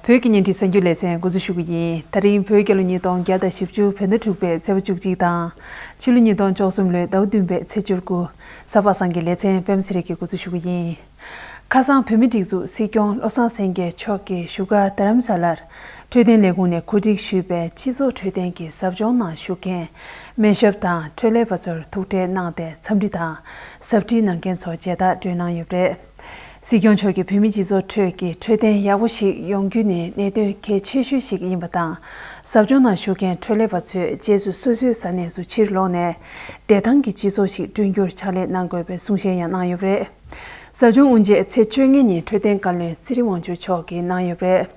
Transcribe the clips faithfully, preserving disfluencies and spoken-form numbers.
བོད་ཀྱི་བརྙན་འཕྲིན་གསར་འགྱུར་ལེ་ཚན་འགོ་འཛུགས་ཞུ་གི་ཡིན། ད་རིང་བོད་རྒྱལ་ལོ་ཉིས་སྟོང་བརྒྱ་དང་བཞི་བཅུ་བོད་ཟླ་དྲུག་པའི་ཚེས་པ་བཅུ་གཅིག་དང་། ཕྱི་ལོ་ཉིས་སྟོང་བཅུ་གསུམ་ལོའི་ཟླ་བ་བདུན་པའི་ཚེས་བཅུ་དགུ། གཟའ་པ་སངས་ཀྱི་ལེ་ཚན་པད་མ་ཚེ་རིང་གིས་འགོ་འཛུགས་ཞུ་གི་ཡིན། ཁ་སང་བོད་མིའི་སྒྲིག་འཛུགས་སྲིད་སྐྱོང་བློ་བཟང་སེང་གེ་མཆོག་གིས་བཞུགས་སྒར་རྡ་རམ་ས་ལར་འཕྲོད་བསྟེན་ལས་ཁུངས་ནས་གོ་སྒྲིག་ཞུས་པའི་སྤྱི་ཚོགས་འཕྲོད་བསྟེན་གྱི་ཟབ་སྦྱོང་ནང་ཞུགས་མཁན་སྨན་ཞབས་དང་འཕྲོད་ལས་པ་ཚོར་ཐུག་འཕྲད་གནང་སྟེ། འཚམས་འདྲི་དང་ཟབ་ཁྲིད་གནང་མཁན་ཚོར་མཇལ་དར་སྤྲོད་གནང་ཡོད་པ་རེད། སྲིད་སྐྱོང་མཆོག་གིས་བོད་མིའི་སྤྱི་ཚོགས་ཁྲོད་ཀྱི་འཕྲོད་བསྟེན་ཡག་པོ་ཞིག་ཡོང་རྒྱུ་ནི་གནད་དོན་གལ་ཆེ་ཤོས་ཤིག་ཡིན་པ་དང་། ཟབ་སྦྱོང་ནང་ཞུགས་མཁན་འཕྲོད་ལས་པ་ཚོས་རྗེས་སུ་སོ་སོའི་ས་གནས་སུ་ཕྱིར་ལོག་ནས་བདེ་ཐང་གི་སྤྱི་ཚོགས་ཤིག་བསྐྲུན་རྒྱུར་ཕྱག་ལས་གནང་དགོས་པའི་གསུང་བཤད་ཡང་གནང་ཡོད་པ་རེད། ཟབ་སྦྱོང་དབུ་འབྱེད་ཚེས་བཅོ་ལྔ་ཉིན་འཕྲོད་བསྟེན་བཀའ་བློན་ཚེ་རིང་དབང་ཕྱུག་མཆོག་གིས་གནང་ཡོད་པ་རེད།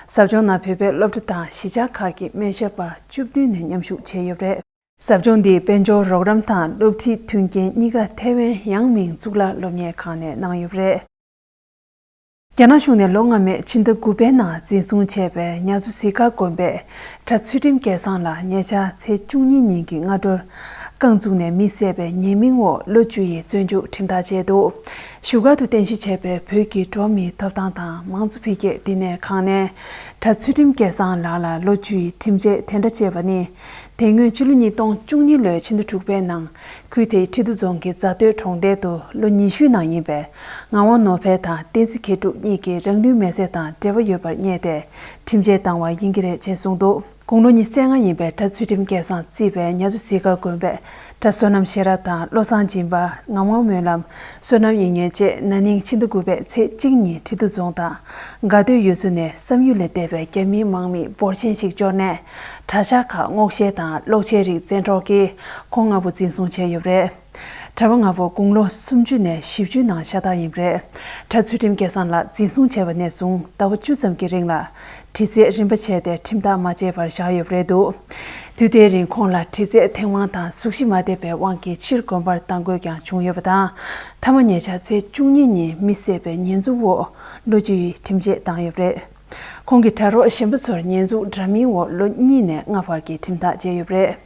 ཟབ་སྦྱོང་ནང་བོད་པའི་སློབ་གྲྭ་དང་གཞིས་ཆགས་ཁག་གི་སྨན་ཞབས་པ་བཅུ་བདུན་ནས་མཉམ་ཞུགས་བྱས་ཡོད་པ་རེད། ཟབ་སྦྱོང་འདི་དཔལ་འབྱོར་རོགས་རམ་དང་སློབ་ཁྲིད་མཐུན་རྐྱེན་གཉིས་ཀ་ཐེ་ཝན་ཡང་མིང་གཙུག་ལག་སློབ་གཉེར་ཁང་ནས་གནང་ཡོད་པ་རེད། རྒྱ་ནག་གཞུང་ནས་ལོ་སྔ་མའི་ཕྱི་ཟླ་དགུ་པའི་ནང་འཛིན་བཟུང་བྱས་པའི་ཉ་ཆུ་ཟི་ཁ་དགོན་པའི་གྲྭ་ཚུལ་ཁྲིམས་སྐལ་བཟང་ལགས་ཉེ་ཆར་ཚེས་བཅུ་གཉིས་ཉིན་གྱི་སྔ་དྲོར་རྐང་བཙུགས་ནས་མི་བསད་པའི་ཉེས་མིང་འོག་ལོ་བཅུ་ཡི་བཙོན་འཇུག་ཁྲིམས་ཐག་བཅད་འདུག་བཞུགས་སྒར་དུ་རྟེན་གཞི་བྱས་པའི་བོད་ཀྱི་འགྲོ་བ་མིའི་ཐོབ་ཐང་དང་མང་གཙོ་འཕེལ་རྒྱས་བསྟི་གནས་ཁང་ནས་གྲྭ་ཚུལ་ཁྲིམས་སྐལ་བཟང་ལགས་ལ་ལོ་བཅུ་ཡི་ཁྲིམས་ཆད་དེ་འདྲ་བཅད་པ་ནི། དེ་སྔོན་ཕྱི་ལོ་ཉིས་སྟོང་བཅུ་གཉིས་ལོའི་ཕྱི་ཟླ་དྲུག་པའི་ནང་ཁུལ་དེའི་ཁྲི་འདུ་རྫོང་གི་རྫ་སྟོད་གྲོང་རྡལ་དུ་ལོ་ཉི་ཤུའི་ནང་ཡིན་པའི་ངག་དབང་ནོར་འཕེལ་དང་བསྟན་འཛིན་མཁས་གྲུབ་གཉིས་ཀྱིས་རང་ལུས་མེར་སྲེག་དང་འབྲེལ་བ་ཡོད་པར་བསྙད་དེ་ཁྲིམས་ཆད་བཏང་བ་ཡིན་གྱི་རེད་ཅེས་གསུངས་འདུག་དགུང་ལོ་ཉི་ཤུ་རྩ་ལྔ་ཡིན་པའི་གྲྭ་ཚུལ་ཁྲིམས་སྐལ་བཟང་གཙོས་པའི་ཉ་ཆུ་ཟི་ཁ་དགོན་པའི་གྲྭ་བསོད་ནམས་ཤེས་རབ་དང་བློ་བཟང་སྦྱིན་པ། ངག་དབང་སྨོན་ལམ། བསོད་ནམས་དབྱིག་གཉེན་བཅས་ན་ནིང་ཕྱི་ཟླ་དགུ་པའི་ཚེས་གཅིག་ཉིན་ཁྲི་འདུ་རྫོང་དང་དགའ་སྟོད་ཡུལ་ཚོ་ནས་བསམ་ཡུལ་ལས་འདས་པའི་རྒྱ་མི་དམག་མི་འབོར་ཆེན་ཞིག་འབྱོར་ནས་གྲྭ་ཤག་ཁག་སྔོག་བཤེར་དང་གློག་ཆས་རིགས་བཙན་འཕྲོག་གིས་ཁོང་ལྔ་པོ་འཛིན་བཟུང་བྱས་ཡོད་པ་རེད། གྲྭ་པ་ལྔ་པོ་དགུང་ལོ་སུམ་ཅུ་ནས་བཞི་བཅུའི་ནང་ཤ་སྟག་ཡིན་པ་རེད། གྲྭ་ཚུལ་ཁྲིམས་སྐལ་བཟང་ལགས་འཛིན་བཟུང་བྱས་པ་ནས་བཟུང་ཟླ་བ་བཅུ་ཙམ་གྱི་རིང་ལ་དྲི་རྩད་རིམ་པ་བྱས་ཏེ་ཁྲིམས་ཐག་མ་བཅད་པར་བཞག་ཡོད་པ་རེད་འདུག་དུས་དེའི་རིང་ཁོང་ལ་དྲི་རྩད་ཐེངས་མང་དང་གཟུགས་གཞི་མ་བདེ་བའི་དབང་གིས་ཕྱིར་དགོན་པར་གཏང་དགོས་ཀྱང་བྱུང་ཡོད་པ་དང་། མཐའ་མ་ཉེ་ཆར་ཚེས་བཅུ་གཉིས་ཉིན་མི་བསད་པའི་ཉེས་འཛུགས་འོག་ལོ་བཅུའི་ཁྲིམས་ཆད་བཏང་ཡོད་པ་རེད། ཁོང་གི་གྲྭ་རོགས་གཞན་པ་ཚོར་ཉེས་འཛུགས་འདྲ་མིན་འོག་ལོ་གཉིས་ནས་ལྔ་བར་གྱི་ཁྲིམས་ཐག་བཅད་ཡོད་པ་རེད།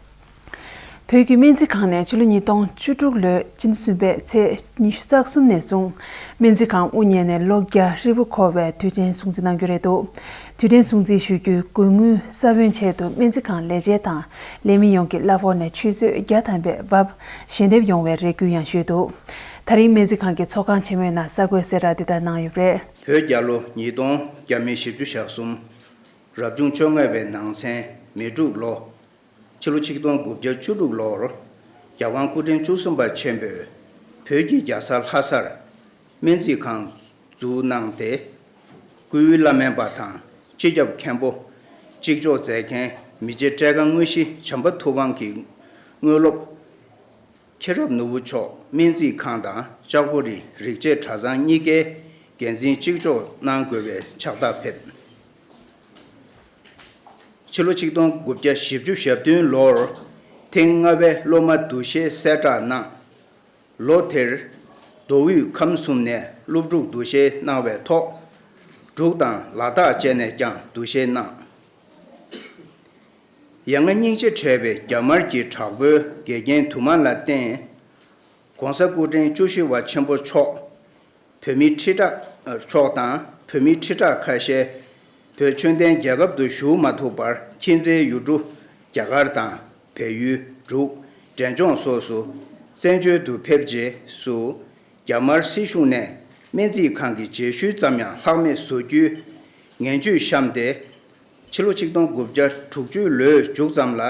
བོད་ཀྱི་སྨན་རྩིས་ཁང་ནས་ཕྱི་ལོ་ཉིས་སྟོང་བཅུ་དྲུག་ལོའི་སྤྱི་ཟླ་གསུམ་པའི་ཚེས་ཉི་ཤུ་རྩ་གསུམ་ནས་བཟུང་སྨན་རྩིས་ཁང་དབུ་བརྙེས་ནས་ལོ་བརྒྱ་ཧྲིལ་པོ་འཁོར་བའི་དུས་དྲན་སྲུང་བརྩི་གནང་རྒྱུ་རེད་འདུག་དུས་དྲན་སྲུང་བརྩི་ཞུ་རྒྱུའི་དགོས་དངུལ་ས་བོན་ཆེད་དུ་སྨན་རྩིས་ཁང་ལས་བྱེད་དང་ལས་མི་ཡོངས་ཀྱི་གླ་ཕོགས་ནས་ཆུད་ཟོས་བརྒྱ་ཐམ་པའི་འབབ་ཞལ་འདེབས་ཡོང་བའི་རེ་སྐུལ་ཡང་ཞུས་འདུག་དེ་རིང་སྨན་རྩིས་ཁང་གི་ཚོགས་ཁང་ཆེན་མོའི་ནང་གསར་འགོད་གསལ་བསྒྲགས་འདི་ལྟར་གནང་ཡོད་པ་རེད། བོད་རྒྱལ་ལོ་ཉིས་སྟོང་བརྒྱ་མེད་བཞི་བཅུ་ཞེ་གསུམ། རབ་བྱུང་བཅོ་ལྔ་པའི་ནང་ཚན་མེ་འབྲུག་ལོ། ཕྱི་ལོ་ཆིག་སྟོང་དགུ་བརྒྱ་བཅུ་དྲུག་ལོར་རྒྱལ་དབང་སྐུ་ཕྲེང་བཅུ་གསུམ་པ་ཆེན་པོས་བོད་ཀྱི་རྒྱལ་ས་ལྷ་སར་སྨན་རྩིས་ཁང་འཛུགས་གནང་སྟེ། སྐུའི་བླ་སྨན་པ་དང་སྤྱི་ཁྱབ་མཁན་པོ། གཅིག་ལྕོགས་མཛད་མཁན་མི་རྗེ་བཀྲས་མཁར་དངོས་གཞི་བྱམས་པ་ཐུབ་དབང་གི་དངོས་སློབ། མཁྱེན་རབ་ནོར་བུ་མཆོག་སྨན་རྩིས་ཁང་དང་ལྕགས་པོ་རི་རིག་བྱེད་གྲྭ་ཚང་གཉིས་ཀའི་འགན་འཛིན་གཅིག་ལྕོགས་གནང་དགོས་པའི་ཕྱག་རྟགས་ཕེབས། ཕྱི་ལོ་ཆིག་སྟོང་དགུ་བརྒྱ་བཞི་བཅུ་ཞེ་བདུན་ལོར་ཐེངས་ལྔ་པའི་སློབ་མ་འདུ་ཤེས་གསལ་བསྒྲགས་གནང་། ལོ་དེར་མདོ་དབུས་ཁམས་གསུམ་ནས་སློབ་ཕྲུག་འདུ་ཤེས་གནང་བའི་ཐོག་འབྲུག་དང་ལ་དྭགས་བཅས་ནས་ཀྱང་འདུ་ཤེས་གནང་། ཡ་ང་སྙིང་རྗེ་བྲལ་བའི་རྒྱ་དམར་གྱི་དྲག་པོའི་འགལ་རྐྱེན་དུ་མ་ལ་བརྟེན། ༸གོང་ས་སྐུ་ཕྲེང་བཅུ་བཞི་པ་ཆེན་པོ་མཆོག་བོད་མིའི་ཁྲི་ཕྲག་མཆོག་དང་བོད་མིའི་ཁྲི་ཕྲག་ཁ་ཤས་བོད་ཆོས་ལྡན་རྒྱལ་ཁབ་ཏུ་བཞུགས་མ་ཐུབ་པར་ཁྱིམ་མཚེས་ཡུལ་གྲུ་རྒྱ་གར་དང་བལ་ཡུལ། འབྲུག་འབྲས་ལྗོངས་སོགས་སུ་བཙན་བྱོལ་དུ་ཕེབས་རྗེས་སུ། རྒྱ་དམར་སྲིད་གཞུང་ནས་སྨན་རྩིས་ཁང་གི་རྗེས་ཤུལ་ཙམ་ཡང་ལྷག་མེད་བཟོ་རྒྱུའི་ངན་ཇུས་བཤམས་ཏེ། ཕྱི་ལོ་ཆིག་སྟོང་དགུ་བརྒྱ་དྲུག་ཅུ་ལོའི་མཇུག་ཙམ་ལ་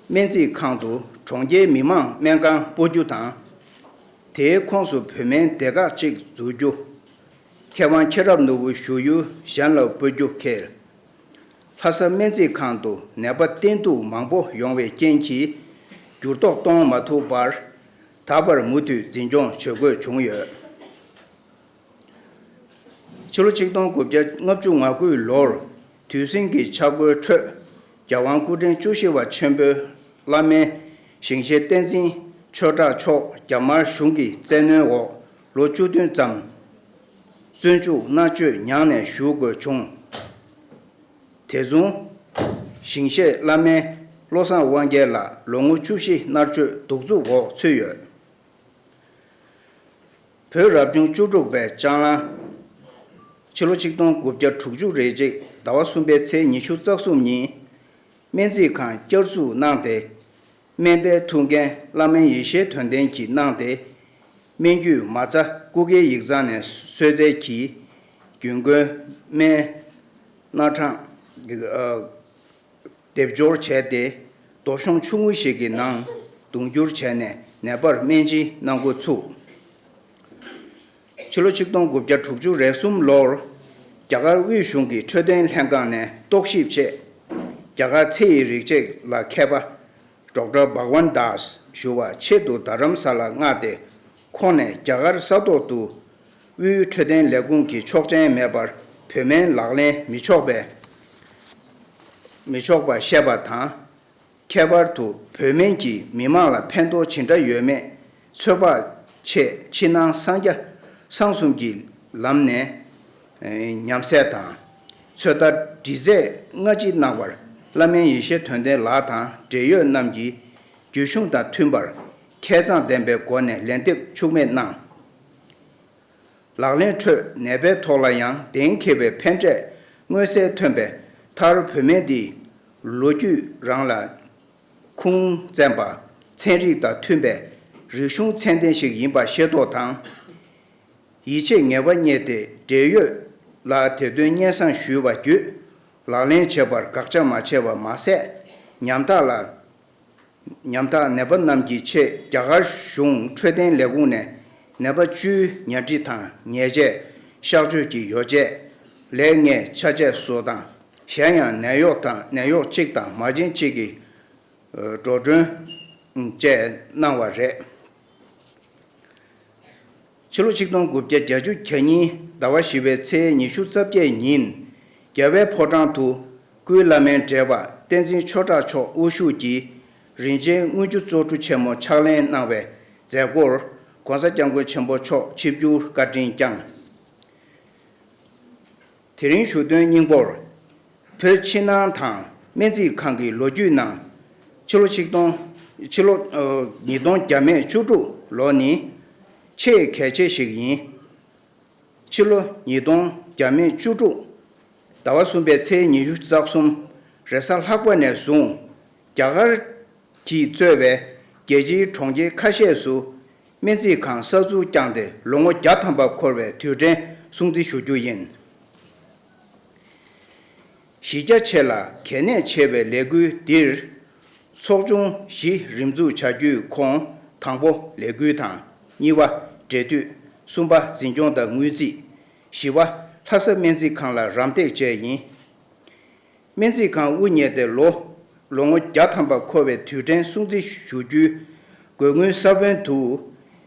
སྨན་རྩིས་ཁང་དུ་གྲོང་ཁྱེར་མི་མང་སྨན་ཁང་སྤོ་རྒྱུ་དང་། དེའི་ཁོངས་སུ་བོད་སྨན་སྡེ་ཁག་ཅིག་འཛུགས་རྒྱུ། མཁས་དབང་མཁྱེན་རབ་ནོར་བུ་བཞུགས་ཡུལ་གཞན་ལ་སྤོ་རྒྱུ་ཁེལ། ལྷ་ས་སྨན་རྩིས་ཁང་དུ་ནད་པ་བསྟེན་གཏུག་མང་པོ་ཡོང་བའི་རྐྱེན་གྱིས་འགྱུར་ལྡོག་གཏོང་མ་ཐུབ་པར་ད་བར་མུ་མཐུད་འཛིན་སྐྱོང་བྱེད་དགོས་བྱུང་ཡོད། ཕྱི་ལོ་ཆིག་སྟོང་དགུ་བརྒྱ་ལྔ་བཅུ་ང་དགུ་ལོར་དུས་ཟིང་གི་ཆག་སྒོའི་ཁྲོད་རྒྱལ་དབང་སྐུ་ཕྲེང་བཅུ་བཞི་པ་ཆེན་པོའི་བླ་སྨན་ཞིང་གཤེགས་བསྟན་འཛིན་ཆོས་གྲགས་མཆོག་རྒྱ་དམར་གཞུང་གི་བཙན་གནོན་འོག་ལོ་བཅུ་བདུན་ཙམ་བཙོན་འཇུག་མནར་གཅོད་མྱངས་ནས་བཞུགས་དགོས་བྱུང་། དེ་མཚུངས། ཞིང་གཤེགས་བླ་སྨན་བློ་བཟང་དབང་རྒྱལ་ལགས་ལོ་ངོ་བཅུ་བཞི་མནར་གཅོད་གདུག་རྩུབ་འོག་ཚུད་ཡོད། བོད་རབ་བྱུང་བཅུ་དྲུག་པའི་ལྕགས་གླང་། ཕྱི་ལོ་ཆིག་སྟོང་དགུ་བརྒྱ་དྲུག་ཅུ་རེ་གཅིག་ ཟླ་བ་གསུམ་པའི་ཚེས་ཉི་ཤུ་རྩ་གསུམ་ཉིན། སྨན་རྩིས་ཁང་བསྐྱར་འཛུགས་གནང་སྟེ། སྨན་པའི་ཐུགས་འགན་བླ་སྨན་ཡེ་ཤེས་དོན་ལྡན་གྱིས་གནང་སྟེ། སྨན་རྒྱུད་མ་རྩ་སྐུ་སྒེར་ཡིག་ཚང་ནས་གསོལ་སྩལ་གྱིས། རྒྱུན་གོན་སྨན་སྣ་གྲངས། སྡེབ་སྦྱོར་བྱས་ཏེ། རྡོ་གཞོང་ཆུང་ངུ་ཞིག་གི་ནང་བརྡུང་བསྒྱུར་བྱས་ནས་ནད་པར་སྨན་སྦྱིན་གནང་འགོ་ཚུགས། ཕྱི་ལོ་ཆིག་སྟོང་དགུ་བརྒྱ་དྲུག་ཅུ་རེ་གསུམ་ལོར། རྒྱ་གར་དབུས་གཞུང་གི་འཕྲོད་བསྟེན་ལྷན་ཁང་ནས་རྟོག་ཞིབ་ཆེད། རྒྱ་གར་ཚེ་ཡི་རིག་བྱེད་ལ་མཁས་པ། ཌོག་ཊར་བྷག་ཝན་དཱས་ཞུ་བ་ཆེད་དུ་རྡ་རམ་ས་ལར་མངགས་ཏེ། ཁོང་ནས་རྒྱ་གར་ས་ཐོག་ཏུ་དབུས་འཕྲོད་བསྟེན་ལས་ཁུངས་ཀྱི་ཆོག་མཆན་མེད་པར་བོད་སྨན་ལག་ལེན་མི་ཆོག་པའི། མི་ཆོག་པ་བཤད་པ་དང་། ཁྱད་པར་དུ་བོད་སྨན་གྱིས་མི་མང་ལ་ཕན་ཐོགས་ཇི་འདྲ་ཡོད་མེད་ཚོད་དཔག་ཆེད་ཕྱི་ནང་གསང་རྒྱ་གསང་གསུམ་གྱི་ལམ་ནས་ཉམས་སད་དང་། ཚོད་ལྟ་འདྲི་རྩད་སྔ་ཕྱི་གནང་བར་བླ་སྨན་ཡེ་ཤེས་དོན་ལྡན་ལགས་དང་འབྲེལ་ཡོད་རྣམས་ཀྱིས་རྒྱུད་གཞུང་དང་མཐུན་པར་མཁས་མཛངས་ལྡན་པའི་སྒོ་ནས་ལན་འདེབས་འཕྱུགས་མེད་གནང་། ལག་ལེན་ཁྲོད་ནད་པའི་ཐོག་ལ་ཡང་གཏན་འཁེལ་བའི་ཕན་འབྲས་མངོན་གསལ་ཐོན་པའི་མཐར། བོད་སྨན་འདི་ལོ་རྒྱུས་རང་ལ་ཁུངས་བཙན་པ། ཚན་རིག་དང་མཐུན་པའི་རིག་གཞུང་ཚད་ལྡན་ཞིག་ཡིན་པ་ཤེས་རྟོགས་དང་། ཡིད་ཆེས་ངེས་པ་རྙེད་དེ། འབྲེལ་ཡོད་ལ་དེ་དོན་སྙན་སེང་ཞུས་པ་བརྒྱུད། ལག་ལེན་བྱེད་པར་དགག་བྱ་མ་བྱས་པ་མ་ཟད། ཉམ་ཐག་ལ། ཉམ་ཐག་ནད་པ་རྣམས་ཀྱི་ཆེད་རྒྱ་གར་གཞུང་འཕྲོད་བསྟེན་ལས་ཁུངས་ནས་ནད་པ་བཅུའི་ཉལ་ཁྲི་དང་ཉལ་ཆས། གཤག་བཅོས་ཀྱི་ཡོ་བྱད། ལས་ལྔའི་ཆ་ཆས་སོགས་དང་། གཞན་ཡང་ནད་གཡོག་དང་ནད་གཡོག་གཅིག་དང་མ་བྱན་གཅིག་གི་འགྲོ་གྲོན་བཅས་གནང་བ་རེད། ཕྱི་ལོ་ཆིག་སྟོང་དགུ་བརྒྱ་བརྒྱད་ཅུ་གྱ་གཉིས་ཟླ་བ་བཞི་པའི་ཚེས་ཉི་ཤུ་རྩ་བརྒྱད་ཉིན། རྒྱལ་བའི་ཕོ་བྲང་དུ་སྐུའི་བླ་སྨན་བགྲེས་པ་བསྟན་འཛིན་ཆོས་གྲགས་མཆོག་དབུ་བཞུགས་ཀྱིས་རིན་ཆེན་དངུལ་ཆུ་བཙོ་བཀྲུ་ཆེན་མོ་ཕྱག་ལེན་གནང་བའི་མཛད་སྒོར་༸གོང་ས་༸སྐྱབས་མགོན་ཆེན་པོ་མཆོག་ཆིབས་བསྒྱུར་བཀའ་དྲིན་བསྐྱངས། དེ་རིང་ཞུ་དོན་སྙིང་པོར། བོད་ཕྱི་ནང་དང་སྨན་རྩིས་ཁང་གི་ལོ་རྒྱུས་ནང་། ཕྱི་ལོ་ཆིག་སྟོང་། ཕྱི་ལོ། ཨ། ཉིས་སྟོང་བརྒྱ་མེད་བཅུ་དྲུག་ལོ་ནི་ཆེས་གལ་ཆེ་ཞིག་ཡིན། ཕྱི་ལོ་ཉིས་སྟོང་བརྒྱ་མེད་བཅུ་དྲུག་ཟླ་བ་གསུམ་པའི་ཚེས་ཉི་ཤུ་རྩ་གསུམ་རེས་གཟའ་ལྷག་པ་ནས་བཟུང་རྒྱ་གར་གྱིས་གཙོས་པའི་རྒྱལ་སྤྱིའི་གྲོང་ཁྱེར་ཁ་ཤས་སུ་སྨན་རྩིས་ཁང་གསར་འཛུགས་བསྐྱངས་ཏེ་ལོ་ངོ་བརྒྱ་ཐམ་པ་འཁོར་བའི་དུས་དྲན་སྲུང་བརྩི་ཞུ་རྒྱུ་ཡིན། གཞི་རྒྱ་ཆེ་ལ་གལ་གནད་ཆེ་བའི་ལས་འགུལ་འདིར། ཚོགས་ཆུང་བཞི་རིམ་འཛུགས་བྱ་རྒྱུའི་ཁོངས་དང་པོ་ལས་འགུལ་དང་། གཉིས་པ་འབྲེལ་མཐུད། གསུམ་པ་འཛིན་སྐྱོང་དང་དངུལ་རྩིས། བཞི་པ་ལྷ་ས་སྨན་རྩིས་ཁང་ལ་རམ་འདེགས་བཅས་ཡིན། སྨན་རྩིས་ཁང་དབུ་བརྙེས་ཏེ་ལོ། ལོ་ངོ་བརྒྱ་ཐམ་པ་འཁོར་བའི་དུས་དྲན་སྲུང་བརྩི་ཞུ་རྒྱུའི་དགོས་དངུལ་ས་བོན་དུ།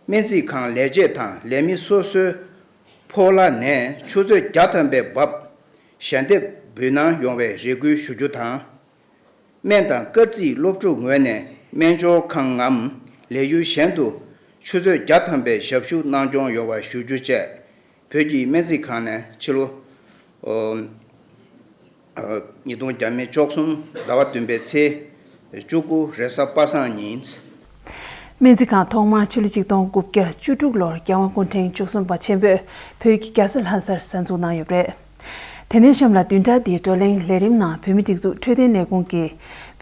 སྨན་རྩིས་ཁང་ལས་བྱེད་དང་ལས་མི་སོ་སོའི་ཕོགས་ལ་ནས་ཆུ་ཚོད་བརྒྱ་ཐམ་པའི་འབབ། ཞལ་འདེབས་འབུལ་གནང་ཡོང་བའི་རེ་སྐུལ་ཞུ་རྒྱུ་དང་། སྨན་དང་སྐར་རྩིས་སློབ་ཕྲུག་ངོས་ནས་སྨན་སྦྱོར་ཁང་ངམ་ལས་ཡུལ་གཞན་དུ་ཆུ་ཚོད་བརྒྱ་ཐམ་པའི་ཞབས་ཞུ་གནང་སྐྱོང་ཡོང་བ་ཞུ་རྒྱུ་བཅས། བོད་ཀྱི་སྨན་རྩིས་ཁང་ནས་ཕྱི་ལོ། ཨོ། ཨ། ཉིས་སྟོང་བརྒྱ་མེད་བཅུ་གསུམ་ཟླ་བ་བདུན་པའི་ཚེས་བཅུ་དགུ་རེས་གཟའ་པ་སངས་ཉིན། སྨན་རྩིས་ཁང་ཐོག་མར་ཕྱི་ལོ་ཆིག་སྟོང་དགུ་བརྒྱ་བཅུ་དྲུག་ལོར་རྒྱལ་དབང་སྐུ་ཕྲེང་བཅུ་གསུམ་པ་ཆེན་པོས་བོད་ཀྱི་རྒྱལ་ས་ལྷ་སར་གསར་འཛུགས་གནང་ཡོད་པ་རེད། དེ་ནས་གཤམ་ལ་བདུན་ཕྲག་འདིའི་བགྲོ་གླེང་ལས་རིམ་ནང་བོད་མིའི་སྒྲིག་འཛུགས་འཕྲོད་བསྟེན་ལས་ཁུངས་ཀྱིས་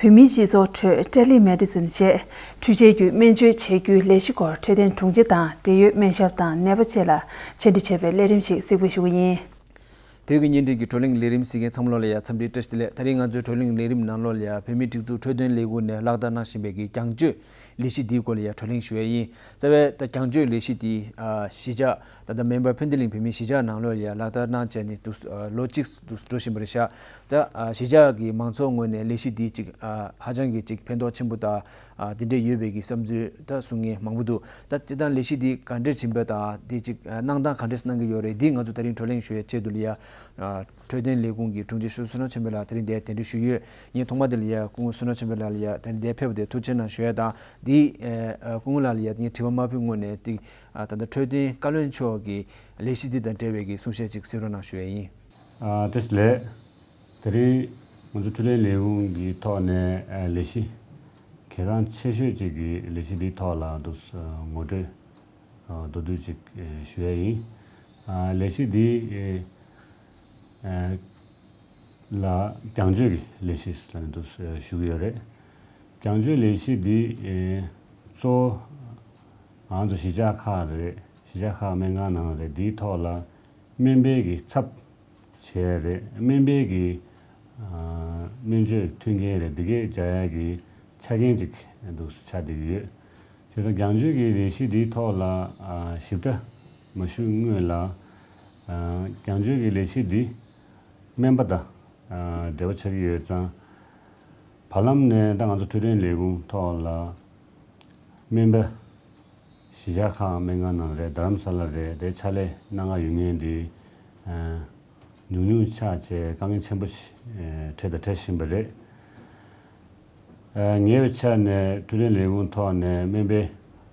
བོད་མིའི་སྤྱི་ཚོགས་ཁྲོད་ཊེ་ལི་མེ་ཌི་སིན་ཞེས་འཕྲུལ་ཆས་བརྒྱུད་སྨན་བཅོས་བྱེད་རྒྱུའི་ལས་གཞི་སྐོར་འཕྲོད་བསྟེན་དྲུང་ཆེ་དང་འབྲེལ་ཡོད་སྨན་ཞབས་དང་ནད་པ་བཅས་ལ་འཆད་ཁྲིད་བྱས་པའི་ལས་རིམ་ཞིག་གཟིགས་འབུལ་ཞུ་གི་ཡིན། བོད་ཀྱི་བརྙན་འཕྲིན་གྱི་བགྲོ་གླེང་ལས་རིམ་གཟིགས་མཁན་ཚང་མ་ལོག་ལ་ཡ་འཚམས་འདྲི་བཀྲ་ཤིས་བདེ་ལེགས། དེ་རིང་ང་ཚོའི་བགྲོ་གླེང་ལས་རིམ་ནང་ལོགས་ལ་ཡ་བོད་མིའི་སྒྲིག་འཛུགས་འཕྲོད་བསྟེན་ལས་ཁུངས་ནས་ལག་བསྟར་གནང་བཞིན་པའི་གི་རྒྱང་སྐྱོད་ལས་གཞི་འདིའི་སྐོར་ལ་ཡ་བགྲོ་གླེང་ཞུ་ཡ་ཡིན། རྩ་བའི་ད་རྒྱང་སྐྱོད་ལས་གཞི་འདི་ཨ་གཞིས་ཆགས་ད་ལྟ་སྨན་པ་ཕུན་ཚོགས་གླིང་བོད་མིའི་གཞིས་ཆགས་ནང་ལོགས་ལ་ཡ་ལག་བསྟར་གནང་བྱས་ནས་འདུག་ཨ་ལོ་གཅིག་འདུག་འགྲོ་བཞིན་པ་རེད་ཤག་ད་ཨ་གཞིས་ཆགས་ཀྱི་མང་ཚོགས་ངོས་ནས་ལས་གཞི་འདི་ཅིག་ཨ་ཧ་ཅང་གི་ཅིག་ཕན་ཐོགས་ཆེན་པོ་དང་ཨ་དེ་འདྲས་ཡོད་པའི་གི་བསམ་ཚུལ་ད་གསུང་མཁན་མང་པོ་འདུག་ད་སྤྱིར་བཏང་ལས་གཞི་འདི་ག་འདྲས་ཕྱིན་པ་དང་དེ་ཅིག་ཨ་གནང་སྟངས་ག་འདྲས་གནང་གི་ཡོད་རེད། འདི་ང་ཚོ་ད་རིང་བགྲོ་གླེང་ཞུ་ཡའི་ཆེད་དུ་ལ་ཡ་ཨ་འཕྲོད་བསྟེན་ལས་ཁུངས་ཀྱི་དྲུང་ཆེ་བསོད་ནམས་ཆོས་འཕེལ་ལགས་དེ་རིང་འདིར་གདན་འདྲེན་ཞུས་ཡོད། ངས་ཐོག་མ་དེ་ལ་ཡ་སྐུ་ངོ་བསོད་ནམས་ཆོས་འཕེལ་ལགས་ལ་ཡ་ད་རིང་འདིར་ཕེབས་པ་དེ་ཐུགས་རྗེ་ཆེ་གནང་ཞུ་ཡ་དང་། འདི་ཨ་སྐུ་ངོ་ལགས་ལ་ཡ་ངས་དྲི་བ་མ་ཕུལ་སྔོན་ནས་འདི་ཨ་ད་ལྟ་འཕྲོད་བསྟེན་བཀའ་བློན་མཆོག་གི་ལས་གཞི་འདི་དང་འབྲེལ་བའི་གི་གསུང་བཤད་ཅིག་གཟིགས་རོགས་གནང་ཞུ་ཡ་ཡིན། ཨ་བཀྲ་ཤིས་བདེ་ལེགས། དེ་རིང་ང་ཚོ་འཕྲོད་བསྟེན་ལས་ཁུངས་ཀྱི་ཐོག་ནས་ཨ་ལས་གཞི་གལ་འགངས་ཆེ་ཤོས་ཅིག་གི་ལས་གཞི་འདིའི་ཐོག་ལ་འདུག་ངོ་སྤྲོད་ཨ་མདོར་བསྡུས་ཅིག་ཨ་ཞུ་ཡ་ཡིན། ཨ་ལས་གཞི་འདི་ཨ་ ལ་རྒྱང་བརྗོད་ཀྱི་ལས་གཞི་ཟེར་ནས་འདུག་ཞུ་གི་ཡོད་རེད། རྒྱང་བརྗོད་ལས་གཞི་འདི་ཨེ་གཙོ་བོ་ང་ཚོ་གཞིས་ཆགས་ཁག་རེད། གཞིས་ཆགས་ཁག་སྨན་ཁང་ནང་རེད། འདིའི་ཐོག་ལ་སྨན་པའི་གི་ཚབ་བྱས་རེད། སྨན་པའི་གི་ཨ་སྨན་བཅོས་མཐུན་རྐྱེན་རེད། འདི་གས་སྦྱར་ཡ་གི་ཆ་རྐྱེན་ཅིག་འདུག་ཆགས་བསྡད་ཀྱི་ཡོད། བྱས་ཙང་རྒྱང་བརྗོད་ཀྱི་ལས་གཞི་འདིའི་ཐོག་ལ་ཨ་ཞིབ་ཕྲ་མ་ཞུས་སྔོན་ལ་ཨ་རྒྱང་བརྗོད་ཀྱི་ལས་གཞི་འདི་སྨན་པ་དང་ཨ་འབྲེལ་བ་ཆགས་ཀྱི་ཡོད་ཙང་། བར་ལམ་ནས་ད་ང་ཚོ་འཕྲོད་བསྟེན་ལས་ཁུངས་ཐོག་ལ་སྨན་པ་གཞིས་ཆགས་ཁག་སྨན་ཁང་ནང་རེད། རྡ་རམ་ས་ལ་རེད། དེ་ཕྱག་ལས་གནང་ག་ཡོད་མཁན་འདི་ཨ་ཉུང་ཉུང་ཆགས་བྱས་དཀའ་ངལ་ཆེན་པོ་ཞིག་ཨ་འཕྲད་དང་འཕྲད་བཞིན་པ་རེད། ཨ་ཉེ་བའི་ཆར་ནས་འཕྲོད་བསྟེན་ལས་ཁུངས་ཐོག་ནས་སྨན་པའི་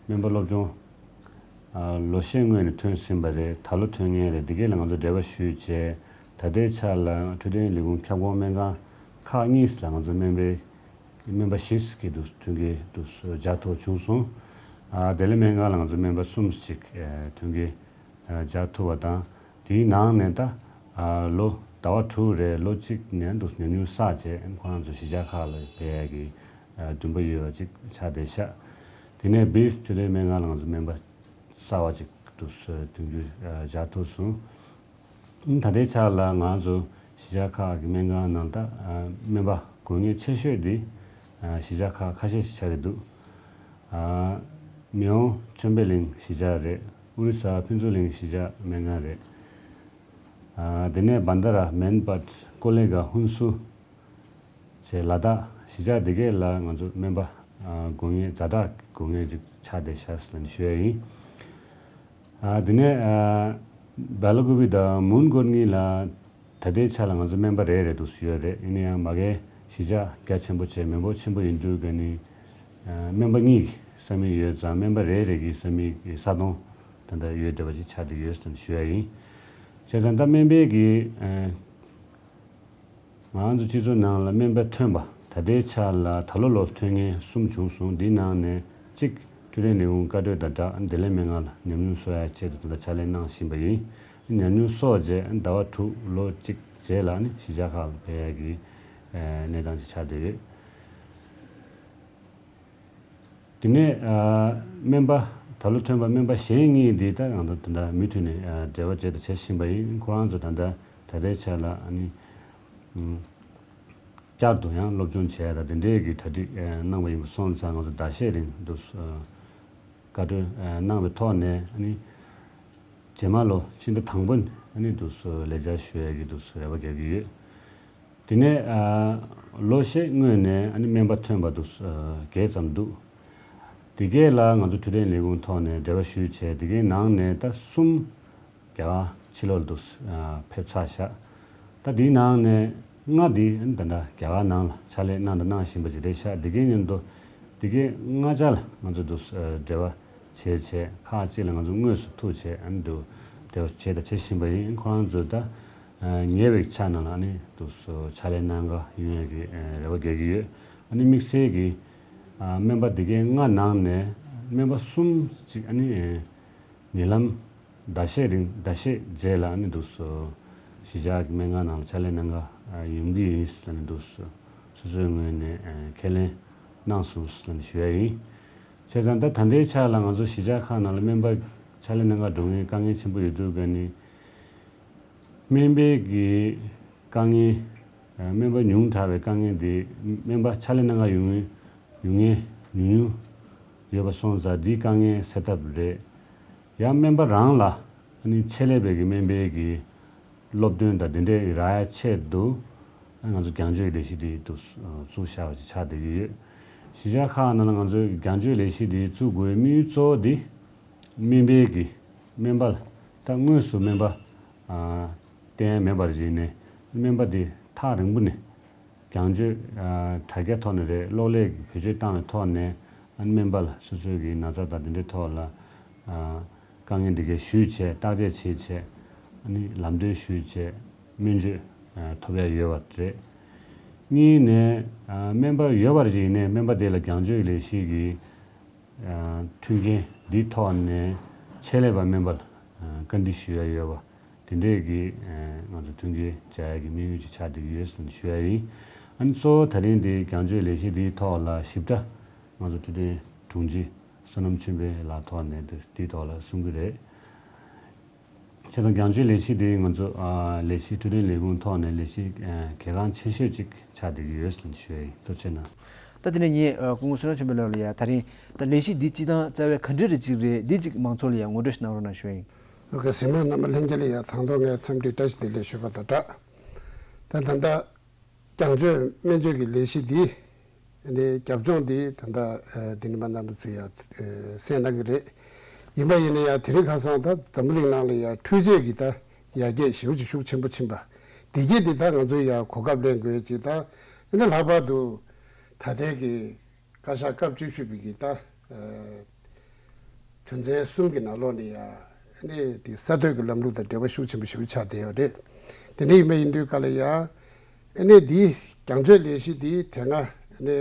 སྨན་པ་སློབ་སྦྱོང་ཨ་ལོ་ཤས་སྔོན་ནས་ཐོན་ཟིན་པ་རེད། ད་ལོ་ཐོན་མཁན་རེད། འདི་གས་ལ་ང་ཚོ་འབྲེལ་བ་ཞུས་བྱས། ད་ལྟའི་ཆར་ལ་འཕྲོད་བསྟེན་ལས་ཁུངས་ཁྱབ་ཁོངས་སྨན་ཁང་ཁག་གཉིས་ལ་ང་ཚོ་སྨན་པའི་སྨན་པ་བཞི་ཞིག་འདུག་ཐོན་གྱི་འདུག་སྦྱར་ཐུབ་བྱུང་སོང་། ཨ་བདེ་ལེགས་སྨན་ཁང་ལ་ང་ཚོ་སྨན་པ་གསུམ་ཞིག་ཨ་ཐོན་གྱི་ཨ་སྦྱར་ཐུབ་པ་དང་། དེའི་ནང་ནས་ད་ཨ་ལོ་ཟླ་བ་དྲུག་རེ་ལོ་གཅིག་ནས་འདུག་ཉམས་མྱོང་བསགས་བྱས། ཁོ་རང་ཚོ་གཞིས་ཆགས་ཁག་ལ་ཕེབས་ཡ་གི་ཨ་འདུན་པ་ཡོད་པ་ཅིག་ཆགས་བསྡད་ཤག་དེ་ནས་བིར་འཕྲོད་བསྟེན་སྨན་ཁང་ལ་ང་ཚོ་སྨན་པ་གསར་པ་ཅིག་འདུག་ཐོན་རྒྱུ་ཨ་སྦྱར་ཐུབ་སོང་། ད་ལྟའི་ཆར་ལ་ང་ཚོ་གཞིས་ཆགས་ཁག་གི་སྨན་ཁང་ནང་ད་ཨ་སྨན་པ་དགོས་ངེས་ཆེ་ཤོས་འདི་ཨ་གཞིས་ཆགས་ཁག་ཁ་ཤས་ཤིག་ཆགས་ཀྱི་འདུག་ཨ་མི་ཡོང་ཆོས་འཕེལ་གླིང་གཞིས་ཆགས་རེད། ཨོ་རི་ས་ཕུན་ཚོགས་གླིང་གཞིས་ཆགས་སྨན་ཁང་རེད། ཨ་དེ་ནས་བན་ད་ར་མན་པད་ཀོ་ལེ་ག་ཧུན་སུ་བྱས་ལ་དྭགས་གཞིས་ཆགས་འདི་གས་ལ་ང་ཚོ་སྨན་པ་ཨ་དགོས་ངེས་ཛ་དྲག་དགོས་ངེས་ཅིག་ཆགས་བསྡད་ཤག་ཟེར་ནས་ཞུ་ཡ་ཡིན། ཨ་དེ་ནས་ཨ་སྦེ་ལ་ཀུ་པི་དང་མུན་གོར་གཉིས་ལ་ད་ལྟའི་ཆ་ལ་ང་ཚོ་སྨན་པ་རེ་རེ་འདུག་ཡོད་རེད། ཡིན་ན་ཡང་མ་གིའི་གཞིས་ཆགས་རྒྱ་ཆེན་པོ་བྱས་མི་འབོར་ཆེན་པོ་ཡིན་དུས་ཀ་ནི་ཨ་སྨན་པ་གཉིས་ཀྱི་ས་མིག་ཡོད་ཙང་། སྨན་པ་རེ་རེ་གི་ས་མིག་གི་ས་སྟོང་ད་ལྟ་ཡོད་བསྡད་པ་ཅིག་ཆགས་བསྡད་ཡོད་ཟེར་ནས་ཞུ་ཡ་ཡིན། བྱས་ཙང་ད་སྨན་པའི་གི་ཨ་ང་ཚོ་སྤྱི་ཚོགས་ནང་ལ་སྨན་པ་ཐོན་པ་ད་ལྟའི་ཆ་ལ་ད་ལོ་ལོ་ཐོན་མཁན་གསུམ་བྱུང་སོང་། འདིའི་ནང་ནས་གཅིག་འཕྲོད་བསྟེན་ལས་ཁུངས་བཀའ་འཁྲོལ་དང་སྦྲགས་བདེ་ལེགས་སྨན་ཁང་ལ་ཉམས་མྱོང་གསོག་ཡ་ཆེད་དུ་ད་ལྟ་ཕྱག་ལས་གནང་བཞིན་པ་ཡིན། ཉམས་མྱོང་གསོག་རྗེས་ཟླ་བ་དྲུག་ལོ་གཅིག་རྗེས་ལ་ནི་གཞིས་ཆགས་ཁག་ལ་ཕེབས་ཡ་གི་ཨ་གནས་སྟངས་ཅིག་ཆགས་བསྡད་ཡོད། དེ་ནས་ཨ་སྨན་པ་ད་ལོ་ཐོན་པ་སྨན་པ་གཞན་གཉིས་འདི་ད་ང་ཚོ་ད་ལྟ་མུ་མཐུད་ནས་ཨ་འབྲེལ་བ་བྱས་དང་བྱེད་བཞིན་པ་ཡིན། ཁོ་རང་ཚོ་ད་ལྟ་ད་ལྟའི་ཆ་ལ་ཨ་ནི་ཨུམ་བསྐྱར་དུ་ཡང་སློབ་སྦྱོང་བྱས་དང་དེ་འདྲའི་གི་གྲ་སྒྲིག་ཨ་གནང་བ་ཡིན་པ་སོང་ཙང་། ང་ཚོ་ཟླ་ཤས་རིང་དུ་ཨ་བཀའ་འཁྲོལ་ཨ་གནང་བའི་ཐོག་ནས་ཨ་ནི་རྗེས་མ་ལོ་ཕྱི་ཟླ་དང་པོ་ནས་ཨ་ནི་དུ་ལས་བཅར་ཞུ་ཡ་གི་དུ་རེ་བ་རྒྱག་གི་ཡོད། དེ་ནས་ཨ་ལོ་ཤས་སྔོན་ནས་ཨ་ནི་སྨན་པ་ཐོན་པ་འདུག་ཨ་བརྒྱད་ཙམ་འདུག་དེ་གས་ལ་ང་ཚོ་འཕྲོད་བསྟེན་ལས་ཁུངས་ཐོག་ནས་འབྲེལ་བ་ཞུས་བྱས། དེ་གའི་ནང་ནས་ད་གསུམ་རྒྱ་གར་ཕྱི་ལོགས་ལ་འདུག་ཨ་ཕེབས་ཚར་ཤག་ད་དེའི་ནང་ནས་ལྔ་འདི་ཨ་ནི་ད་ལྟ་རྒྱ་གར་ནང་ལ་ཕྱག་ལས་གནང་དང་གནང་བཞིན་པ་ཅིག་རེད་ཤག་དེ་གའི་མཉམ་དུ་དེ་གའི་ལྔ་ཆ་ལ་ང་ཚོ་འདུག་ཨ་འབྲེལ་བ་བྱས་བྱས། ཁག་ཅིག་ལ་ང་ཚོ་དངོས་སུ་ཐུག་བྱས་ཨ་ནི་འདུག་འབྲེལ་བ་བྱས་དང་བྱེད་བཞིན་པ་ཡིན། ཁོ་རང་ཚོ་ད་ཨ་ཉེ་བའི་ཆ་ནང་ལ་ཨ་ནི་འདུག་སོ་ཕྱག་ལས་གནང་ག་ཡོང་ཡ་གི་ཨ་རེ་བ་རྒྱག་གི་ཡོད། ཨ་ནི་དམིགས་བསལ་གྱི་ཨ་སྨན་པ་འདི་གའི་ལྔ་ནང་ནས་སྨན་པ་གསུམ་ཅིག་ཨ་ནི་ཨ་ཉེ་ལམ་ཟླ་ཤས་རིང་ཟླ་ཤས་རྗེས་ལ་ཨ་ནི་འདུག་སོ་གཞིས་ཆགས་ཀྱི་སྨན་ཁང་ནང་ལ་ཕྱག་ལས་གནང་ག་ཨ་ཡོང་གི་ཡིན་ཟེར་ནས་འདུག་སོ་སོ་སོའི་ངོས་ནས་ཨ་ཁས་ལེན་གནང་སོང་ཟེར་ནས་ཞུ་ཡ་ཡིན། བྱས་ཙང་ད་ད་ལྟའི་ཆ་ལ་ང་ཚོ་གཞིས་ཆགས་ཁག་ནང་ལ་སྨན་པ་ཕྱག་ལས་གནང་ག་འགྲོ་མཁན་དཀའ་ངལ་ཆེན་པོ་ཡོད་དུས་ཀ་ནི། སྨན་པའི་གི་དཀའ་ངལ། ཨ་སྨན་པ་ཉུང་དྲགས་པའི་དཀའ་ངལ་འདི་སྨན་པ་ཕྱག་ལས་གནང་ག་ཡོང་མཁན་ཉུང་ངེ་ཉུང་ཉུང་ཡོད་པ་སོང་ཙང་། འདིའི་དཀའ་ངལ་སེལ་ཐབས་རེད། ཡང་སྨན་པ་རང་ལ་ཨ་ནི་ཆེད་ལས་པའི་གི་སྨན་པའི་གི་སློབ་སྟོན་དང་དེ་འདྲའི་རག་ཡ་ཆེད་དུ་ཨ་ང་ཚོ་རྒྱང་བརྗོད་ལས་གཞི་འདི་དུ་བཙུགས་བཞག་པ་ཅིག་ཆགས་བསྡད་ཀྱི་ཡོད། གཞིས་ཆགས་ཁག་ནང་ལ་ང་ཚོས་རྒྱང་བརྗོད་ལས་གཞི་འདི་བཙུགས་དགོས་པའི་དམིགས་ཡུལ་གཙོ་བོ་འདི། སྨན་པའི་གི་སྨན་པ་ལ་ད་དངོས་སུ་སྨན་པ་ཨ་བསྟེན་ཡ་མེད་པར་བྱས་ནས། སྨན་པ་འདི་ཐག་རིང་པོ་ནས་རྒྱང་བརྗོད་ཨ་དྲ་རྒྱ་ཐོག་ནས་རེད། གློག་ཀླད་ཀྱི་བེད་སྤྱོད་བཏང་བའི་ཐོག་ནས་ཨ་ནི་སྨན་པ་ལ་སོ་སོའི་གི་ན་ཚ་དང་དེ་འདྲའི་ཐོག་ལ་ཨ་དཀའ་ངལ་འདི་གའི་ཞུས་བྱས། བརྟག་དཔྱད་བྱས་བྱས། ཨ་ནི་ལམ་སྟོན་ཞུས་བྱས་སྨན་བཅོས་ཨ་ཐོབ་ཡ་ཡོད་པ་རེད། གཉིས་ནས་ཨ་སྨན་པ་ཡོད་པར་བྱས་ནས་སྨན་པ་དེ་ལ་རྒྱང་བརྗོད་ལས་གཞི་གི་ཨ་མཐུན་རྐྱེན་འདིའི་ཐོག་ནས་ཆེད་ལས་པ་སྨན་པ་ལ་ཨ་བཀའ་འདྲི་ཞུ་ཡ་ཡོད་པ། དེ་འདྲས་ཀྱི་ང་ཚོ་མཐུན་རྐྱེན་སྦྱར་ཡག་གི་དམིགས་ཡུལ་ཅིག་ཆགས་བསྡད་ཀྱི་ཡོད་ཟེར་ནས་ཞུ་ཡ་ཡིན། ཨ་ནི་གཙོ་བོ་ད་རིང་འདི་རྒྱང་སྐྱོད་ལས་གཞི་འདིའི་ཐོག་ལ་ཞིབ་ཕྲ་ང་ཚོ་འཕྲོད་བསྟེན་དྲུང་ཆེ་བསོད་ནམས་ཆོས་འཕེལ་ལགས་ཐོག་ནས་འདི་འདིའི་ཐོག་ལ་གསུང་གི་རེད། བྱས་ཙང་རྒྱང་སྐྱོད་ལས་གཞི་འདི་ང་ཚོ་ཨ་ལས་གཞི་འཕྲོད་བསྟེན་ལས་ཁུངས་ཐོག་ནས་ལས་གཞི་ཨ་གལ་འགངས་ཆེ་ཤོས་ཅིག་ཆགས་བསྡད་ཀྱི་ཡོད་ཟེར་ནས་ཞུ་ཡ་ཡིན། ཐུགས་རྗེ་གནང་། ད་དེ་ནས་ངས་ཨ་སྐུ་ངོ་བསོད་ནམས་ཆོས་འཕེལ་ལགས་ལ་ཡ་ད་རིང་ད་ལས་གཞི་འདི་སྤྱི་བཏང་རྩ་བའི་ག་འདྲ་རེ་ཅིག་རེད། འདི་ཅིག་མང་ཚོགས་ལ་ཡ་ངོ་སྤྲོད་ཞིག་གནང་རོགས་གནང་ཞུ་ཡ་ཡིན། ཨོ་ཀེ། གཟིགས་མོ་རྣམ་པ་ལྷན་རྒྱས་ལ་ཡ་དང་ཐོག་ངས་འཚམས་འདྲི་བཀྲ་ཤིས་བདེ་ལེགས་ཞུ་བ་དང་སྦྲགས། ད་ད་ལྟ་རྒྱང་སྐྱོད་སྨན་བཅོས་ཀྱི་ལས་གཞི་འདི་ནི་རྒྱབ་ལྗོངས་འདི་ད་ལྟ་ཨ་འདི་ནི་མ་རྣམ་པ་ཚོས་ཡ་ཨ་གསན་གནང་གི་རེད། ཡིན་པ་ཡིན་ན་ཡང་དེ་རིང་ཁ་སང་ད་འཛམ་བུ་གླིང་ནང་ལ་ཡ་འཕྲུལ་ཆས་ཀྱི་ད་ཡར་རྒྱས་ཞེ་པོ་ཅིག་ཤུགས་ཆེན་པོ་ཕྱིན་པ། དེ་གས་དེ་ད་ང་ཚོས་ཡ་གོ་སྐབས་ལེན་དགོས་ཅིག་ད་ཨ་ནི་ལྷག་པར་དུ་ད་ལྟའི་གི་བཀའ་ཤག་སྐབས་བཅུ་བཞི་པའི་གི་ད་ཨ་དོན་ཚན་གསུམ་གྱི་ནང་ལོགས་ནས་ཡ་ཨ་ནི་དེ་གསར་གཏོད་ཀྱི་ལམ་ལུགས་དང་འབྲེལ་བ་ཤུགས་ཆེན་པོ་ཞིག་ཆགས་བསྡད་ཡོད་རེད། དེ་འདྲ་ཡིན་པ་ཡིན་དུས་ག་ལ་ཡ་ཨ་ནི་འདི་རྒྱང་སྐྱོད་ལས་གཞི་འདི་དེ་སྔ་ཨ་ནི་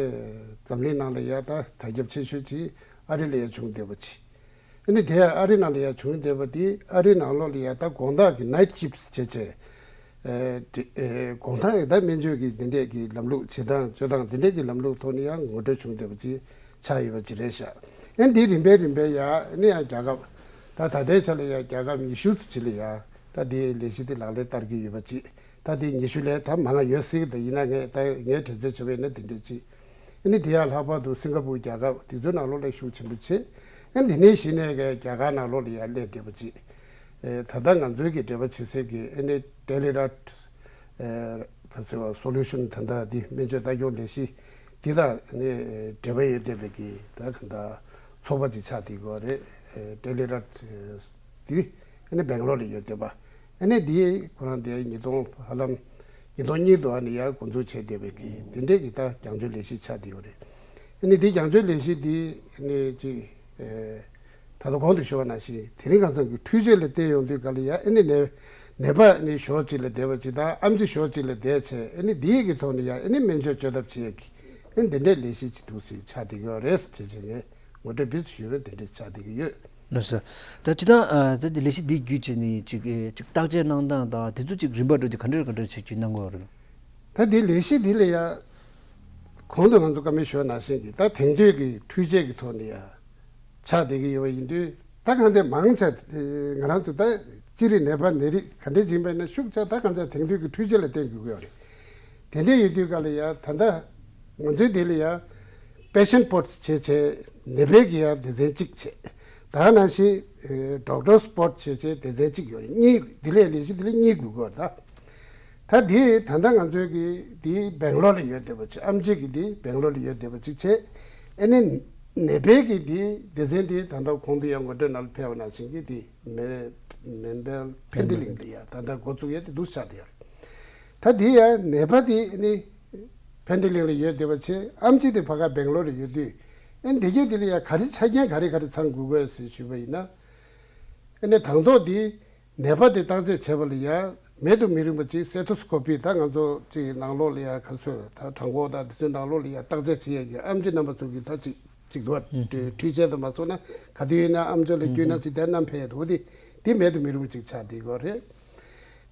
འཛམ་གླིང་ནང་ལ་ཡ་ད་དར་ཁྱབ་ཆེ་ཤོས་ཅིག་ཨ་རི་ལ་ཡ་བྱུང་བསྡད་པ་ཅིག་ཨ་ནི་དེ་ཡང་ཨ་རི་ནང་ལ་ཡང་བྱུང་བསྡད་པ་དེ་ཨ་རི་ནང་ལོགས་ལ་ཡང་ད་དགོང་དག་གི་night shifts་བྱས་བྱས། ཨེ་དེ་ཨེ་དགོང་དག་གི་ད་སྨན་བཅོས་ཀྱི་དེ་འདྲས་ཀྱི་ལམ་ལུགས་བྱེད་སྟངས་སྤྱོད་སྟངས་དེ་འདྲས་ཀྱི་ལམ་ལུགས་ཐོག་ནས་ཡང་ངོ་སྤྲོད་བྱུང་བསྡད་པ་ཅིག་ཆགས་ཡོད་པ་ཅིག་རེད་ཤག་ཨེ་འདི་རིམ་པས་རིམ་པས་ཡང་ཨ་ནི་ཡང་རྒྱལ་ཁབ་ད་ད་ལྟའི་ཆ་ལ་ཡང་རྒྱལ་ཁབ་ཉི་ཤུ་ཙམ་ཅིག་ལ་ཡང་ད་དེའི་ལས་གཞི་དེ་ལག་ལེན་བསྟར་གྱི་ཡོད་པ་ཅིག་ད་དེ་ཉི་ཤུ་ལས་ད་མང་ང་ཡོད་སྲིད་ཀྱི་འདུག་ཡིན་ན་ངས་ད་ངས་དྲན་ཚོད་བྱས་པ་ཡིན་ན་དེ་འདྲས་ཅིག་ཨ་ནི་དེ་ཡང་ལྷག་པར་དུ་སིང་ག་པུར་རྒྱལ་ཁབ་དེ་ཚོའི་ནང་ལོགས་ལ་ཤུགས་ཆེན་པོ་བྱེད། ཨ་ནི་དེ་ནས་གཞི་ནས་ཀྱི་རྒྱ་གར་ནང་ལོགས་ལ་ཡང་སླེབས་བསྡད་པ་ཅིག་ཨེ་ད་ལྟ་ང་ཚོའི་གི་འབྲེལ་བ་བྱེད་སའི་གི་ཨ་ནི་Tele Health་ཨེ་ག་ཚོད་པ་Solution་ད་ལྟ་འདི་སྨན་བཅོས་ལྟ་སྐྱོང་ལས་གཞི་འདི་དང་ཨ་ནི་འབྲེལ་བ་ཡོད་བསྡད་པའི་གི་ད་ག་འདྲ་ཚོགས་པ་ཅིག་ཆགས་བསྡད་ཡོད་རེད། ཨེ་Tele Health་འདི་ཨ་ནི་སྦེང་ལོར་ལ་ཡོད་བསྡད་པ། ཨ་ནི་འདི་ཁོ་རང་འདི་ཉིས་སྟོང་ཧ་ལམ་ཉིས་སྟོང་གཉིས་དུ་ཨ་ནི་ཡར་འགོ་འཛུགས་བྱས་བསྡད་པའི་གི་འདི་འདྲའི་གི་ད་རྒྱང་སྐྱོད་ལས་གཞི་ཆགས་བསྡད་ཡོད་རེད། ཨ་ནི་འདི་རྒྱང་སྐྱོད་ལས་གཞི་འདི་ཨ་ནི་ཅིག་ཨེ་ད་ལྟ་གོང་དུ་ཞུ་བ་ནང་བཞིན་དེ་རིང་ཁ་སང་གི་འཕྲུལ་ཆས་ལ་བལྟས་ཡོང་དུས་ག་ལ་ཡ་ཨ་ནི་ནད་ནད་པ་ཨ་ནི་ཞོགས་གཅིག་ལ་བསྡད་པ་ཅིག་དང་ཨེམ་ཆི་ཞོགས་གཅིག་ལ་བསྡད་བྱས་ཨ་ནི་འདི་གི་ཐོག་ནས་ཡ་ཨ་ནི་སྨན་བཅོས་བཅོས་ཐབས་བྱེད་ཡ་གི་ཨ་ནི་འདི་འདྲའི་ལས་གཞི་ཅིག་འདུག་སེ་ཆགས་བསྡད་ཡོད་རེད་ཟེར་བྱས་བྱས་ངས། ངོ་སྤྲོད་ཕུལ་ཞུས་པ་དེ་འདྲ་ཆགས་བསྡད་ཀྱི་ཡོད། ལགས་སོ། ད་སྤྱིར་བཏང་ཨ་ད་འདི་ལས་གཞི་འདི་བརྒྱུད་བྱས་ནས་ཅིག་ཨེ་ཅིག་བརྟག་དཔྱད་གནང་སྟངས་དང་དེ་ཚོ་ཅིག་རིམ་པ་འགྲོ་རྒྱུ་ག་འདྲ་ག་འདྲ་བྱེད་རྒྱུ་གནང་དགོས་རེད། ད་འདི་ལས་གཞི་འདི་ལ་ཡ་གོང་དུ་ང་ཚོ་བཀའ་མོལ་ཞུས་ནང་བཞིན་གྱི་ད་དེང་དུས་ཀྱི་འཕྲུལ་ཆས་ཀྱི་ཐོག་ནས་ཡ་ཆགས་བསྡད་ཀྱི་ཡོད་པ་ཡིན་དུས་ད་གང་དེ་མང་ཆེ་ང་རང་ཚོ་ད་སྤྱིར་ནད་པ་ནད་རིགས་ག་འདྲ་ཅིག་ཡིན་པ་ཡིན་ན་ཤུགས་ཆེ་ད་གང་ཆེ་དེང་དུས་ཀྱི་འཕྲུལ་ཆས་ལ་བརྟེན་དགོས་ཀྱི་ཡོད་རེད། དེ་འདྲ་ཡོད་དུས་ག་ལ་ཡ་ད་ལྟ་ང་ཚོའི་འདི་ལ་ཡ་patient pod་བྱས་བྱས་ནད་པའི་གི་ཡ་སྡེ་ཚན་གཅིག་བྱས། ད་ནང་བཞིན་doctor's pod་བྱས་བྱས་སྡེ་ཚན་གཅིག་ཡོད་རེད། གཉིས་འདི་ལས་ལས་གཞི་འདི་ལས་གཉིས་དགོས་ཀྱི་ཡོད་རེད་ད། ད་འདི་ད་ལྟ་ང་ཚོའི་གི་འདི་སྦེང་ལོར་ལ་ཡོད་བསྡད་པ་ཅིག་ཨེམ་ཆི་གི་འདི་སྦེང་ལོར་ལ་ཡོད་བསྡད་པ་ཅིག་བྱས། ཨ་ནི་ནད་པའི་གི་འདི་སྡེ་ཚན་འདི་ད་ལྟ་གོང་དུ་ཡང་ངོ་སྤྲོད་ནང་ལ་ཕེབས་པ་ནང་བཞིན་གི་འདི་མེ་མེ་འབལ་ཕན་བདེ་གླིང་འདི་ཡ་ད་ལྟ་འགོ་བཙུགས་ཡས་དེ་འདུག་ཆགས་བསྡད་ཡོད་རེད། ད་དེ་ཡང་ནད་པ་དེ་ནི་ཕན་བདེ་གླིང་ལ་ཡོད་བསྡད་པ་བྱས། ཨེམ་ཆི་དེ་ཕ་ག་སྦེང་ལོར་ལ་ཡོད་དུས་ཨེ་འདི་གས་དེ་ལ་ཡང་ག་རེ་ཆ་རྐྱེན་ག་རེ་ག་རེ་ཚང་དགོས་དགོས་ཟེར་ཞུས་པ་ཡིན་ན། ཨེ་ནི་དང་ཐོག་དེ་ནད་པ་དེ་བརྟག་དཔྱད་བྱས་པ་ལ་ཡང་མེད་དུ་མི་རུང་པ་ཅིག་སེ་ཐོ་སི་ཀོ་པི་ད་ང་ཚོ་ཅིག་ནང་ལོགས་ལ་ཡང་ག་ཚོད་ད་བྲང་ཁོག་དང་དེ་ཚོའི་ནང་ལོགས་ལ་ཡང་བརྟག་དཔྱད་བྱེད་ཡས་ཀྱི་ཨེམ་ཆི་རྣམ་པ་ཚོ་གི་ད་ཅིག་ཅིག་འདུག་བ། འཕྲུལ་ཆས་དང་མ་སོང་ན་ག་དུས་ཡིན་ན་ཨེམ་ཆི་ལ་བསྐྱོན་ན་ཅིག་དེ་བསྣམས་ཕེབས་ཡས་འདུག་བ། དེ་དེ་མེད་དུ་མི་རུང་བ་ཅིག་ཆགས་བསྡད་ཀྱི་ཡོད་རེད།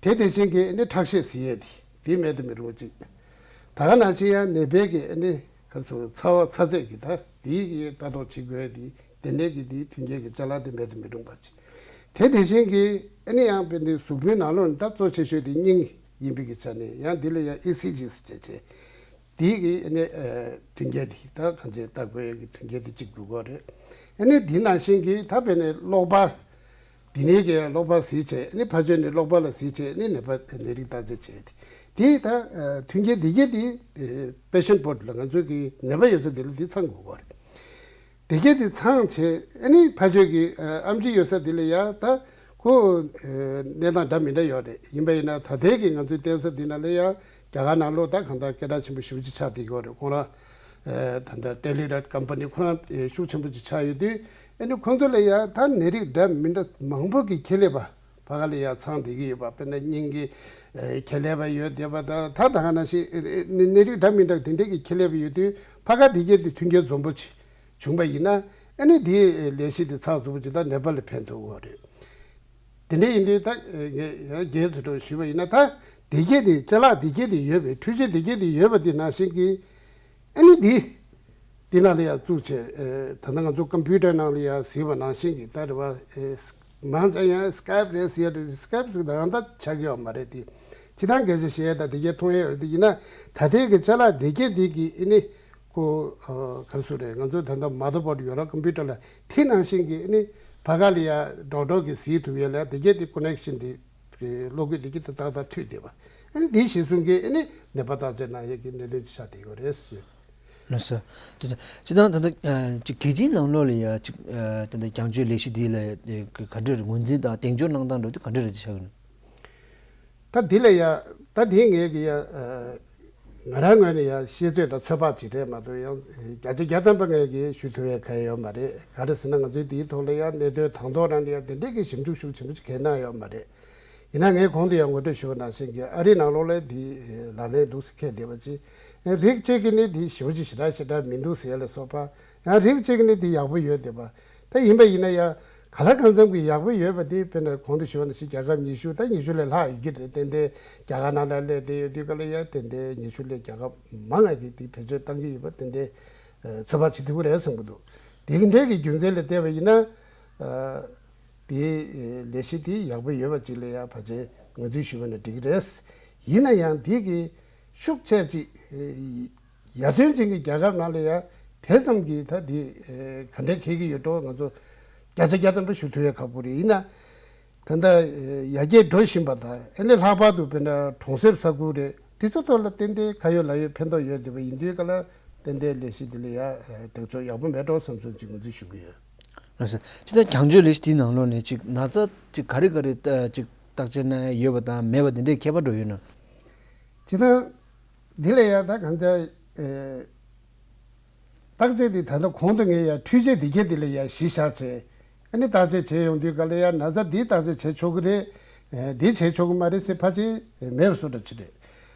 དེ་དེ་བཞིན་གྱི་ཨེ་ནི་ཁྲག་ཤེད་གཟིགས་ཡས་དེ་དེ་མེད་དུ་མི་རུང་བ་ཅིག་ད་ག་ནང་བཞིན་ཡང་ནད་པའི་གི་ཨེ་ནི་ག་ཚོད་ཚ་བ་ཚ་ཚད་ཀྱི་ད་དེའི་གི་ལྟ་རྟོག་བྱེད་དགོས་དེ་དེ་འདྲའི་གི་དེའི་མཐུན་རྐྱེན་གྱི་ཅ་ལག་དེ་མེད་དུ་མི་རུང་བ་ཅིག་དེ་དེ་བཞིན་གྱི་ཨེ་ནི་ཡང་དཔེ་འདི་གཟུགས་པོའི་ནང་ལོགས་ནས་ད་གཙོ་ཆེ་ཤོས་དེ་སྙིང་ཡིན་པའི་གི་ཆ་ནས་ཡང་འདི་ལ་ཡང་ཨི་སི་ཇི་ཟེར་བྱས་བྱས། དེའི་གི་ཨ་ནི་ཨ་མཐུན་རྐྱེན་དེ་ད་གང་ཅི་ལྟ་དགོས་ཀྱི་མཐུན་རྐྱེན་དེ་གཅིག་དགོས་ཀྱི་རེད། ཨ་ནི་དེ་ནང་བཞིན་གྱི་ད་དཔེར་ན་གློག་པ། དེ་ནས་ཀྱི་གློག་པ་གཟིགས་བྱས་ཨ་ནི་ཕར་ཕྱོགས་ནས་གློག་པ་ལ་གཟིགས་བྱས་ཨ་ནི་ནད་པ་ནད་རིགས་བརྟག་དཔྱད་བྱས་ཏེ། དེ་ད་ཨ་མཐུན་རྐྱེན་དེ་གས་དེ་ཨ་patient pod་ལ་ང་ཚོའི་གི་ནད་པ་ཡོད་ས་དེ་ལ་དེ་ཚང་དགོས་ཀྱི་རེད། དེ་གས་དེ་ཚང་བྱས་ཨ་ནི་ཕར་ཕྱོགས་ཀྱི་ཨ་ཨེམ་ཆི་ཡོད་ས་དེ་ལ་ཡ་ད་ཁོ་ཨ་གནས་སྟངས་འདྲ་མི་འདྲ་ཡོད་རེད། ཡིན་པ་ཡིན་ན་ད་ལྟའི་གི་ང་ཚོའི་བསྟན་ས་འདི་ན་ལ་ཡ་རྒྱ་གར་ནང་ལོགས་ད་གང་ལྟར་སྐད་གྲགས་ཆེན་པོ་ཞེ་པོ་ཅིག་ཆགས་བསྡད་ཡོད་རེད། ཁོང་རང་ཨ་ད་ལྟ་Tele Health company་ཁོ་རང་ཨ་ཤུགས་ཆེན་པོ་ཅིག་ཆགས་ཡོད་དུས་ཨ་ནི་ཁོང་ཚོ་ལ་ཡ་ད་ནད་རིགས་འདྲ་མི་འདྲ་མང་པོ་གི་ཁྱད་ལས་པ་ཕ་ག་ལ་ཡ་ཚང་བསྡད་ཀྱི་ཡོད་པ། དཔེར་ན་སྙིང་གི་ཨ་ཁྱད་ལས་པ་ཡོད་བསྡད་པ་དང་ད་ད་ག་ནང་བཞིན་ཨ་ཨ་ནད་རིགས་འདྲ་མི་འདྲ་དེ་འདྲའི་གི་ཁྱད་ལས་པ་ཡོད་དུས་ཕ་ག་དེ་གས་དེ་མཐུན་རྐྱེན་འཛོམས་པོ་ཅིག་བྱུང་པ་ཡིན་ན་ཨ་ནི་དེའི་ལས་གཞི་དེ་ཚགས་ཚུད་པོ་ཅིག་དང་ནད་པ་ལ་ཕན་ཐོགས་ཡོད་རེད། དེ་འདྲ་ཡིན་དུས་ད་ངས་ཡང་རྒྱས་ཚུལ་དུ་ཞུས་པ་ཡིན་ན། ད་སྡེ་བརྒྱད་དེ་ཅ་ལག་སྡེ་བརྒྱད་དེ་ཡོད་པའི། འཕྲུལ་ཆས་སྡེ་བརྒྱད་དེ་ཡོད་པ་དེ་ནང་བཞིན་གྱི་ཨ་ནི་འདི་འདི་ནང་ལ་ཡང་བཙུགས་བྱས། ད་ལྟ་ང་ཚོ་ཀམ་པུ་ཊར་ནང་ལ་ཡང་གཟིགས་པ་ནང་བཞིན་གྱི་ད་རེད་བ། མང་ཆེ་ཡང་སི་ཀེབ་རེད་ཟེར་ཡ་རེད། སི་ཀེབ་ཟེར་ད་ད་ཆགས་ཀྱི་ཡོད་མ་རེད། དེ་ཇི་ལྟར་སྐད་ཆ་བཤད་ཡ་ད་དེ་གས་མཐོང་ཡ་ཡོད་རེད། དེ་ཡིན་ན་ད་ལྟའི་གི་ཅ་ལག་སྡེ་བརྒྱད་དེ་གི་ཨ་ནི་ཁོ་ག་རེ་ཟེར་རེད། ང་ཚོ་ད་ལྟ་མ་དར་བོར་ཌི་ཡོད་ར། ཀམ་པུ་ཊར་ལ་དེ་ནང་བཞིན་གྱི་ཨ་ནི་ཕ་ག་ལ་ཡ་ཌོག་ཌོག་གི་གཟིགས་ཐུབ་ཡ་ལ་དེ་གས་དེ་ཀོ་ནེག་ཤན་དེ་གློག་སྐུད་དེ་གི་ཏག་ཏག་མཐུད་བསྡད་པ། ཨ་ནི་དེ་གཞིར་བཟུང་གི་ཨ་ནི་ནད་པ་བརྟག་དཔྱད་གནང་ཡས་ཀྱི་གནད་དོན་ཅིག་ཆགས་བསྡད་ཡོད་རེད་ཟེར། ལགས་སོ། དེ་ད་སྤྱིར་བཏང་ད་ལྟ་ཅིག་རྒྱལ་སྤྱིའི་ནང་ལོགས་ལ་ཡ་ཅིག་ད་ལྟ་རྒྱང་སྐྱོད་ལས་གཞི་འདི་ལ་ག་འདྲ་རེད། ངོས་འཛིན་དང་གདེང་འཇོག་གནང་སྟངས་འདྲ་བོ་དེ་ག་འདྲ་རེད་ཆགས་ཀྱི་ཡོད་ན། ད་འདི་ལ་ཡ་ད་དེ་ངས་ཀྱི་ཡ་ང་རང་ངོས་ནས་ཡ་ཤེས་ཚོད་དང་ཚོད་དཔག་ཅིག་རེད་མ་གཏོགས། ཡང་བརྒྱ་ཆ་བརྒྱ་ཐམ་པ་ངས་ཀྱི་ཞུ་ཐུབ་ཡ་ག་ཡོད་མ་རེད། ག་རེ་ཟེར་ན་ང་ཚོའི་འདིའི་ཐོག་ལ་ཡ་གནད་དོན་དང་ཐོག་རང་ལ་ཡ་དེ་འདྲས་ཀྱི་ཞིབ་འཇུག་ཤུགས་ཆེན་པོ་ཅིག་གང་གནང་ཡོད་མ་རེད། ཡིན་ན་ངས་གོང་དུ་ཡང་ངོ་སྤྲོད་ཞུ་བ་ནང་བཞིན་གྱི་ཨ་རིའི་ནང་ལོགས་ལ་འདི་ལག་ལེན་འདུག་སེ་འཁེལ་བསྡད་པ་ཅིག་རིགས་གཅིག་གིས་ནི་འདི་ཞེ་པོ་ཅིག་ཞེ་དྲག་ཞེ་དྲག་མི་འདུག་ཟེར་ཡ་ལ་སོགས་པ། ཡང་རིགས་གཅིག་གིས་ནི་འདི་ཡག་པོ་ཡོད་བསྡད་པ། ད་ཡིན་པ་ཡིན་ན་ཡང་ག་ལ་གང་འཚམ་གྱི་ཡག་པོ་ཡོད་པ་དེ་དཔེར་ན་གོང་དུ་ཞུས་པ་ནང་བཞིན་རྒྱལ་ཁབ་ཉི་ཤུ་ད་ཉི་ཤུ་ལས་ལྷག་ཡོད་ཀྱི་རེད། ཏན་ཏན་རྒྱ་གར་ནང་ལ་སླེབས་བསྡད་ཡོད་དུས་ག་ལ་ཡང་ཏན་ཏན་ཉི་ཤུ་ལས་རྒྱལ་ཁབ་མང་ང་གིས་དེ་བེད་སྤྱོད་བཏང་གི་ཡོད་པ་ཏན་ཏན་ཚོད་དཔག་བྱེད་ཐུབ་ཀྱི་རེད་བསམ་གྱི་འདུག་དེ་གི་འདྲའི་གི་རྒྱུ་མཚན་ལ་བལྟས་པ་ཡིན་ན། དེའི་ལས་གཞི་དེ་ཡག་པོ་ཡོད་པ་ཅིག་ལ་ཡང་ཕལ་ཆེར་ངོས་འཛིན་ཞུས་པ་ན་འགྲིག་གི་རེད། ཡིན་ན་ཡང་དེ་གི་ཤུགས་ཆེ་ཅིག་ཡར་ཐོན་ཅན་གྱི་རྒྱལ་ཁབ་ནང་ལ་ཡང་དེ་ཙམ་གྱི་ད་དེ་ག་འདྲ་འཁེལ་གྱི་ཡོད་འགྲོ་ང་ཚོ་བརྒྱ་ཆ་བརྒྱ་ཐམ་པ་ཞུ་ཐུབ་ཡ་ཁག་པོ་རེད། ཡིན་ན་ད་ལྟ་ཡར་རྒྱས་འགྲོ་བཞིན་པ་དང་ཨ་ནི་ལྷག་པར་དུ་དཔེར་ན་གྲོང་གསེབ་ས་ཁུལ་རེད། དེ་ཚོ་ཐོག་ལ་ཏན་ཏན་ཁ་ཡོད་ལག་ཡོད་ཕན་ཐོགས་ཡོད་བསྡད་པ་ཡིན་དུས་ག་ལ་ཏན་ཏན་ལས་གཞི་འདི་ལ་ཡང་གདེང་འཇོག་ཡག་པོ་མེད་འགྲོ་བསམ་བསམ་ཅིག་ངོས་འཛིན་ཞུ་གི་ཡོད། ལགས་སོ། སྤྱིར་བཏང་རྒྱང་སྐྱོད་ལས་གཞི་དེའི་ནང་ལོགས་ནས་ཅིག་ན་ཚ་ཅིག་ག་རེ་ག་རེ་ཅིག་བརྟག་དཔྱད་གནང་ཡ་ཡོད་པ་དང་མེད་པ་དེ་འདྲའི་ཁྱད་པར་འགྲོ་ཡོད་ན། སྤྱིར་བཏང་འདི་ལ་ཡང་ད་གང་ལྟར་ཨེ། བརྟག་དཔྱད་དེ་ད་ལྟ་གོང་དུ་ངས་ཡང་འཕྲུལ་ཆས་འདི་གས་འདི་ལ་ཡང་གཞི་བཞག་བྱས། ཨ་ནི་བརྟག་དཔྱད་བྱས་ཡོང་དུས་ག་ལ་ཡང་ན་ཚ་འདི་བརྟག་དཔྱད་བྱེད་ཆོག་གི་རེད། ཨེ་འདི་བྱེད་ཆོག་གི་མ་རེད་ཟེར་ཕལ་ཆེར་མེད་པ་བཟོ་འདྲ་ཅིག་རེད།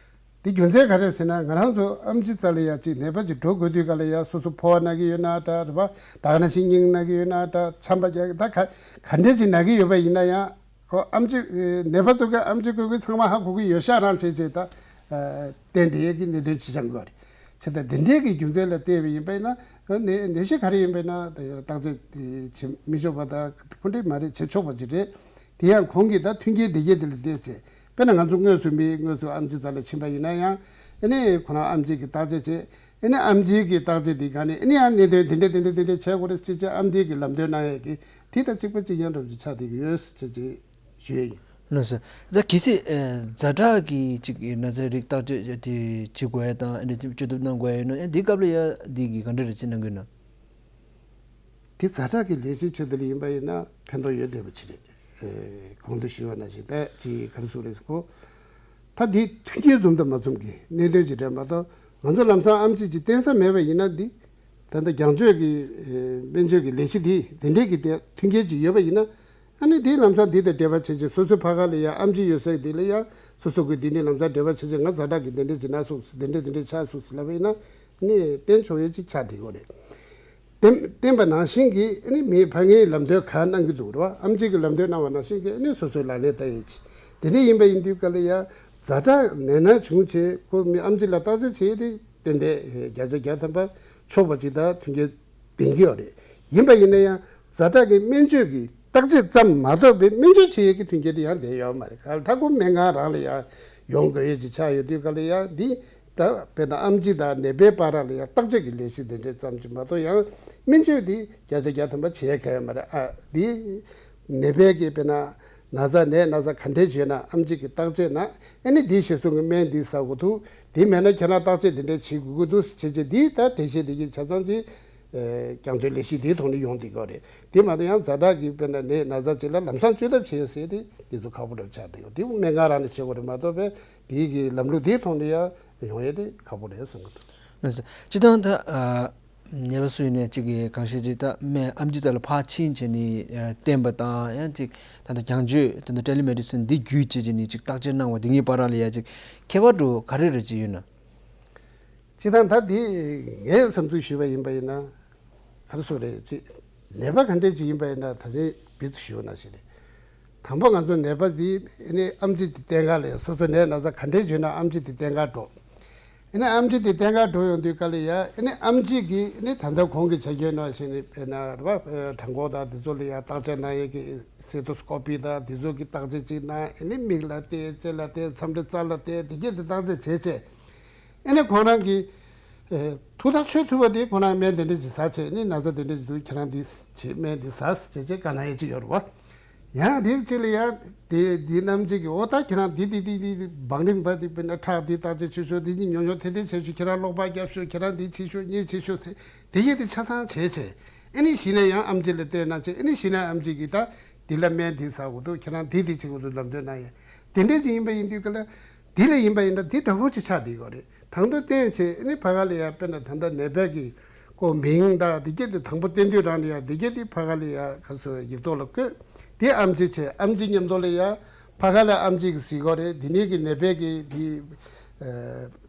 འདི་རྒྱུ་མཚན་ག་རེ་ཟེར་ན་ང་རང་ཚོ་ཨེམ་ཆི་རྩ་ལ་ཡང་ཅིག་ནད་པ་ཅིག་འགྲོ་དགོས་དུས་ག་ལ་ཡང་སོ་སོ་ཕོ་བ་ན་གི་ཡོད་ན་འདྲ་རེད་པ། ད་ག་ནང་བཞིན་སྙིང་ན་གི་ཡོད་ན་འདྲ་ཆམ་པ་རྒྱག་གི་ད་ག་ག་འདྲས་ཅིག་ན་གི་ཡོད་པ་ཡིན་ན་ཡང་། ཁོ་ཨེམ་ཆི་ནད་པ་ཚོ་གི་ཨེམ་ཆི་བཀོལ་གི་ཚང་མ་ཧ་གོ་གི་ཡོད་ཤག་རང་བྱས་བྱས་ད་བསྟན་དེ་ཡས་ཀྱི་གནད་དོན་ཅི་ཆགས་དགོས་རེད། བྱས་ད་འདི་འདྲའི་གི་རྒྱུ་མཚན་ལ་བལྟས་པ་ཡིན་པས་ན་ནད་ནད་གཞི་ག་རེ་ཡིན་པས་ན་བརྟག་དཔྱད་བྱེད་མི་ཆོག་པ་དང་ཁོ་འདྲས་མ་རེད་བྱེད་ཆོག་པ་ཅིག་རེད། དེ་ཡང་གོང་གི་ད་མཐུན་རྐྱེན་བདེ་སྐྱིད་དེ་ལ་བལྟས་བྱས་དཔེར་ན་ང་ཚོ་དངོས་སུ་མི་དངོས་སུ་ཨེམ་ཆི་རྩ་ལ་ཕྱིན་པ་ཡིན་ན་ཡང་ཨ་ནི་ཁོ་རང་ཨེམ་ཆི་གི་བརྟག་དཔྱད་བྱས། ཨ་ནི་ཨེམ་ཆི་གི་བརྟག་དཔྱད་དེ་ག་ནས་ཨ་ནི་ཡང་གནད་དོན་དེ་འདྲ་དེ་འདྲ་དེ་འདྲ་བྱས་དགོས་རེད་ཅེས་བྱས་ཨེམ་ཆི་གི་ལམ་སྟོན་གནང་ཡས་ཀྱི་དེ་དང་གཅིག་པ་གཅིག་རྐྱང་འདྲ་བོ་ཅིག་ཆགས་བསྡད་ཀྱི་ཡོད་ཅེས་ཅེས་ཞུ་ཡས་ཡིན། ལགས་སོ། ད་གལ་སྲིད་ཛ་དྲག་གི་ཅིག་ན་ཚའི་རིགས་བརྟག་དཔྱད་དེ་བྱེད་དགོས་ཡས་དང་ཨ་ནི་བཅོས་ཐབས་གནང་དགོས་ཡས་ཡོད་ན་ཨ་འདི་སྐབས་ལ་ཡ་འདི་གི་ག་འདྲ་རེ་བྱེད་གནང་གི་ཡོད་ན། དེ་ཛ་དྲག་གི་ལས་གཞི་ཆེད་དུ་ལ་ཡིན་པ་ཡིན་ན་ཕན་ཐོགས་ཡོད་བསྡད་པ་ཅིག་རེད། ཨེ་གོང་དུ་ཞུས་པ་ནང་བཞིན་ད་ཅིག་ག་རེ་ཟེར་རེད་ཟེར་གོ། ད་དེ་མཐུན་རྐྱེན་འཛོམས་དང་མ་འཛོམས་ཀྱི་གནད་དོན་ཅིག་རེད་མ་གཏོགས་ང་ཚོ་ལམ་སང་ཨེམ་ཆི་ཅིག་བསྟེན་ས་མེད་པ་ཡིན་ན་འདི་ད་ལྟ་རྒྱང་སྐྱོད་ཀྱི་ཨེ་སྨན་བཅོས་ཀྱི་ལས་གཞི་འདི་དེ་འདྲས་ཀྱི་དེ་མཐུན་རྐྱེན་ཅིག་ཡོད་པ་ཡིན་ན། ཨ་ནི་དེའི་ལམ་སང་འདི་དང་འབྲེལ་བ་བྱེད་ཅིག་སོ་སོའི་ཕ་ག་ལ་ཡང་ཨེམ་ཆི་ཡོད་སའི་འདི་ལ་ཡང་སོ་སོ་གི་འདི་ནས་ལམ་སང་འབྲེལ་བ་བྱེད་ཅིག་ང་ཛ་དྲག་གི་འདི་འདྲས་ཅིག་ན་སོང་འདི་འདྲས་འདི་འདྲས་ཆགས་སོང་ཟེར་ལབ་པ་ཡིན་ན་ཨ་ནི་བསྟེན་ཆོག་ཡས་ཅིག་ཆགས་བསྡད་ཡོད་རེད། བསྟེན་བསྟེན་པ་ནང་བཞིན་གྱི་ཨ་ནི་མིའི་ཕ་གིའི་ལམ་སྟོན་ག་གནང་གི་འདུག་རེད་བ། ཨེམ་ཆི་གི་ལམ་སྟོན་གནང་བ་ནང་བཞིན་གྱི་ཨ་ནི་སོ་སོའི་ལག་ལེན་བསྟར་ཡས་ཅིག་དེ་འདྲས་ཡིན་པ་ཡིན་དུས་ག་ལ་ཡང་ཛ་དྲག་ནད་ན་བྱུང་བྱས་ཁོ་མི་ཨེམ་ཆི་ལ་བརྟག་དཔྱད་བྱས་ཏེ། ཏན་ཏན་བརྒྱ་ཆ་བརྒྱ་ཐམ་པ་ཆོག་པ་ཅིག་དང་མཐུན་རྐྱེན་ལྡན་གྱི་ཡོད་རེད། ཡིན་པ་ཡིན་ན་ཡང་ཛ་དྲག་གི་སྨན་བཅོས་ཀྱི་བརྟག་དཔྱད་ཙམ་མ་གཏོགས་པའི་སྨན་བཅོས་བྱེད་ཡས་ཀྱི་མཐུན་རྐྱེན་དེ་ཡང་ལྡན་ཡོད་མ་རེད། ག་ལ་ད་ཁོ་སྨན་ཁང་རང་ལ་ཡང་ཡོང་དགོས་ཡས་ཅིག་ཆགས་ཡོད་དུས་ག་ལ་ཡང་འདི་ད་དཔེར་ན་ཨེམ་ཆི་དང་ནད་པའི་བར་ལ་ཡང་བརྟག་དཔྱད་ཀྱི་ལས་གཞི་དེ་འདྲས་ཙམ་ཅིག་མ་གཏོགས་ཡང་སྨན་བཅོས་འདི་བརྒྱ་ཆ་བརྒྱ་ཐམ་པ་བྱེད་ཡས་ག་ཡོད་མ་རེད། ཨ་འདི་ནད་པའི་གི་དཔེར་ན། ན་ཚ་ནད་ན་ཚ་ག་འདྲས་བྱས་ན་ཨེམ་ཆི་གི་བརྟག་དཔྱད་ན་ཨ་ནི་འདི་གཞིར་བཟུང་གི་སྨན་འདི་ཟ་དགོས་འདུག་དེ་མེད་ན་ཁྱེད་རང་བརྟག་དཔྱད་དེ་འདྲས་བྱེད་དགོས་ཀྱི་འདུག་བྱས་རྗེས་འདི་ལྟར་འགྲེལ་བཤད་དེ་གི་ཆ་ཚང་ཅིག་རྒྱང་སྐྱོད་ལས་གཞི་འདིའི་ཐོག་ནས་ཡོང་བསྡད་ཀྱི་ཡོད་རེད། དེ་མ་གཏོགས་ཡང་ཛ་དྲག་གི་དཔེར་ན་ནད་ན་ཚ་ཅིག་ལ་ལམ་སང་བཅོས་ཐབས་བྱེད་ཟེར་དེ་འདི་ཚོ་ཁག་པོ་འདྲ་ཆགས་བསྡད་ཡོད། དེ་སྨན་ཁང་རང་ནས་བྱེད་དགོས་རེད་མ་གཏོགས་པས་དེའི་གི་ལམ་ལུགས་འདིའི་ཐོག་ནས་ཡང་ཡོང་ཡས་དེ་ཁག་པོ་རེད་བསམ་གྱི་འདུག་སྤྱིར་བཏང་ད། ནད་པ་སུ་ཡིན་ནའི་གཅིག་གིས་གང་ཤེས་ཅིག་ད་སྨན་ཨེམ་ཆི་རྩ་ལ་ཕར་ཕྱིན་བྱས་ནས་བསྟེན་པ་དང་ཡང་གཅིག་ད་ལྟ་རྒྱང་སྐྱོད་ད་ལྟ་ཊེ་ལི་མེ་ཌི་སིན་འདི་བརྒྱུད་བྱས་བྱས་ནས་གཅིག་བརྟག་དཔྱད་གནང་བ་འདི་གཉིས་བར་ལ་ཡ་གཅིག་ཁྱད་པར་འདྲ་ག་རེ་རེ་ཅིག་ཡོད་ན། སྤྱིར་བཏང་ད་འདི་ངས་བསམ་ཚུལ་ཞུས་པ་ཡིན་པ་ཡིན་ན་ག་རེ་ཟེར་རེད་ཅིག་ནད་པ་ག་འདྲས་ཅིག་ཡིན་པ་ཡིན་ན་ད་ཆེན་བེད་དུ་ཞུས་པ་ནང་བཞིན་རེད། དང་པོ་ང་ཚོ་ནད་པ་འདི་ཨ་ནི་ཨེམ་ཆི་དེ་བསྟེན་ག་ལ་ཡ། སོ་སོ་ནད་ན་ཚ་ག་འདྲས་བྱུང་ན་ཨེམ་ཆི་དེ་བསྟེན་ག་འགྲོ། ཨ་ནི་ཨེམ་ཆི་དེ་བསྟེན་ག་འགྲོ་ཡོང་དུས་ག་ལ་ཡ། ཨ་ནི་ཨེམ་ཆི་གིས་ཨ་ནི་ད་ལྟ་གོང་གི་བྱ་རྒྱུ་ནང་བཞིན་ནི་དཔེར་ན་རེད་པ། བྲང་ཁོག་དང་དེ་ཚོ་ལ་ཡ་བརྟག་དཔྱད་གནང་ཡས་ཀྱི་སི་ཊོ་སི་ཀོ་པི་དང་དེ་ཚོ་གི་བརྟག་དཔྱད་ཅིག་གནང་། ཨ་ནི་མིག་ལ་བལྟས། ལྕེ་ལ་བལྟས། མཚམས་རེ་རྩ་ལ་བལྟས། དེ་གྱད་དེ་བརྟག་དཔྱད་བྱས་བྱས། ཨ་ནི་ཁོང་རང་གིས་ཐུགས་ཐག་ཆོད་ཐུབ་པ་དེ་ཁོང་རང་སྨན་དེ་འདྲ་ཅིག་ཟ་བྱས། ཨ་ནི་ན་ཚ་དེ་འདྲ་ཅིག་འདུག་ཁྱེད་རང་འདི་བྱེད། སྨན་འདི་ཟ་བྱས་བྱས་བཀའ་གནང་ཡས་ཅིག་ཡོད་རེད་པ། ཡང་རིགས་གཅིག་ལ་ཡང་དེ་དེ་ནམ་གཅིག་གི་འོ་ད་ཁྱེད་རང་འདི་འདི་འདི་འདི་འདི་བང་རིམ་པ་འདི་དཔེར་ན་ཁྲག་འདི་བརྟག་དཔྱད་བྱེད་ཤོག་འདི་གཉིས་ཉོ་ཉོ་དེ་འདི་བྱེད་ཤོག་ཁྱེད་རང་གློག་པར་རྒྱབ་ཤོག་ཁྱེད་རང་འདི་བྱེད་ཤོག་གཉིས་བྱེད་ཤོག་ཟེར་དེ་གྱད་དེ་ཆ་ཚང་བྱས་བྱས། ཨ་ནི་གཞི་ནས་ཡང་ཨེམ་ཆི་ལ་བསྟན་གནང་བྱས། ཨ་ནི་གཞི་ནས་ཨེམ་ཆི་གིས་ད་འདི་ལ་སྨན་འདི་ཟ་དགོས་འདུག་ཁྱེད་རང་འདི་འདི་བྱེད་དགོས་འདུག་ལམ་སྟོན་གནང་ཡས། དེ་འདྲ་ཅིག་ཡིན་པ་ཡིན་དུས་ག་ལ། འདི་ལ་ཡིན་པ་ཡིན་ན་འདི་འདྲ་བོ་ཅིག་ཆགས་བསྡད་ཡོད་རེད། དང་དུ་བསྟན་བྱས་ཨ་ནི་ཕ་ག་ལ་ཡ་དཔེར་ན་ད་ལྟ་ནད་པའི་གི་ཀོ་མིང་དང་དེ་གྱད་དེ་དང་པོ་བསྟན་དུས་རང་ལ་ཡ་དེ་གྱད་དེ་ཕ་ག་ལ་ཡ་ག་ཚོད་ཡིག་ཐོག་ལ་བཀོད། དེ་ཨེམ་ཆི་བྱས། ཨེམ་ཆི་མཉམ་དུ་ལ་ཡ་ཕ་ག་ལ་ཨེམ་ཆི་གི་གཟིགས་སྐོར་རེད། དེ་ནས་གི་ནད་པའི་གི་དེ་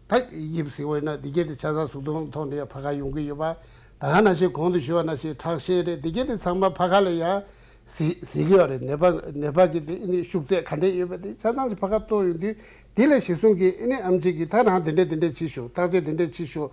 ད་ཡིབ་གཟིགས་པ་ཡིན་ན་དེ་གྱད་དེ་ཆ་ཚང་གཟུགས་མཐོང་ཐོག་ནས་ཡ་ཕ་ག་ཡོང་གི་ཡོད་པ། ད་ག་ནང་བཞིན་གོང་དུ་ཞུས་པ་ནང་བཞིན་ཁྲག་ཤེད་རེད། དེ་གྱད་དེ་ཚང་མ་ཕ་ག་ལ་ཡ་གཟིགས་གཟིགས་ཀྱི་ཡོད་རེད། ནད་པ་ནད་པ་གི་དེ་ཨ་ནི་ཤུགས་ཚད་ག་འདྲས་ཡོད་པ་དེ་ཆ་ཚང་ཅིག་ཕ་ག་གཏོང་ཡོང་དུས། དེ་ལ་གཞི་བཟུང་གིས་ཨ་ནི་ཨེམ་ཆི་གིས་ད་རང་དེ་འདྲས་དེ་འདྲས་བྱེད་ཤོག་བརྟག་དཔྱད་དེ་འདྲས་བྱེད་ཤོག་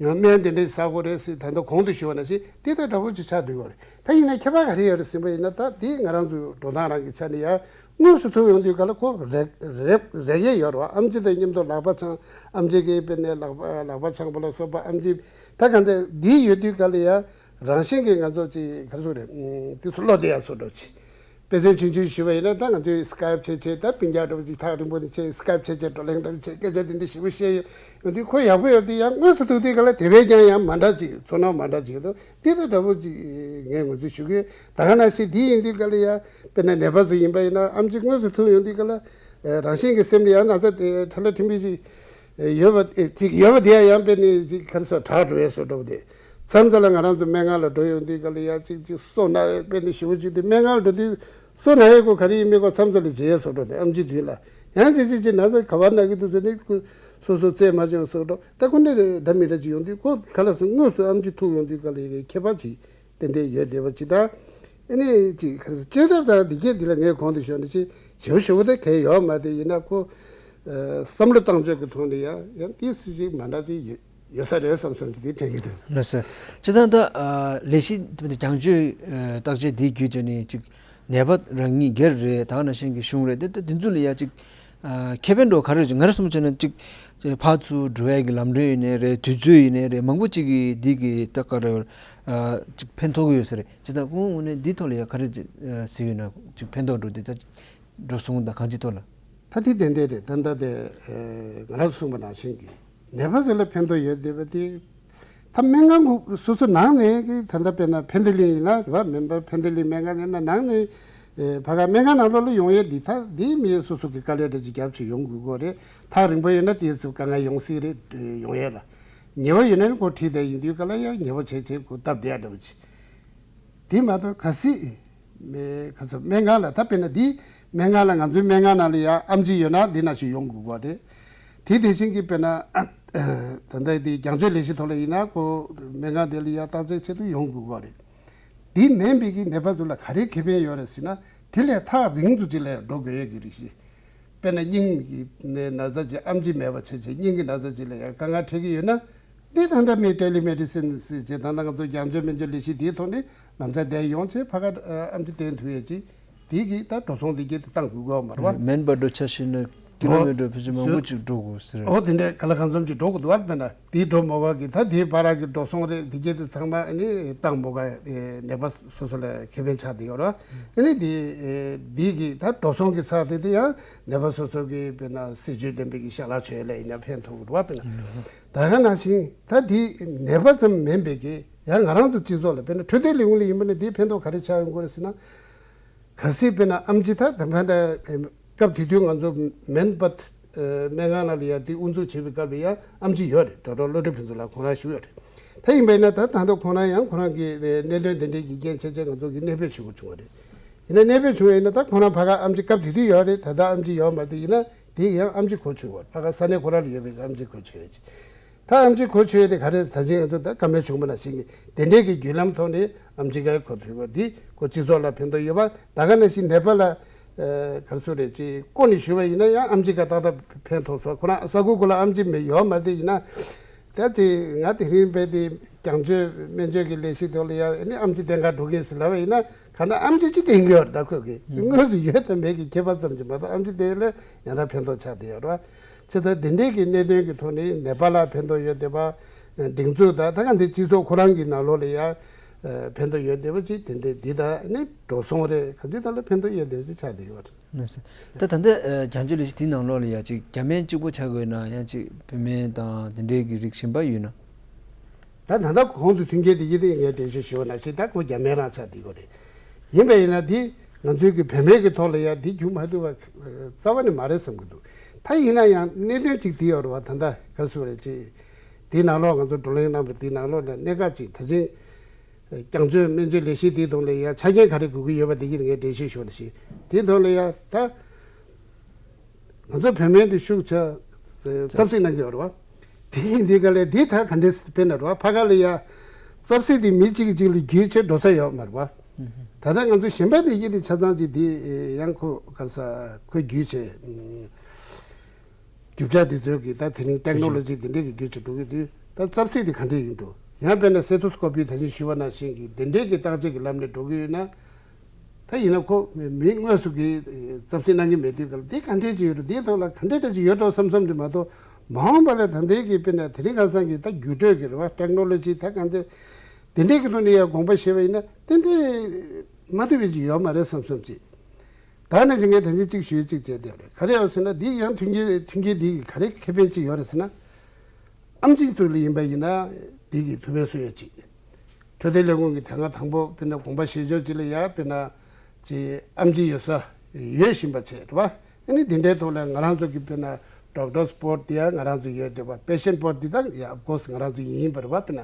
ཡང་སྨན་དེ་འདྲས་ཟ་དགོས་རེད་ཟེར། ད་ལྟ་གོང་དུ་ཞུས་པ་ནང་བཞིན་དེ་ལྟར་འདྲ་བོ་ཅིག་ཆགས་བསྡད་ཡོད་རེད། ད་ཡིན་ན་ཁྱད་པར་ག་རེ་ཡོད་རེད་ཟེར་བ་ཡིན་ན། ད་དེ་ང་རང་ཚོའི་འགྲོ་སྟངས་རང་གི་ཆ་ནས་ཡང་དངོས་སུ་ཐུག་ཡོང་དུས་ག་ལ་ཁོ་རེག་རེག་རེག་ཡས་ཡོད་རེད་པ། ཨེམ་ཆི་དང་མཉམ་དུ་ལག་པ་འཆང་། ཨེམ་ཆི་གིས་དཔེར་ན་ལག་པ་ལག་པ་འཆང་བ་ལ་སོགས་པ། ཨེམ་ཆི་ད་ག་འདྲ་འདི་ཡོད་དུས་ག་ལ་ཡ་རང་བཞིན་གྱིས་ང་ཚོ་ཅིག་ག་རེ་ཟེར་དགོས་རེད། ཨུམ། དེ་ཚོ་བློ་བདེ་ཡ་བཟོ་འདྲ་ཅིག་དཔེ་མཚོན་ཆུང་ཆུང་ཞུས་པ་ཡིན་ན། ད་ང་ཚོས་སི་ཀའེབ་བྱས་བྱས། ད་སྤུན་ཀྱག་འདྲ་བོ་ཅིག་ཐག་རིང་པོ་ནས་བྱས་སི་ཀའེབ་བྱས་བྱས་བགྲོ་གླེང་འདྲ་བོ་བྱས། སྐད་ཆ་དེ་འདྲ་ཞིབ་པོ་བཤད་ཡོང་དུས་ཁོ་ཡག་པོ་ཡོད་དེ། ཡང་དངོས་སུ་ཐུག་དུས་ག་ལ་དེ་བས་ཀྱང་ཡང་མ་འདྲ་ཅིག་ཚོར་སྣང་མ་འདྲ་ཅིག་ཡོད་དོ། དེ་ལྟར་འདྲ་བོ་ཅིག་ངས་ངོས་འཛིན་ཞུ་གི་ཡོད། ད་ག་ནང་བཞིན་དེ་ཡིན་དུས་ག་ལ་ཡ་དཔེར་ན་ནད་པ་ཚོ་ཡིན་པ་ཡིན་ན། ཨེམ་ཆི་དངོས་སུ་ཐུག་ཡོང་དུས་ག་ལ་རང་བཞིན་གྱི་སེམས་ལ་ཡང་ན་ཚ་དེ་ཁྲ་ལ་ཁྲིམས་པའི་ཅིག་ཡོད་པ་ཅིག་ཡོད་པ་དེ་ཡང་དཔེར་ན་ཅིག་ག་རེ་ཟེར་དྲག་འགྲོ་བའི་བཟོ་འདྲ་བོ་དེ། མཚམས་མཚམས་ལ་ང་རང་ཚོ་སྨན་ཁང་ལ་འགྲོ་ཡོང་དུས་ག་ལ་ཡ་གཅིག་གཅིག་སོ་ན་དཔེ་འདི་ཞེ་པོ་གཅིག་དུས། སྨན་ཁང་ལ་འགྲོ་དུས་སོ་ན་ཡས་ཁོ་ག་རེ་ཡིན་མིན་ཁོ་མཚམས་མཚམས་ལ་བརྗེད་ཡས་བཟོ་འདྲ་དེ། ཨེམ་ཆི་དུས་ལ་ཡང་གཅིག་གཅིག་གཅིག་ན་ཚ་ག་པར་ན་གི་འདུག་ཟེར་ནས་ཁོ་སོ་སོ་རྩད་མ་བྱས་བཟོ་འདྲ། ད་ཁོ་འདྲ་འདྲ་མི་འདྲ་ཅིག་ཡོང་དུས་ཁོ་ག་ལ་སོང་དངོས་སུ་ཨེམ་ཆི་ཐུག་ཡོང་དུས་ག་ལ་ཡ་ཁྱད་པར་ཅིག་ཏན་ཏན་ཡོད་བསྡད་པ་ཅིག་དང་། ཨ་ནི་ཅིག་ག་རེ་ཟེར། བཅོས་ཐབས་དང་འདི་གྱད་འདི་ལ་ངས་གོང་དུ་ཞུས་ནང་བཞིན་ཞེ་པོ་ཞེ་པོ་དེ་གང་ཡོད་མ་རེད། ཡིན་ན་ཁོ་ཨ་བསམ་བློ་བཏང་ཕྱོགས་ཀྱི་ཐོག་ནས་ཡང་ཡང་ཏོག་ཙམ་ཅིག་མ་འདྲ་ཅིག་ཡོད་ཡོད་ས་རེད་བསམ་བསམ་ཅིག་དེ་དྲན་གྱི་འདུག་ལགས་སོ། སྤྱིར་བཏང་ད་ཨ་ལས་གཞི་རྒྱང་བསྐྱོད་ཨ་བརྟག་དཔྱད་འདི་བརྒྱུད་བྱས་ནས་ཅིག་ནད་པ་རང་ཉིད་སྒེར་རེད། ད་ག་ནང་བཞིན་གྱི་གཞུང་རེད། དེ་ད་དེ་ཚོ་ལ་ཡ་ཅིག་ཨ་ཁེ་ཕན་འདྲ་བོ་ག་རེ་ཡོད། ང་རང་བསམ་བློ་བྱས་ན་ཅིག་ཕར་ཚུར་འགྲོ་ཡ་གི་ལམ་གྲོན་ཡིན་ནའི་རེད། དུས་ཚོད་ཡིན་ནའི་རེད། མང་པོ་ཅིག་གིས་འདི་གི་ད་ག་རེ་ཨ་ཅིག་ཕན་ཐོགས་ཀྱི་ཡོད་ས་རེད། ཅི་ད་ཁོང་ངོས་ནས་འདིའི་ཐོག་ལ་ཡ་ག་རེ་ཅིག་ཨ་ཟེར་ཡོད་ན། ཅིག་ཕན་ཐོགས་འགྲོ་འདི་ད་འགྲོ་སོང་ད་གང་ཅིའི་ཐོག་ལ། ད་དེ་ཏན་ཏན་རེད། ད་ལྟ་དེ་ཨ་ང་རང་གསུངས་པ་ནང་བཞིན་གྱི་ནད་པ་ཚོ་ལ་ཕན་ཐོགས་ཡོད་བསྡད་པ་དེ། ད་སྨན་ཁང་གི་སོ་སོ་ནང་ནས་ཀྱི་ད་ལྟ་དཔེར་ན་ཕན་བདེ་གླིང་ཡིན་ན་རེད་པ། མིན་པ་ཕན་བདེ་གླིང་སྨན་ཁང་ཡིན་ན་ནང་ནས་ཨེ་ཕ་ག་སྨན་ཁང་ནང་ལོགས་ལ་ཡོང་ཡས་འདི་ད་འདི་མི་སོ་སོ་གི་དཀའ་ལས་འདྲ་ཅིག་རྒྱབ་བྱས་ཡོང་དགོས་ཀྱི་རེད། ཐག་རིང་པོ་ཡོད་ན་དེ་ཚོ་དཀའ་ངལ་ཡོང་སྲིད་རེད། ཨེ་ཡོང་ཡས་ལ་ཉེ་བ་ཡོད་ན་ནི་ཁོ་ཁྲིད་བསྡད་ཡིན་དུས་ག་ལ་ཡ་ཉེ་བ་བྱས་བྱས་ཁོ་སྟབས་བདེ་ཡ་འདྲ་བོ་ཅིག་དེ་མ་གཏོགས་གལ་སྲིད་མེ་ག་ཚོད་སྨན་ཁང་ལ་ད་དཔེར་ན་འདི་སྨན་ཁང་ལ་ང་ཚོའི་སྨན་ཁང་ནང་ལ་ཡ་ཨེམ་ཆི་ཡོད་ན་འདི་ནང་བཞིན་ཡོང་དགོས་པ་རེད། དེ་དེ་བཞིན་གྱི་དཔེར་ན་ད་ལྟ་འདི་རྒྱང་བསྐྱོད་ལས་གཞི་ཐོག་ལ་ཡིན་ན་ཁོ་སྨན་ཁང་དེ་ལ་ཡ་བརྟག་དཔྱད་ཆེད་དུ་ཡོང་དགོས་པ་རེད། འདི་མིན་པའི་གི་ནད་པ་ཚོ་ལ་ག་རེ་ཁེ་ཕན་ཡོད་རེད་ཟེར་ན། དེ་ལས་ཐག་རིང་ཚོ་ཅིག་ལ་འགྲོ་དགོས་ཡས་ཀྱི་རེད་ཤི། དཔེར་ན་སྙིང་གི་ནད་ན་ཚ་ཅིག་ཨེམ་ཆི་མེད་པ་བྱས་བྱས་སྙིང་གི་ན་ཚ་ཅིག་ལ་ཡང་དཀའ་ངལ་འཕྲད་ཀྱི་ཡོད་ན། འདི་ད་ལྟ་མི་ཊེ་ལི་མེ་ཌི་སིན་ཟེར་བྱས་ད་ལྟ་ང་ཚོ་རྒྱང་བསྐྱོད་སྨན་བཅོས་ལས་གཞི་དེའི་ཐོག་ནས་ལམ་སང་བསྡད་ཡོང་བྱས་ཕ་ག་ཨེམ་ཆི་བསྟེན་ཐུབ་ཡས་ཅིག་དེ་གི་ད་འགྲོ་སོང་དེ་གྱད་དེ་བཏང་དགོས་ཀྱི་ཡོད་མ་རེད་བ། མིན་པ་འགྲོ་ཆ་ཤེས་ན་ཀི་ལོ་མི་ཊར་ཕལ་ཆེར་མང་པོ་ཅིག་འགྲོ་དགོས་ཟེར། འོ་དེ་འདྲའི་ག་ལ་གང་འཚམ་ཅིག་འགྲོ་དགོས་འདུག་བ། དཔེར་ན་དེའི་འགྲོ་མ་དགོས་ཀྱི་ད་དེའི་བར་གྱི་འགྲོ་སོང་རེད། དེ་གྱད་དེ་ཚང་མ་ཨ་ནི་བཏང་མ་དགོས་ནད་པ་སོ་སོ་ལ་ཁེ་ཕན་ཆགས་བསྡད་ཡོད་རེད་བ། ཨ་ནི་དེ་དེ་གི་ད་འགྲོ་སོང་གི་ཚད་དེ་དེ་ཡང་ནད་པ་སོ་སོ་གི་དཔེར་ན་སྲིད་ཇུས་ལྡན་པའི་གི་ཞལ་ལག་མཆོད་ཡས་ལ་ཡིན་ན་ཕན་ཐོགས་འདུག་བ། དཔེར་ན་ད་ག་ནང་བཞིན་ད་དེ་ནད་པ་ཙམ་མིན་པའི་གི་ཡང་ང་རང་ཚོ་སྤྱི་ཚོགས་ལ་དཔེར་ན་འཕྲོད་བསྟེན་ལས་ཁུངས་ལ་ཡིན་པ་ན་དེའི་ཕན་ཐོགས་ག་རེ་ཆགས་ཡོང་གི་རེད་ཟེར་ན། གལ་སྲིད་དཔེར་ན་ཨེམ་ཆི་ད་ད་ཕན་ད་སྐབས་དེ་དུས་ང་ཚོ་མེན་པད་སྨན་ཁང་ནང་ལ་ཡ་དེ་དབུ་འཛུགས་བྱེད་པའི་སྐབས་ལ་ཡ་ཨེམ་ཆི་ཡོད་རེད། ཌོག་ཊར་བློ་གྲོས་ཕུན་ཚོགས་ལགས་ཁོང་རང་བཞུགས་ཡོད་རེད། ད་ཡིན་པ་ཡིན་ན་ད་ད་ལྟ་ཁོང་རང་ཡང་ཁོང་རང་གི་གནད་དོན་དེ་འདྲའི་གི་རྐྱེན་བྱས་བྱས་ང་ཚོ་གི་གནས་སྤོས་བྱེད་དགོས་བྱུང་བ་རེད། ཡིན་ན་གནས་སྤོས་བྱུང་བ་ཡིན་ན་ད་ཁོང་རང་ཕ་ག་ཨེམ་ཆི་སྐབས་དེ་དུས་ཡོད་རེད། ད་ལྟ་ཨེམ་ཆི་ཡོད་མ་རེད། ཡིན་ན་དེ་ཡང་ཨེམ་ཆི་གོ་ཆོད་པ་རེད། ཕ་ག་ས་གནས་ཁོ་རང་ལ་ཡོད་པའི་ཨེམ་ཆི་གོ་ཆོད་ཡོད་ཅིག་ད་ཨེམ་ཆི་གོ་ཆོད་དེ་ག་རེ་ད་ཅིག་ང་ཚོ་ད་བཀའ་མོལ་བྱུང་བ་ནང་བཞིན་གྱི་དེ་འདྲའི་གི་བརྒྱུད་ལམ་ཐོག་ནས་ཨེམ་ཆི་ག་གོ་ཐུབ་པ་འདི་ཁོ་སྤྱི་ཚོགས་ལ་ཕན་ཐོགས་ཡོད་པ། ད་ག་ནང་བཞིན་ནད་པ་ལ་ ཨ་ག་རེ་ཟེར་རེད། ཅིག་བསྐོ་ནས་ཞུས་པ་ཡིན་ན་ཡང་ཨེམ་ཆི་ག་ཏག་ཏག་ཕན་ཐོགས་སོང་། ཁོ་རང་ས་ཁུག་ཁོ་ལ་ཨེམ་ཆི་མེད་ཡོད་མ་རེད། དེ་ཡིན་ན་ད་ཅིག་ང་དེ་རིང་བས་དེ་རྒྱང་བཅོས་སྨན་བཅོས་ཀྱི་ལས་གཞི་དེ་ལ་ཡང་ཨ་ནི་ཨེམ་ཆི་བསྟེན་ག་འགྲོ་གི་ཡིན་ཟེར་ལབ་པ་ཡིན་ན། གང་ལྟར་ཨེམ་ཆི་ཅིག་བསྟེན་གྱི་ཡོད་རེད། ད་ཁོས་ཀྱི་དངོས་སུ་ཡོད་དང་མེད་ཀྱི་ཁྱད་པར་ཙམ་གྱིས་མ་གཏོགས་ཨེམ་ཆི་བསྟེན་ལ་ཡང་ད་ཕན་ཐོགས་ཆགས་བསྡད་ཡོད་རེད་བ། བྱས་ཙང་དེ་འདྲའི་གི་གནད་དོན་གྱི་ཐོག་ནས་ནད་པ་ལ་ཕན་ཐོགས་ཡོད་བསྡད་པ། སྒྲིག་འཛུགས་དང་ད་ག་འདི་སྤྱི་ཚོགས་ཁོ་རང་གི་ནང་ལོགས་ལ་ཡང་ཕན་ཐོགས་ཡོད་བསྡད་པ་ཅིག་དེ་འདྲའི་འདི་དང་ནི་འགྲོ་སོང་རེད། ག་ཚོད་ད་ལ་ཕན་ཐོགས་ཡོད་བསྡད་པ་ཅིག་ཆགས་བསྡད་ཡོད་རེད། ད་ད་ལྟ་རྒྱང་བཅོས་ལས་གཞི་དེའི་ནང་ལོགས་ལ་ཡང་ཅིག་རྒྱ་སྨན་གཅིག་པོ་ཆགས་དགོས་ན་ཡང་ཅིག་བོད་སྨན་དང་དེ་འདྲའི་གི་རིགས་གཞན་པ་ཡོད་ན། ད་ད་ལྟ་གོང་དུ་མཐུན་རྐྱེན་དེ་གྱིས་དེ་ངས་འགྲེལ་བཤད་ཞུ་བ་ནང་བཞིན་ད་ཁོ་རྒྱ་སྨན་རང་ཆགས་བསྡད་ཡོད་རེད། ཡིན་པ་ཡིན་ན་དེ་ང་ཚོའི་གི་བོད་སྨན་གྱི་ཐོག་ལ་ཡང་དེ་རྒྱུག་མ་ཐུབ་པ་རྩ་བ་ནས་མ་རེད་བསམ་གྱི་འདུག་ད་ཡིན་ན་ཡང་གནད་དོན་གཅིག་དེ་ཡོད་རེད་བ། ད་ལྟ་ག་རེ་ཟེར་རེད། ཅིག་དེའི་ནང་ལོགས་ང་ཚོ་བགྲོ་གླེང་གནང་བའི་དེའི་ནང་ལོགས་ལ་གནད་འགག་ཅིག་ད་ཅིང་རྒྱང་བཅོས་སྨན་བཅོས་ལས་གཞི་དེའི་ཐོག་ལ་ཡང་ཆ་རྐྱེན་ག་རེ་དགོས་ཀྱི་ཡོད་པ་དེ་གྱིས་ངས་འགྲེལ་བཤད་ཞུ་བ་ནང་བཞིན་དེའི་ཐོག་ལ་ཡང་ད། ང་ཚོ་བོད་སྨན་དེ་ཤུགས་ཆེ་རྩབ་གསིག་གནང་གི་ཡོད་རེད་བ། དེ་ཡིན་དུས་ག་ལས་དེ་ད་ག་འདྲས་དཔེར་ན་རེད་བ། ཕ་ག་ལ་ཡ་རྩབ་གསིག་དེ་མི་གཅིག་གིས་གཅིག་ལ་བརྒྱུད་བྱས་འགྲོ་ས་ཡོད་མ་རེད་བ། ད་ལྟ་ང་ཚོ་གཞན་པ་དེ་ཡིན་དེ་ཆ་ཚང་ཅིག་དེ་ཡང་ཁོ་ག་ས་ཁོས་བརྒྱུད་བྱས། རྒྱུ་ཆ་དེ་ཚོའི་གི་ད་དེ་རིང་ཊེག་ནོ་ལོ་ཇི་དེ་འདྲས་ཀྱི་བརྒྱུད་བྱས་འགྲོ་གི་དུས་ད་རྩབ་གསིག་དེ་ག་འདྲས་ཡིན་འགྲོ། ཡང་དཔེར་ན་སེ་ཐོ་སི་ཀོ་པི་ད་གིན་ཞུས་པ་ནང་བཞིན་གི་དེ་འདྲས་ཀྱི་བརྟག་དཔྱད་ཀྱི་ལམ་ནས་འགྲོ་གི་ཡོད་ན། ད་ཡིན་ན་ཁོ་མི་དངོས་སུ་གི་རྩབ་གསིག་གནང་གི་མེད་དུས་ག་ལ་འདི་ག་འདྲས་ཅིག་ཡོད་རེད། འདིའི་ཐོག་ལ་ག་འདྲས་འདྲ་ཅིག་ཡོད་འགྲོ་བསམ་བསམ་དེ་མ་གཏོགས་མ་འོངས་པ་ལ་ད་ལྟའི་གི་དཔེར་ན་དེ་རིང་ཁ་སང་གི་ད་འགྱུར་འགྲོས་ཀྱི་རེད་བ། ཊེག་ནོ་ལོ་ཇི་ད་གང་ཅི་དེ་འདྲས་ཀྱི་ཐོག་ནས་ཡང་དགོངས་པ་བཞེས་པ་ཡིན་ན་ཏན་ཏན་མ་ཐུབ་པའི་ཅིག་ཡོད་མ་རེད་བསམ་བསམ་ཅིག་ད་ནས་ཅིག་ངས་ད་གིན་ཅིག་ཞུས་ཅིག་བྱས་བསྡད་རེད། ག་རེ་ཡོད་ཟེར་ན་འདི་ཡང་མཐུན་རྐྱེན་མཐུན་རྐྱེན་འདི་གི་ག་རེ་ཁེ་ཕན་ཅིག་ཡོད་རེད་ཟེར་ན། ཨེམ་ཆི་ཚོ་ལ་ཡིན་པ་ཡིན་ན་འདི་གི་ཐུབ་པའི་སྲོལ་ཡོད་ཅིག་འཕྲོད་བསྟེན་ལས་ཁུངས་ཀྱི་དེ་སྔ་དང་པོ་དཔེར་ན་དགོངས་པ་བཞེས་ཕྱོགས་ཅིག་ལ་ཡ་དཔེར་ན་ཅིག་ཨེམ་ཆི་ཡོད་ས་ཡོད་བཞིན་པ་བྱས་རེད་བ། ཨ་ནི་འདི་འདྲའི་ཐོག་ལ་ང་རང་ཚོ་གི་དཔེར་ན་ཌོག་ཊར་སི་པོར་ཊི་དེ་ཡ་ང་རང་ཚོ་ཡོད་འདུག་བ། པེ་ཤེན་ཊི་པོར་ཊི་དེ་དག་ཡ་ཨོཕ་ཀོར་སི་ང་རང་ཚོ་ཡིན་པ་རེད་བ། དཔེར་ན་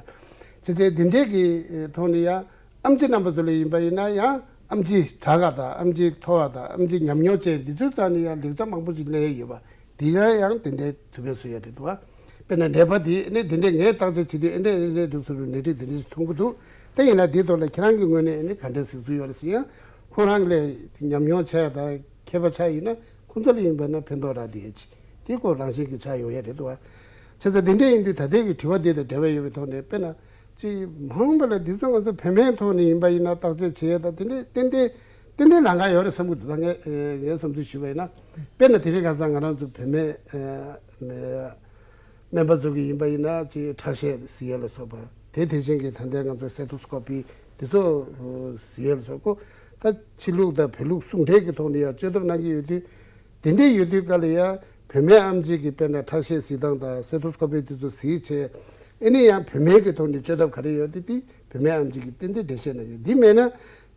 བྱས་ཙང་འདི་འདྲའི་གི་ཐོག་ནས་ཡ་ཨེམ་ཆི་རྣམ་པ་ཚོ་ལ་ཡིན་པ་ཡིན་ན་ཡང་ཨེམ་ཆི་དྲག་ག་དང་ཨེམ་ཆི་མཐོ་བ་དང་ཨེམ་ཆི་ཉམས་མྱོང་ཅན་འདི་ཚོའི་རྩ་ནས་ཡང་ལེགས་ཆ་མང་པོ་ཞིག་ལེན་ཡོད་པ། དེ་ཡང་ཡང་དེ་འདྲའི་ཐུབ་པའི་སྲོལ་ཡོད་རེད་འདུག་བ། དཔེར་ན་ནད་པ་དེ་ནི་དེ་འདྲའི་ངས་བརྟག་དཔྱད་བྱེད་དུས་ཨེ་འདྲའི་ཨེ་འདྲའི་འདུག་ཟེར་བའི་ནད་རིགས་དེ་འདྲ་ཞིག་མཐོང་གི་འདུག་ད་ཡིན་ན་དེའི་ཐོག་ལ་ཁྱེད་རང་གི་ངོས་ནས་ཨེ་ནི་ག་འདྲའི་གཟིགས་ཚུལ་ཡོད་རེད་ཟེར་ཡང་ཁོ་རང་ལས་ཉམས་མྱོང་ཆེ་དང་མཁས་པ་ཆགས་ཡིན་ན་ཁོང་ཚོ་ལ་ཡིན་པ་ན་ཕན་ཐོགས་རག་དེ་ཡོད་ཅིག་དེ་ཁོ་རང་བཞིན་གྱི་ཆགས་ཡོང་ཡ་རེད་འདུག་བ། བྱས་ཙང་དེ་འདྲ་ཡིན་དུས་ད་ལྟའི་གི་དྲི་བ་དེ་དང་འབྲེལ་བ་ཡོད་པའི་ཐོག་ནས་དཔེར་ན། ཅིག་མ་འོངས་པ་ལ་འདི་ཚོ་ང་ཚོ་བོད་སྨན་ཐོག་ནས་ཡིན་པ་ཡིན་ན་བརྟག་དཔྱད་བྱེད་ཡས་དང་དེ་འདྲའི་ཏན་ཏན་ཏན་ཏན་ལམ་ཁ་ཡོད་རེད་བསམ་གྱི་འདུག་ད་ངས་ངའི་བསམ་ཚུལ་ཞུས་པ་ཡིན་ན། དཔེར་ན་དེ་རིང་ཁ་སང་ང་རང་ཚོ་བོད་སྨན་སྨན་པ་ཚོ་གི་ཡིན་པ་ཡིན་ན་ཅིག་ཁྲག་ཤེད་གཟིགས་ཡས་ལ་སོགས་པ་དེ་དེ་བཞིན་གྱི་ད་ལྟའི་ང་ཚོ་སེ་ཐོ་སི་ཀོ་པི་དེ་ཚོ་གཟིགས་ཡས་ལ་སོགས་པ་ད་ཕྱི་ལུགས་དང་བོད་ལུགས་ཟུང་འབྲེལ་གྱི་ཐོག་ནས་ཡང་བཅོས་ཐབས་གནང་གི་ཡོད་དུས། དེ་འདྲའི་ཡོད་དུས་ག་ལ་ཡང་བོད་སྨན་ཨེམ་ཆི་གི་དཔེར་ན་ཁྲག་ཤེད་གཟིགས་སྟངས་དང་སེ་ཐོ་སི་ཀོ་པི་དེ་ཚོ་གཟིགས་བྱས། ཨེ་ནི་ཡང་བོད་སྨན་གྱི་ཐོག་ནས་བཅོས་ཐབས་ག་རེ་ཡོད་དེ་དེ་བོད་སྨན་ཨེམ་ཆི་གིས་ཏན་ཏན་འགྲེལ་བཤད་གནང་ཡོད། འདི་མེད་ན་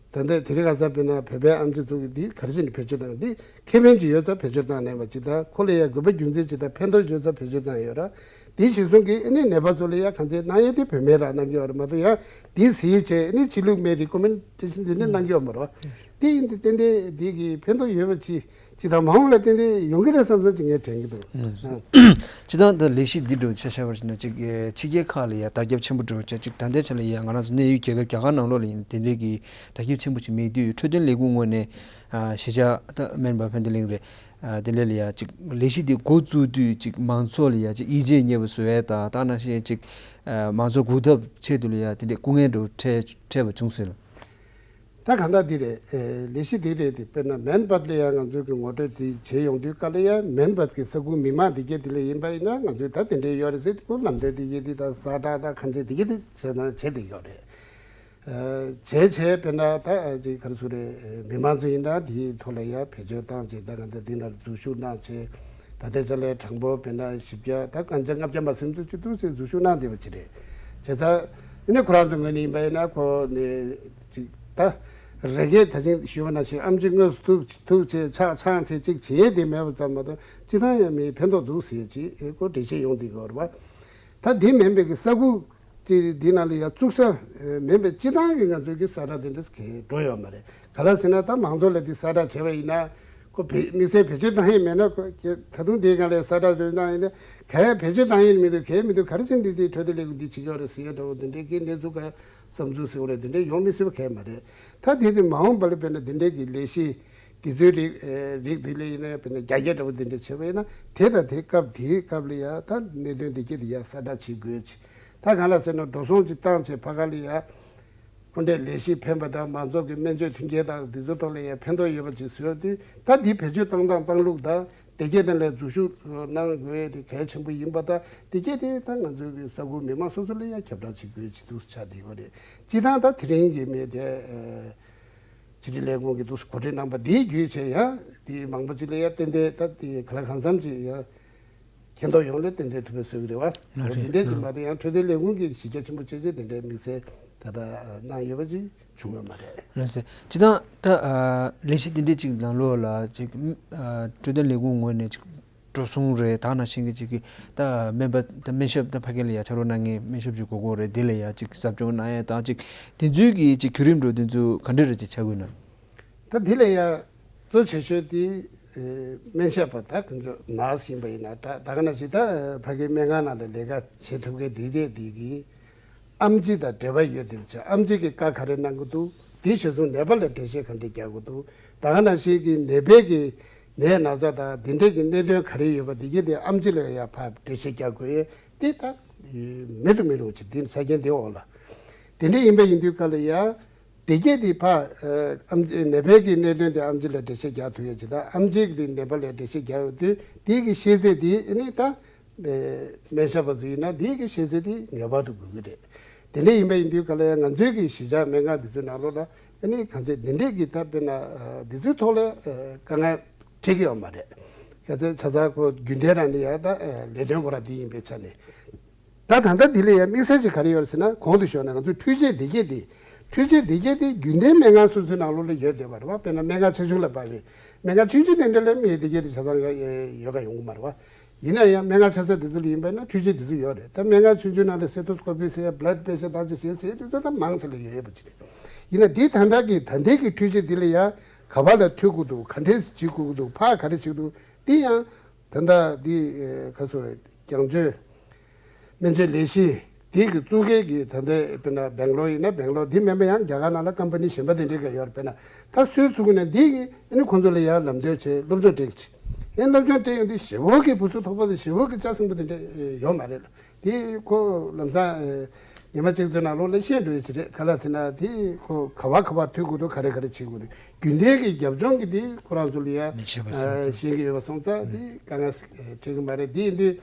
ད་ལྟ་དེ་རིང་ཁ་སང་དཔེར་ན་བོད་པའི་ཨེམ་ཆི་ཚོ་གིས་འདི་ག་རེ་བྱས་ནས་བེད་སྤྱོད་བཏང་འདི་ཁེ་ཕན་ཅིག་ཡོད་ཙང་བེད་སྤྱོད་བཏང་གནང་བ་ཅིག་དང་ཁོ་ལ་ཡང་དགོས་པ་རྒྱུ་མཚན་ཅིག་དང་ཕན་ཐོགས་ཡོད་ཙང་བེད་སྤྱོད་བཏང་ཡོད་ར། དེ་གཞིར་བཟུང་གིས་ཨེ་ནི་ནད་པ་ཚོ་ལ་ཡང་གང་ཚེ་གནང་ཡས་དེ་བོད་སྨན་རང་གནང་གི་ཡོད་རེད་མ་གཏོགས་ཡང་དེ་གཟིགས་བྱས་ཨེ་ནི་ཕྱི་ལུགས་སྨན་རི་ཀོ་མེན་ཌེ་ཤན་དེ་འདྲ་གནང་གི་ཡོད་མ་རེད་བ། དེ་ཡིན་དུས་ཏན་ཏན་དེ་གི་ཕན་ཐོགས་ཡོད་པ་ཅིག་ཅིག་དང་མ་འོངས་ལ་ཏན་ཏན་ཡོང་གི་རེད་བསམ་བསམ་ཅིག་ངས་དྲན་གྱི་འདུག་ཨ། སྤྱིར་བཏང་ད་ལས་གཞི་འདི་འདྲ་ཆ་བཞག་པ་ཞིག་ན་ཅིག་ཕྱི་རྒྱལ་ཁག་ལ་ཡ་དར་ཁྱབ་ཆེན་པོ་འགྲོ་བྱས་ཅིག་ད་ལྟའི་ཆ་ལ་ཡ་ང་རང་ཚོ་གནས་ཡུལ་རྒྱལ་ཁབ་རྒྱ་གར་ནང་ལོགས་ལ་ཡིན་དེ་འདྲའི་གི་དར་ཁྱབ་ཆེན་པོ་ཞིག་མེད་དུས་འཕྲོད་བསྟེན་ལས་ཁུངས་ངོས་ནས་ཨ་གཞིས་ཆགས་ད་སྨན་པ་ཕན་བདེ་གླིང་རེད། ཨ་དེ་ལས་ལ་ཡ་ཅིག་ལས་གཞི་འདི་འགོ་བཙུགས་དུས་ཅིག་མང་ཚོགས་ལ་ཡ་ཅིག་ཡིད་ཆེས་རྙེད་པ་བཟོ་ཡས་དང་ད་ནང་བཞིན་ཅིག་ཨ་མང་ཚོགས་སྒུག་ཐབས་ཆེད་དུ་ལ་ཡ་དེ་འདྲའི་སྐུ་ངལ་འགྲོ་འཕྲད་འཕྲད་པ་བྱུང་སྲིད་ལ། ད་གང་ལྟར་འདི་རེད། ཨེ་ལས་གཞི་འདི་རེད་དེ་དཔེར་ན་མན་བཏགས་ལ་ཡང་ང་ཚོའི་གི་ངོ་སྤྲོད་དེ་བྱེད་ཡོང་དུས་ག་ལ་ཡང་མན་བཏགས་ཀྱི་ས་ཁུལ་མི་མང་འདི་གས་དེ་ལ་ཡིན་པ་ཡིན་ན་ང་ཚོས་ད་དེ་འདྲའི་ཡོད་རེད་ཟེར་དེ་ཁོ་ལམ་སྟོན་དེ་ཡེ་དེ་ད་ས་བསྒྲགས་ད་གང་བྱེད་དེ་གས་དེ་བྱས་ན་བྱེད་དེ་ཡོད་རེད། ཨེ་བྱས་བྱས་དཔེར་ན་ད་ཅིག་ག་རེ་ཟེར་རེད། མི་མང་ཚོ་ཡིན་ན་དེའི་ཐོག་ལ་ཡང་བེད་སྤྱོད་བཏང་བྱས་ད་གང་ལྟར་འདི་ན་འཛུལ་ཞུགས་གནང་བྱས། ད་ལྟའི་ཆ་ལ་གྲངས་འབོར་དཔེར་ན་བཞི་བརྒྱ་ད་གང་ཆ་ལྔ་བརྒྱ་མ་ཟིན་ཙམ་ཅིག་འདུག་ཟེར་འཛུལ་ཞུགས་གནང་བསྡད་པ་ཅིག་རེད། བྱས་ཙང་ཨ་ནི་ཁོ་རང་ཚོ་ངོས་ནས་ཡིན་པ་ཡིན་ན་ཁོ་ནས་ཅིག་ད་རེ་འགས་ད་ཅིང་ཞུས་པ་ནང་བཞིན་ཨེམ་ཆི་དངོས་སུ་ཐུག་ཐུག་བྱས་ཆག་ཆང་བྱས་ཅིག་བྱས་དེ་མེད་པ་ཙམ་མ་གཏོགས་སྤྱི་བཏང་ཡང་མིའི་ཕན་ཐོགས་འདུག་ཟེར་ཅིག་ཁོ་འགྲེལ་བཤད་ཡོང་བསྡད་ཀྱི་ཡོད་རེད་བ། ད་དེ་མིན་པའི་གི་ས་ཁུག་ཅིག་འདི་ནང་ལ་ཡང་བཙུགས་ས་མིན་པའི་སྤྱི་བཏང་གི་ང་ཚོའི་གི་གསལ་བསྒྲགས་དེ་འདྲ་གས་འགྲོ་ཡོད་མ་རེད། ག་ལ་ཟེར་ན་ད་མང་ཚོགས་ལ་དེ་གསལ་བསྒྲགས་བྱས་པ་ཡིན་ན་ཁོ་བེད་དམིགས་བསལ་བེད་སྤྱོད་བཏང་ཡས་མེད་ན་ཁོ་ད་དུང་དེའི་སྒང་ལ་གསལ་བསྒྲགས་བྱས་གནང་ཡིན་ན་ག་ཡ་བེད་སྤྱོད་བཏང་ཡས་མི་འདུག་གས་མི་འདུག་ག་རེ་བྱས་འདི་དེ་འཕྲོད་བསྟེན་ལས་ཁུངས་འདི་བྱེད་ཀྱི་ཡོད་རེད་ཟེར་ཡས་འདྲ་བོ་དེ་འདྲའི་གི་གནས་ཚུལ་ག་བསམ་ཚུལ་ཟེར་བ་རེད་དེ་འདྲའི་ཡོང་མི་སྲིད་པ་གས་མ་རེད། ད་དེ་དེ་མ་འོངས་པ་ལ་དཔེར་ན་དེ་འདྲའི་གི་ལས་གཞི་ དེ་ཚོའི་རིགས་ཨེ་རིགས་དེ་ལ་ཡིན་ན་ཡང་དཔེར་ན་རྒྱ་སྐྱེད་འདྲ་པོ་དེ་འདྲ་བྱས་པ་ཡིན་ན་དེ་དང་དེ་སྐབས་དེའི་སྐབས་ལ་ཡང་ད་གནད་དོན་དེ་གྱད་དེ་ཡང་གསལ་བསྒྲགས་བྱེད་དགོས་ཅིག་ད་གང་ལ་ཟེར་ན་འགྲོ་སོང་ཅིག་བཏང་བྱས་ཕ་ག་ལ་ཡང་སྐུ་འདྲའི་ལས་གཞི་ཕན་པ་དང་མང་ཚོགས་ཀྱི་སྨན་བཅོས་མཐུན་རྐྱེན་དང་དེ་ཚོའི་ཐོག་ལ་ཡང་ཕན་ཐོགས་ཡོད་པ་ཅིག་བཟོས་དུས་ད་དེ་བེད་སྤྱོད་བཏང་སྟངས་བཏང་ལུགས་དང་དེ་གྱད་དེ་ལ་འཛུལ་ཞུགས་གནང་དགོས་དེ་གལ་ཆེན་པོ་ཡིན་པ་དང་དེ་གྱད་དེ་ད་ང་ཚོའི་གི་ས་ཁུལ་མི་མང་སོ་སོ་ལ་ཡང་ཁྱབ་བསྒྲགས་བྱེད་དགོས་ཅིག་འདུག་ཆགས་བསྡད་ཡོད་རེད། སྤྱིར་བཏང་ད་དེ་རིང་གི་མི་དེ། ཕྱི་དྲིལ་ལས་ཁུངས་ཀྱིས་འདུག་གོ་སྒྲིག་གནང་པ་འདིའི་བརྒྱུད་བྱས་ཡང་དེ་མང་པོ་ཅིག་ལ་ཡང་ཏན་ཏན་ད་དེ་ག་ལ་གང་འཚམ་ཅིག་ཡང་མཁྱེན་རྟོགས་ཡོང་ལ་ཏན་ཏན་ཐུགས་ཕན་གསོས་ཀྱི་རེད་བ། ལགས་རེད། དེ་འདྲས་ཅིག་མ་གཏོགས་ཡང་འཕྲོད་བསྟེན་ལས་ཁུངས་ཀྱིས་གཞི་རྒྱ་ཆེན་པོ་བྱས་བྱས་དེ་འདྲའི་དམིགས་བསལ་ད་ལྟ་གནང་ཡོད་པ་ཅིག་བྱུང་ཡོད་མ་རེད། ལགས་སོ། སྤྱིར་བཏང་ད་ལས་གཞི་འདི་འདྲས་ཅིག་ནང་ལོགས་ལ་ཅིག་འཕྲོད་བསྟེན་ལས་ཁུངས་ངོས་ནས་ཅིག་འགྲོ་སོང་རེད། ད་ནང་བཞིན་གྱི་ཅིག་གི་ད་སྨན་པ་ད་སྨན་ཞབས་ད་ཕ་གི་ལ་ཡ་ཕྱག་རོགས་གནང་མཁན་སྨན་ཞབས་ཅིག་དགོས་ཀྱི་རེད། དེ་ལ་ཡ་ཅིག་ཟབ་སྦྱོང་གནང་ཡ་དང་ཅིག་དེ་ཚོའི་གི་ཅིག་བརྒྱུད་རིམ་འགྲོ་དེ་ཚོ་ག་འདྲ་རེད་ཅིག་ཆགས་ཀྱི་ཡོད་ན། ད་དེ་ལ་ཡ་གཙོ་ཆེ་ཤོས་དེ་སྨན་ཞབས་པ་ད་ཁོང་ཚོ་ནར་སི་ཡིན་པ་ཡིན་ན་ད་ད་ག་ནང་བཞིན་ད་ཕ་གི་སྨན་ཁང་ནང་ལ་ལས་ཀ་བྱེད་ཐུབ་མཁན་དེ་དེ་དེ་གི་ཨེམ་ཆི་དང་འབྲེལ་བ་ཡོད་དེ་བྱས་ཨེམ་ཆི་གིས་བཀའ་ག་རེ་གནང་གི་འདུག་དེ་གཞིར་བཟུང་ནད་པ་ལ་འགྲེལ་བཤད་ག་འདྲ་རྒྱག་དགོས་འདུག་ད་ག་ནང་བཞིན་གྱི་ནད་པའི་གི་ནད་ན་ཚ་དང་དེ་འདྲའི་གི་གནད་དོན་ག་རེ་ཡོད་པ་དེ་གྱད་དེ་ཨེམ་ཆི་ལ་ཡ་ཕར་འགྲེལ་བཤད་རྒྱག་དགོས་ཡས་དེ་ད་མེད་དུ་མི་རུང་ཅིག་དེ་ས་རྒྱན་དེ་འོག་ལ་དེ་འདྲ་ཡིན་པ་ཡིན་དུས་ག་ལ་ཡ་དེ་གྱད་དེ་ཕར་ཨེམ་ཆི་ནད་པའི་གི་གནད་དོན་དེ་ཨེམ་ཆི་ལ་འགྲེལ་བཤད་རྒྱག་ཐུབ་ཡས་ཅིག་དང་ཨེམ་ཆི་གིས་དེ་ནད་པ་ལ་འགྲེལ་བཤད་རྒྱག་ཡོད་དུས་དེ་གི་ཤེས་ཚད་དེ་ཨ་ནི་ད། སྨན་ཞབས་པ་ཚོ་ཡིན་ན་འདི་གི་ཤེས་ཚད་དེ་ངེས་པར་དུ་དགོས་ཀྱི་རེད། དེ་འདྲ་ཡིན་པ་ཡིན་དུས་ག་ལ་ཡང་ང་ཚོའི་གི་གཞིས་ཆགས་སྨན་ཁང་འདི་ཚོའི་ནང་ལོགས་ལ་ཨ་ནི་གང་ཅི་འདི་འདྲས་ཀྱི་ད་དཔེར་ན་འདི་ཚོའི་ཐོག་ལ་དཀའ་ངལ་འཕྲད་ཀྱི་ཡོད་མ་རེད། ག་ཚོད་ཆ་ཚང་ཁོ་རྒྱུན་ལྡན་རང་ནས་ཡང་ད་ལས་དོན་ཁོ་རང་འདི་ཡིན་པའི་ཆ་ནས། ད་ད་ལྟ་འདི་ལ་ཡང་དམིགས་བསལ་ཅིག་ག་རེ་ཡོད་རེད་ཟེར་ན་གོང་དུ་ཞུས་ན་ང་ཚོའི་འཕྲུལ་ཆས་འདི་གྱད་དེ་འཕྲུལ་ཆས་འདི་གྱད་དེ་རྒྱུན་ལྡན་སྨན་ཁང་སོ་སོའི་ནང་ལོགས་ལ་ཡོད་བསྡད་པ་རེད་བ། དཔེར་ན་སྨན་ཁང་ཆེ་ཆུང་ལ་བབས་པའི་སྨན་ཁང་ཆུང་ཆུང་དེ་འདྲ་ལ་མི་འདི་གྱད་དེ་ཆ་ཚང་ཡོད་ག་ཡོང་གི་མ་རེད་བ། ཡིན་ན་ཡང་སྨན་ཁང་ཆེ་ས་དེ་ཚོ་ལ་ཡིན་པ་ན་འཕྲུལ་ཆས་དེ་ཚོ་ཡོད་རེད། ད་སྨན་ཁང་ཆུང་ཆུང་ནང་ལ་སེ་ཏོ་སི་ཀོ་པི་ཟེར་ཡ་བླཌ་པེ་ཤར་བརྟག་དཔྱད་བྱེད་ཟེར་དེ་ཚོ་ད་མང་ཆེ་ལ་ཡོད་ཡོད་པ་ཅིག་རེད། ཡིན་ན་འདི་ད་ལྟ་གི་ད་ལྟའི་གི་འཕྲུལ་ཆས་འདི་ལ་ཡ་ག་བ་ལ་མཐུད་དགོས་འདུག་ག་འདྲས་བྱེད་དགོས་འདུག་ཕར་ག་རེ་བྱེད་འདུག་འདི་ཡང་ད་ལྟ་འདི་ཁ་སོ་རྒྱང་བཅོས་སྨན་བཅོས་ལས་གཞི་དེ་གི་གཙུག་སྒེར་གྱི་ད་ལྟའི་དཔེར་ན་སྦེང་ལོར་ཡིན་ན་སྦེང་ལོར་འདི་མིན་པ་ཡང་རྒྱ་གར་ནང་ལ་ཀམ་པ་ནི་གཞན་པ་དེ་འདྲའི་ག་ཡོད་རེད། དཔེར་ན་ད་སུས་བཙུགས་ན་འདི་གི་ཨ་ནི་ཁོང་ཚོ་ལ་ཡང་ལམ་སྟོན་བྱས་སློབ་སྦྱོང་སྤྲད་ཀྱི་ཨ་ནི་སློབ་སྦྱོང་སྤྲད་ཡོང་དུས་ཞེ་བོ་གི་བུ་ཚོ་ཐོག་པ་དང་ཞེ་བོ་གི་ལྕགས་སྲིན་པོ་དེ་འདྲ་ཡོད་མ་རེད་ལ། དེ་ཁོ་ལམ་སང་ཉི་མ་གཅིག་ཚོའི་ནང་ལོགས་ལ་ཤེས་འགྲོ་ཡ་ཅིག་རེད། ག་ལ་ཟེར་ན་དེ་ཁོ་ག་བ་ག་བ་མཐུད་དགོས་འདུག་ག་རེ་ག་རེ་བྱེད་དགོས་འདུག་རྒྱུན་ལྡན་གྱི་རྒྱབ་ལྗོངས་ཀྱི་དེ་ཁོ་རང་ཚོ་ལ་ཡང་ཤེས་ཀྱི་ཡོད་པ་སོང་ཙང་དེ་དཀའ་ངལ་འཕྲད་ཀྱི་མ་རེད། དེ་ཡིན་དུས་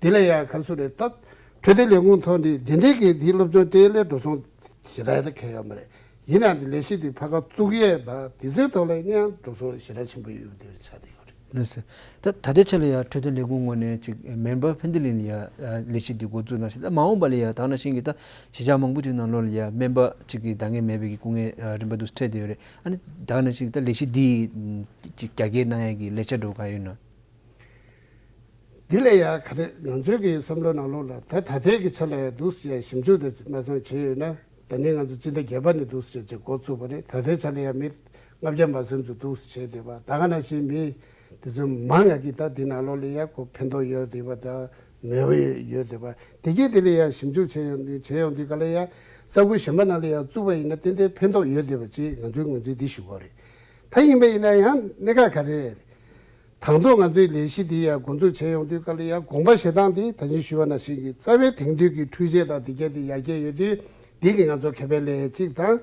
དེ་ལ་ཡང་ག་རེ་ཟེར་རེད། ད་འཕྲོད་བསྟེན་ལས་ཁུངས་ཐོག་ནས་དེ་འདྲའི་གི་དེ་སློབ་སྦྱོང་སྤྲད་ལས་འགྲོ་སོང་ཞེ་དྲག་ཡང་ད་གང་ཡོད་མ་རེད། ཡིན་ནའང་དེ་ལས་གཞི་དེ་ཕ་ག་བཙུགས་ཡས་དང་དེ་ཚོའི་ཐོག་ལ་ཡང་འགྲོ་སོང་ཞེ་དྲག་ཆེན་པོ་ཡོད་པ་དེ་ཆགས་བསྡད་ཡོད་རེད། ལགས་སོ། ད་ད་ལྟའི་ཆ་ལ་ཡང་འཕྲོད་བསྟེན་ལས་ཁུངས་ངོས་ནས་ཅིག་སྨན་པ་ཕན་བདེ་གླིང་ལ་ཡང་ལས་གཞི་འདི་འགོ་བཙུགས་གནང་ཞིང་། ད་མ་འོངས་པ་ལ་ཡང་ད་ག་ནང་བཞིན་གྱི་ད་གཞིས་ཆགས་མང་པོ་ཅིག་ནང་ལོགས་ལ་ཡང་སྨན་པ་ཅིག་གི་འདང་ངེས་མེད་པའི་གི་སྐུ་ངལ་རིམ་པ་འདུག་འཕྲད་བསྡད་ཡོད་རེད། ཨ་ནི་ད་ག་ནང་བཞིན་གྱི་ད་ལས་གཞི་འདི་ཅིག་རྒྱ་སྐྱེད་གནང་ཡས་ཀྱི་ལས་འཆར་འདྲ་བོ་གང་ཡོད་ན། འདི་ལ་ཡང་ག་རེ་ང་ཚོའི་གི་བསམ་བློའི་ནང་ལོགས་ལ་ད་ད་ལྟའི་གི་ཆ་ལ་ཡང་འདུག་སེ་ཞིབ་འཇུག་དེ་མ་སོང་བྱས་ཡོད་ན། ད་ནི་ང་ཚོ་སྤྱི་ཟླ་བརྒྱད་པ་ནས་འདུག་སེ་བྱས་བྱས་འགོ་བཙུགས་པ་རེད། ད་ལྟའི་ཆ་ལ་ཡང་མི་ལྔ་བརྒྱ་མ་ཟིན་ཙམ་འདུག་སེ་བྱས་བསྡད་པ། ད་ག་ནང་བཞིན་མི་དེ་ཚོ་མང་ང་གི་ད་འདི་ནང་ལོགས་ལ་ཡང་ཁོ་ཕན་ཐོགས་ཡོད་བསྡད་པ་དང་མེད་པ་ཡོད་བསྡད་པ་དེ་གས་དེ་ལ་ཡང་ཞིབ་འཇུག་བྱས་ཡོང་དུས་བྱས་ཡོང་དུས་ག་ལ་ཡང་ས་ཁུལ་གཞན་པ་ནང་ལ་ཡང་བཙུགས་པ་ཡིན་ན་ཏན་ཏན་ཕན་ཐོགས་ཡོད་བསྡད་པ་ཅིག་ང་ཚོའི་ངོས་འཛིན་འདི་ཞུ་དགོས་རེད། ད་ཡིན་པ་ཡིན་ན་ཡང་གནད་འགག་ག་རེ་རེད། དང་ཐོག་ང་ཚོའི་ལས་གཞི་འདི་ཡང་འགོ་འཛུགས་བྱས་ཡོང་དུས་ག་ལ་ཡང་དགོངས་པ་བཞེས་སྟངས་འདི་ད་གིན་ཞུས་པ་ནང་བཞིན་གྱི་རྩ་བའི་དེང་དུས་ཀྱི་འཕྲུལ་ཆས་དང་འདི་གས་འདི་ཡར་རྒྱས་ཡོད་དུས་འདི་གིས་ང་ཚོ་ཁེ་ཕན་ལེན་གཅིག་དང་།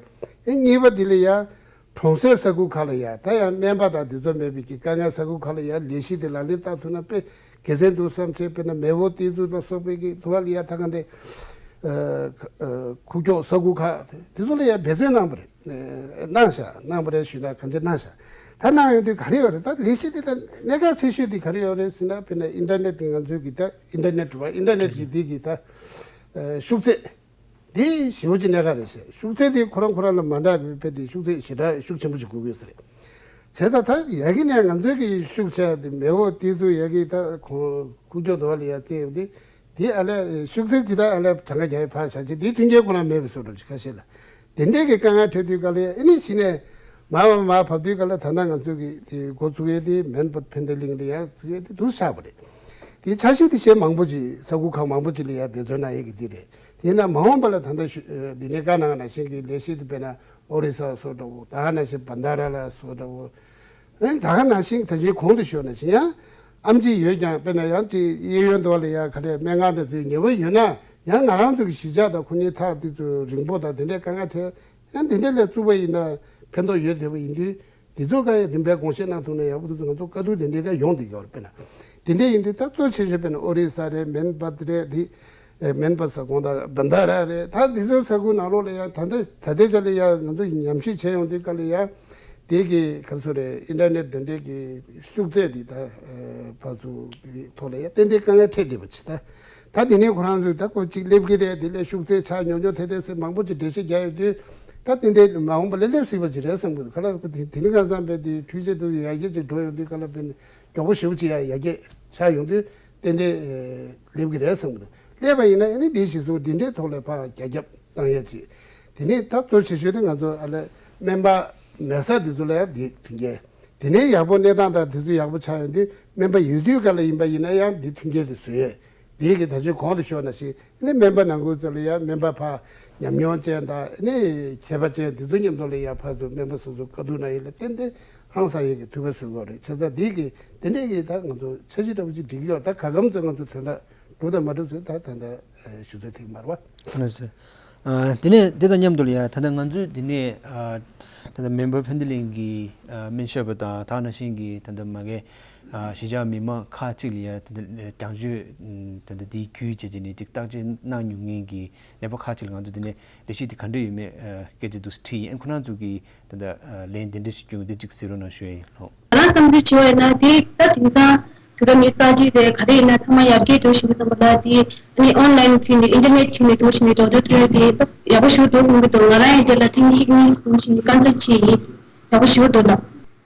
ཨེ་གཉིས་པ་འདི་ལ་ཡང་གྲོང་གསེབ་ས་ཁུལ་ཁག་ལ་ཡང་ད་ཡང་སྨན་པ་དང་འདི་ཚོ་མེད་པའི་གི་དཀའ་ངལ་ས་ཁུལ་ཁག་ལ་ཡང་ལས་གཞི་འདི་ལག་ལེན་བསྟར་ཐུབ་ན་དཔེ་དགེ་མཚན་འདུག་བསམ་བྱས། དཔེར་ན་མེས་པོ་ཏི་ཛུ་དང་སོགས་པའི་གི་དུ་བ་ལ་ཡང་ད་ག་འདི་ཁུག་ཀྱོག་ས་ཁུལ་ཁག་འདི་ཚོ་ལ་ཡང་འབད་བརྩོན་གནང་བ་རེད། གནང་བཞག་གནང་བ་རེད་ཞུས་ན་གང་ཅི་གནང་བཞག་ད་གནང་ཡོང་དུས་ག་རེ་ཡོད་རེད། ད་ལས་གཞི་འདི་ལ་གནད་འགག་ཆེ་ཤོས་འདི་ག་རེ་ཡོད་རེད་ཟེར་ན། དཔེར་ན་ཨིན་ཊར་ནེཊ་འདི་ང་ཚོའི་གི་ད་ཨིན་ཊར་ནེཊ་རེད་བ། ཨིན་ཊར་ནེཊ་གི་འདི་གི་ད་ཤུགས་ཚད་འདི་ཞེ་པོ་ཅིག་གནད་འགག་རེད་ཟེར། ཤུགས་ཚད་འདི་ཁོ་རང་ཁོ་རང་ལ་མ་འདྲ་བའི་དཔེ་འདི་ཤུགས་ཚད་ཞེ་དྲག་ཤུགས་ཆེན་པོ་ཅིག་དགོས་ཀྱི་ཡོད་ས་རེད། བྱས་ཙང་ད་ཡ་གི་ནས་ང་ཚོའི་གི་ཤུགས་ཆེ་འདི་མེས་པོ་ཏི་ཛུ་ཡ་གི་ད་ཁོང་ཁུག་ཀྱོག་དུ་བ་ལ་ཡ་བརྩིས་ཡོང་དུས། དེ་ཨ་ལས་ཤུགས་ཚད་ཇི་ལྟར་ཨ་ལས་གྲངས་ཀ་རྒྱག་ཡས་ཕར་བཞག་ཅིག་དེའི་མཐུན་རྐྱེན་ཁོ་རང་མེད་པའི་བཟོ་འདྲ་ཅིག་ཁ་ཤས་ལ། དེ་འདྲའི་གི་དཀའ་ངལ་འཕྲད་དུས་ག་ལ་ཨ་ནི་གཞི་ནས་མར་བ་མར་བབས་དུས་ག་ལ་ད་ལྟ་ང་ཚོ་གི་དེ་འགོ་བཙུགས་ཡས་དེ་སྨན་པ་ཕན་བདེ་གླིང་ལ་ཡ་བཙུགས་ཡས་དེ་འདུག་ཆགས་པ་རེད། དེ་འཆར་གཞི་དེ་གཞན་མང་པོ་ཅིག་ས་ཁུལ་ཁག་མང་པོ་ཅིག་ལ་ཡ་འབད་བརྩོན་གནང་ཡས་ཀྱི་དེ་རེད། དེས་ན་མ་འོངས་པ་ལ་ད་ལྟ་ཞུ་འདི་ནས་བཀའ་གནང་ནང་བཞིན་གྱི་ལས་གཞི་དེ་དཔེར་ན་ཨོ་རི་ས་སོགས་འདྲ་བོ། ད་ག་ནང་བཞིན་བྷན་དྷ་ར་ལ་སོགས་འདྲ་བོ། ཨ་ནི་ད་ག་ནང་བཞིན་ད་ཅིག་གོང་དུ་ཞུས་ནང་བཞིན་ཡང་ཨེམ་ཆི་ཡོད་ཀྱང་དཔེར་ན་ཡང་ཅིག་གཡས་གཡོན་དུ་ལ་ཡང་ག་རེ་སྨན་ཁང་དང་ཚོའི་ཉེ་བོ་ཡོད་ན་ཡང་ང་རང་ཚོ་གི་གཞིས་ཆགས་དང་ཁོ་གཉིས་ཐག་དེ་ཚོ་རིང་པོ་དང་དེ་འདྲའི་དཀའ་ངལ་འཕྲད། ཡང་དེ་འདྲའི་ལས་བཙུགས་པ་ཡིན་ན་ཕན་ཐོགས་ཡོད་བསྡད་པ་ཡིན་དུས། དེ་ཚོ་ག་རིམ་པས་དགོངས་བཞེས་གནང་ཐུབ་ན་ཡག་པོ་འདུག་ཟེར། ང་ཚོ་བཀའ་བསྡུར་དེ་འདྲའི་ག་ཡོང་བསྡད་ཀྱི་ཡོད་རེད། དཔེར་ན་དེ་འདྲའི་ཡིན་དུས་ད་གཙོ་ཆེ་ཤོས་དཔེར་ན་ཨོ་རི་ས་རེད། མན་བད་རེད། དེ་ཨེ་མན་བད་ས་ཁོངས་ད་བན་ད་ར་རེད། ད་དེ་ཚོ་ས་ཁུལ་ནང་ལོགས་ལ་ཡང་ད་ལྟ་ད་ལྟའི་ཆ་ལ་ཡང་ང་ཚོ་ཉམས་ཞིབ་བྱས་ཡོང་དུས་ག་ལ་ཡང་དེ་གི་ག་ཚོད་རེད། ཨིན་ཊར་ནེཊ་དེ་འདྲའི་གི་ཤུགས་ཚད་དེ་ད་ཨེ་ཕར་ཚུར་གི་ཐོག་ལ་ཡང་ཏན་ཏན་དཀའ་ངལ་འཕྲད་བསྡད་པ་ཅིག་ད། ད་དེ་ནས་ཁོ་རང་ཚོས་ད་ཁོ་གཅིག་སླེབས་ཀྱི་རེད། དེ་ལས་ཤུགས་ཚད་ཆག་ཉོབ་ཉོབ་ཐེབས་ཐེབས་ཟེར་མང་པོ་ཅིག་འགྲེལ་བཤད་རྒྱག་ཡོད་དུས། ད་ཏན་ཏན་མ་འོངས་པ་ལ་སླེབས་སྲིད་པ་ཅིག་རེད་བསམ་གི་འདུག། ག་ལ་དེ་དེ་རིང་ཁ་སང་བས་དེ་འཕྲུལ་ཆས་དེ་ཡར་རྒྱས་ཅིག་འགྲོ་ཡོང་དུས་ག་ལ་བས་མགྱོགས་པོ་ཞེ་པོ་ཅིག་ཡར་ཡར་རྒྱས་ཆག་ཡོང་དུས་ཏན་ཏན་སླེབས་ཀྱི་རེད་བསམ་གི་འདུག། སླེབས་པ་ཡིན་ན་ཨ་ནི་དེ་གཞི་བཟུང་དེ་འདྲའི་ཐོག་ལ་ཕར་རྒྱ་ཁྱབ་བཏང་ཡ་ཅིག། དེ་ནས་ད་གཙོ་ཆེ་ཤོས་དེ་ང་ཚོ་ཨ་ལས་སྨན་པ་མེད་ས་དེ་ཚོ་ལ་ཡང་དེ་མཐུན་རྐྱེན། དེ་ནས་ཡག་པོ་གནས་སྟངས་དང་དེ་ཚོ་ཡག་པོ་ཆགས་ཡོང་དུས་སྨན་པ་ཡོད་དུས་ག་ལ་ཡིན་པ་ཡིན་ན་ཡང་འདི་མཐུན་རྐྱེན་དེ་བཟོས་ཡོད། དེའི་གི་ད་ཆོས་གོང་དུ་ཞུས་ནང་བཞིན་ཨ་ནི་སྨན་པ་ནང་ཁུལ་ཚོ་ལ་ཡང་སྨན་པ་ཕར་ཉམས་མྱོང་ཅན་དང་ཨ་ནི་མཁས་པ་ཅན་དེ་ཚོ་མཉམ་དུ་ལ་ཡང་ཕར་ཚུར་སྨན་པ་སོ་སོ་བཀའ་བསྡུར་གནང་ཡིན་ལ་ཏན་ཏན་ཧང་སང་ཡས་ཀྱི་ཐུགས་ཕན་གསོས་ཀྱི་ཡོད་རེད། བྱས་ཙང་འདི་གི་དེ་འདྲས་ཀྱི་ད་ང་ཚོ་འཆར་གཞི་འདྲ་པོ་ཅིག་སྒྲིག་གི་ཡོད། ད་ག་གམ་ཚོད་ང་ཚོ་དོན་དག་འགྲུབ་དང་མ་འགྲུབ་ཚོད་ད་ད་ལྟ་ཞུ་ཚོད་ཐིག་མར་བ། ལགས་སོ། ཨ་དེ་ནས་དེ་དང་མཉམ་དུ་ལ་ཡ་ད་ལྟ་ང་ཚོས་འདི་ནས་ཨ་ད་ལྟ་སྨན་པ་ཕན་བདེ་གླིང་གི་ཨ་སྨན་ཞབས་པ་དང་ད་ག་ནང་བཞིན་གྱི་ད་ལྟ་མ་གི་ཨ་གཞིས་ཆགས་མི་མང་ཁག་ཅིག་ལ་ཡ་ད་ལྟ་རྒྱང་བསྐྱོད་ད་ལྟ་འདིའི་བརྒྱུད་བྱས་བྱས་ནས་ཅིག་བརྟག་དཔྱད་གནང་མྱོང་མཁན་གྱི་ནད་པ་ཁག་ཅིག་ལ་ང་ཚོས་འདི་ནས་ལས་གཞི་འདི་ག་འདྲ་ཡོད་མེད་ཨ་སྐད་ཆ་འདུག་སེ་དྲིས་ཡིན། ཨ་ཁོ་རང་ཚོ་གིས་ད་ལྟ་ཨ་ལན་འདི་འདྲ་ཞིག་བསྐྱོན་འདི་གཅིག་གཟིགས་རོགས་གནང་ཞུ་ཡ་ཡིན་ལགས། ང་རང་བསམ་ཚུལ་བྱས་པ་ཡིན་ན་དེ་ད་དེང་སང་དུས་རབས་ཉི་ཤུ་རྩ་གཅིག་རེད། ག་རེ་ཡིན་ན་ཚང་མ་ཡར་རྒྱས་འགྲོ་བཞིན་པ་ཙམ་པ་ལ་དེ་ཨ་ནི་ཨོན་ལན་བརྒྱུད་ནས་ཨིན་ཊར་ནེཊ་བརྒྱུད་ནས་འགྲོ་བཞིན་པའི་སྒྲོག་སྦྱང་ཐོན་ཡ་དེ་ད་ཡག་པོ་ཞེ་པོ་འདུག་བསམ་གྱི་འདུག། ང་རང་ཡང་དེ་ལ་ཐེངས་གཅིག་གཉིས་འགྲོ་བཞིན་ནས་དཀའ་ཚེགས་ཆེ་ཡིན། ཡག་པོ་ཞེ་པོ་འདུག་ལགས།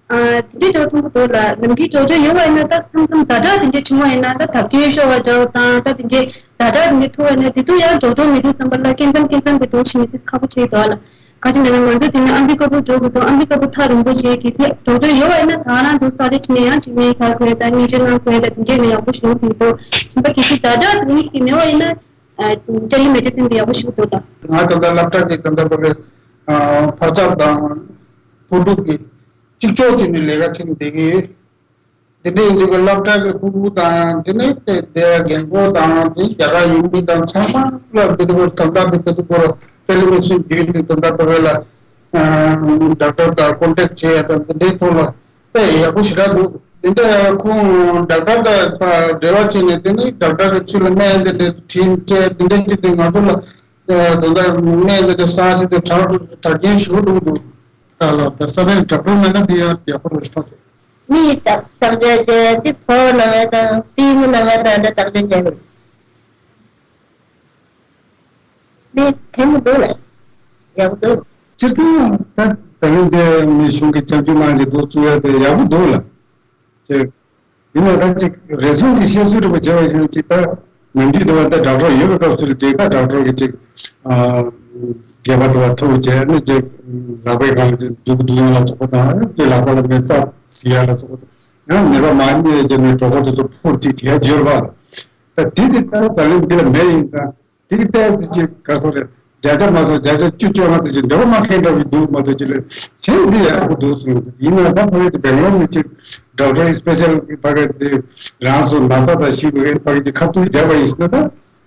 ཨ་དེ་འདྲའི་འགྲོ་ཐུབ་ཀྱི་འདུག་ལགས། ནམ་རྒྱུན་སྒྲོག་སྦྱང་ཡོད་པ་ཡིན་ན་ད་མཚམས་མཚམས་ཛ་དྲག་དེ་འདྲའི་བྱུང་བ་ཡིན་ན་ད་བརྡབ་སྐྱོན་ཤོར་བ་འདྲ་བོ་དང་ད་དེ་འདྲའི་ཛ་དྲག་དེ་འདྲའི་ཐུག་པ་ཡིན་ན་དེ་དུས་ཡང་སྒྲོག་སྦྱང་མི་འདུག་བསམ་པ་ལ་སྐེམ་མཚམས་སྐེམ་མཚམས་དེ་འགྲོ་བཞིན་ནས་དེ་ཁག་པོ་ཆེ་འདུག་ལགས། ག་ཅི་ལབ་ན་ང་ཚོ་དེ་ནས་ཨམ་བི་ཁ་པུར་འགྲོ་དགོས་འདུག། ཨམ་བི་ཁ་པུར་ཐག་རིང་པོ་བྱས་གལ་སྲིད་འགྲོ་འདོད་ཡོད་པ་ཡིན་ན་ད་རང་དུ་ས་ཆ་ཕྱིན་ནས་ཡང་གཅིག་མིན་ཟ་དགོས་དང་སྨན་བཅོས་གནང་དགོས་ལ་དེ་འདྲས་ནས་ཡག་པོ་ཞིག་ཡོང་གི་འདུག། གཞན་པ་གལ་སྲིད་ཛ་དྲག་དེ་འདྲས་ཞིག་མེད་པ་ཡིན་ན་ཨ་ཊེ་ལི་མེ་ཌི་སིན་དེ་ཡག་པོ་ཞིག་འདུག་ད། ང་ད་ལྟ་སློབ་གྲྭ་གི་ད་ལྟ་བར་གི་ཨ་འཕར་ཆག་དང་ཕོ་ཕྲུག་གི་གཅིག་ལྕོགས་བྱས་ནས་ལས་ཀ་བྱས་ནས་བསྡད་ཀྱི་ཡོད། དེ་འདྲ་ཡིན་དུས་ཀྱི་སློབ་གྲྭ་གི་ཕྲུ་གུ་དང་དེ་ནས་དེ་དེ་རྒན་གོག་དང་དེ་རྒྱ་གར་ཡུལ་མི་དང་ཚང་མ་སློབ་དེ་དུས་ཀྱི་དོན་དག་དེ་དེ་དུས་ཀྱི་ཊེ་ལི་བི་ཤན་བརྒྱུད་དེ་དོན་དག་དེ་བས་ལ་ཌོག་ཊར་དང་ཀོན་ཊེག་བྱེད་ཡ་དང་དེ་འདྲའི་ཐོག་ལ་དཔེ་ཡག་པོ་ཞེ་དྲག་འདུག། དེ་འདྲ་ཁོང་ཌོག་ཊར་དང་འབྲེལ་བ་བྱས་ནས་དེ་ནས་ཌོག་ཊར་གྱི་ཚུལ་ལ་སྨན་དེ་འདྲ་དྲིན་སྤྲད་དེ་འདྲ་བྱས་ཏེ་ང་ཚོ་ལ་དོན་དག་སྨན་དེ་འདྲ་ཟ་དེ་དེ་གྲགས་གྲགས་རྐྱེན་ཞེ་པོ་འདུག་འདུག། ད་ལ་ད་ས་བོན་ཌོག་ཊར་མེད་ན་དེ་ཡང་ཡག་པོ་རེད་ཤག། མི་ཡི་བརྟག་བརྟག་དཔྱད་བྱས་ཏེ་ཕོ་བ་ལ་ངས་དང་སྲིང་མོ་ལ་ངས་དང་འདྲ་བརྟག་དཔྱད་བྱས་པ་རེད། མི་ཕན་མི་འདུག་ལ་ཡག་པོ་འདུག། སྤྱིར་བཏང་ད་ད་ལན་དེ་མི་གཞུང་གི་སྐྱབས་བཅོལ་དམངས་ཀྱི་འདུག་བཙུགས་ཡ་དེ་ཡག་པོ་འདུག་ལ། ཅེས། ཡིན་ན་ད་ཅིག་རེ་ཟུང་གི་བཤད་ཚུལ་འདྲ་པོ་བྱས་པ་ཡིན་ན་ཅིག་ད་ནམ་རྒྱུན་དུ་བ་ད་ཌོག་ཊར་ཡོད་པའི་སྐབས་སུ་ལ་ཅིག་ད་ཌོག་ཊར་གྱི་ཅིག་ཨ་སྒལ་པ་དུ་བ་ཐུག་བྱས་ནས་ཅིག་ལག་པའི་སྒང་ལ་ཅིག་འཇུག་འདུག་ཡོང་ལ་སོགས་པ་དང་ཅིག་ལག་པ་ལ་མེ་བཙའ་ཟིན་ཡ་ལ་སོགས་པ་དང་ཡང་ནད་པ་མ་རྙེད་ཀྱི་ནས་གྲོད་ཁོག་དེ་ཚོ་ཕུར་ཅིག་བྱས་ཡོད་པ་ལ་ད་དེ་དེ་ལྟར་ད་ལན་འདི་ལ་མེད་ཡིན་ཙང་། དེ་གི་ཏོག་ཙམ་ཅིག་ག་སོགས་རེད། བརྒྱ་ཆ་མ་སོང་བརྒྱ་ཆ་བཅུ་བཅོ་ལྔ་ཙམ་ཅིག་འདོད་པ་མ་ཁེངས་འདྲ་བོ་འདུག་མ་གཏོགས་ཅིག་ལ་བྱས་འདི་ཡག་པོ་འདུག་གསུངས། ཡིན་ན་ད་ཕ་གི་དེ་སྦེང་ལོར་ནས་ཅིག་ཌོག་ཊར་སི་པེ་ཤལ་གི་ཕ་གི་དེ་རང་སོ་ན་ཚ་དང་ཤི་བའི་ཕ་གི་དེ་ཁ་ཐུག་བརྒྱབ་པ་ཡིན་ཟེར་ན་ད་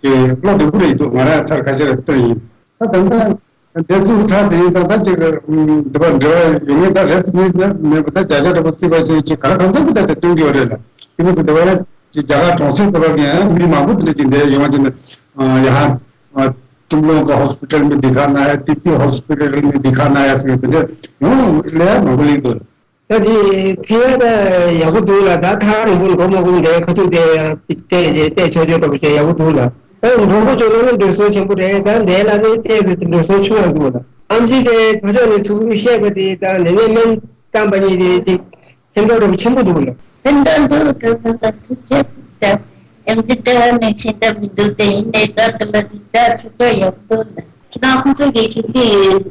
ཀྱི་བློ་བདེ་པོ་རེད་འདུག། ང་རང་ཚར་ཁ་ཤས་རེ་བཏོན་ཡིན། ད་ད་ལྟ་འདི་ཚོ་ཚར་ཟིན་ཡིན་ཙང་ད་ཅིག་འདི་པ་འབྲེལ་བ་ཡོད་ངེས་ད་རེད་ཚོ་གཉིས་ནས་མེད་པ་ད་བརྒྱ་ཆ་འདྲ་པོ་བརྩིས་པ་བྱས་ཅིག་ག་རེ་གང་འཚམ་པོ་ད་ལྟ་སྟོན་གྱི་ཡོད་རེད་ལ་དེ་མི་ཚོ་འདི་པ་ཡང་ཅིག་རྒྱ་གར་གྲོང་གསེབ་འདི་པ་གི་ཡང་མི་མང་པོ་དེ་འདྲ་ཅིག་འདི་ཡོང་བ་ཅིག་ནས་ཡ་ཧ། ཀྲུང་ལུང་གི་ཧོ་སི་པི་ཏལ་མི་འདི་ག་ན་ཡ་ཏི་ཏི་ཧོ་སི་པི་ཏལ་མི་འདི་ག་ན་ཡ་ཟེར་བའི་དེ་འདྲ་ཡོང་ལས་མང་པོ་ལེགས་འདུག། ད་དེ་ཕན་ཡ་ད་ཡག་པོ་འདུག་ལ་ད་ཐག་རིང་པོ་འགྲོ་མ་དགོས་འདྲའི་ཁ་ཐུག་དེ་བལྟས་རྗེས་བལྟས་ཆོག་ཆོག་འདྲ་པོ་བྱས་ཡག་པོ་འདུག་ལ། ད་མགྲོན་པོ་ཚོ་ལ་ནི་འགྲོ་སོང་ཆེན་པོ་རེད། ད་འདས་ལ་ནི་བལྟས་ཟེར་འགྲོ་སོང་ཆུང་བ་འདུག་ལ། ཨམ་ཆི་དེ་ཕ་ཕྱོགས་ནས་ཚུར་བཤད་པ་དེ་ད་ནད་ནད་སྨན་བཏང་པ་གཉིས་དེ་ཅིག་ཕན་ཐོགས་འདྲ་པོ་ཆེན་པོ་འདུག་ལ། ཕན་ཐོགས་འདུག་ད་ད་ད་ཐུགས་རྗེ་ཆེ། ཡང་ཅི་ལྟ་བ་ནས་ཤེས་ཐབས་མི་འདུག་དེ་ཡིན་ནའི་ད་ད་ལ་དེ་ཅག་ཆུ་ཚོད་ཡག་པོ་འདུག་ལ། ཁྱེད་རང་ཁོང་ཚོ་གི་གལ་སྲིད་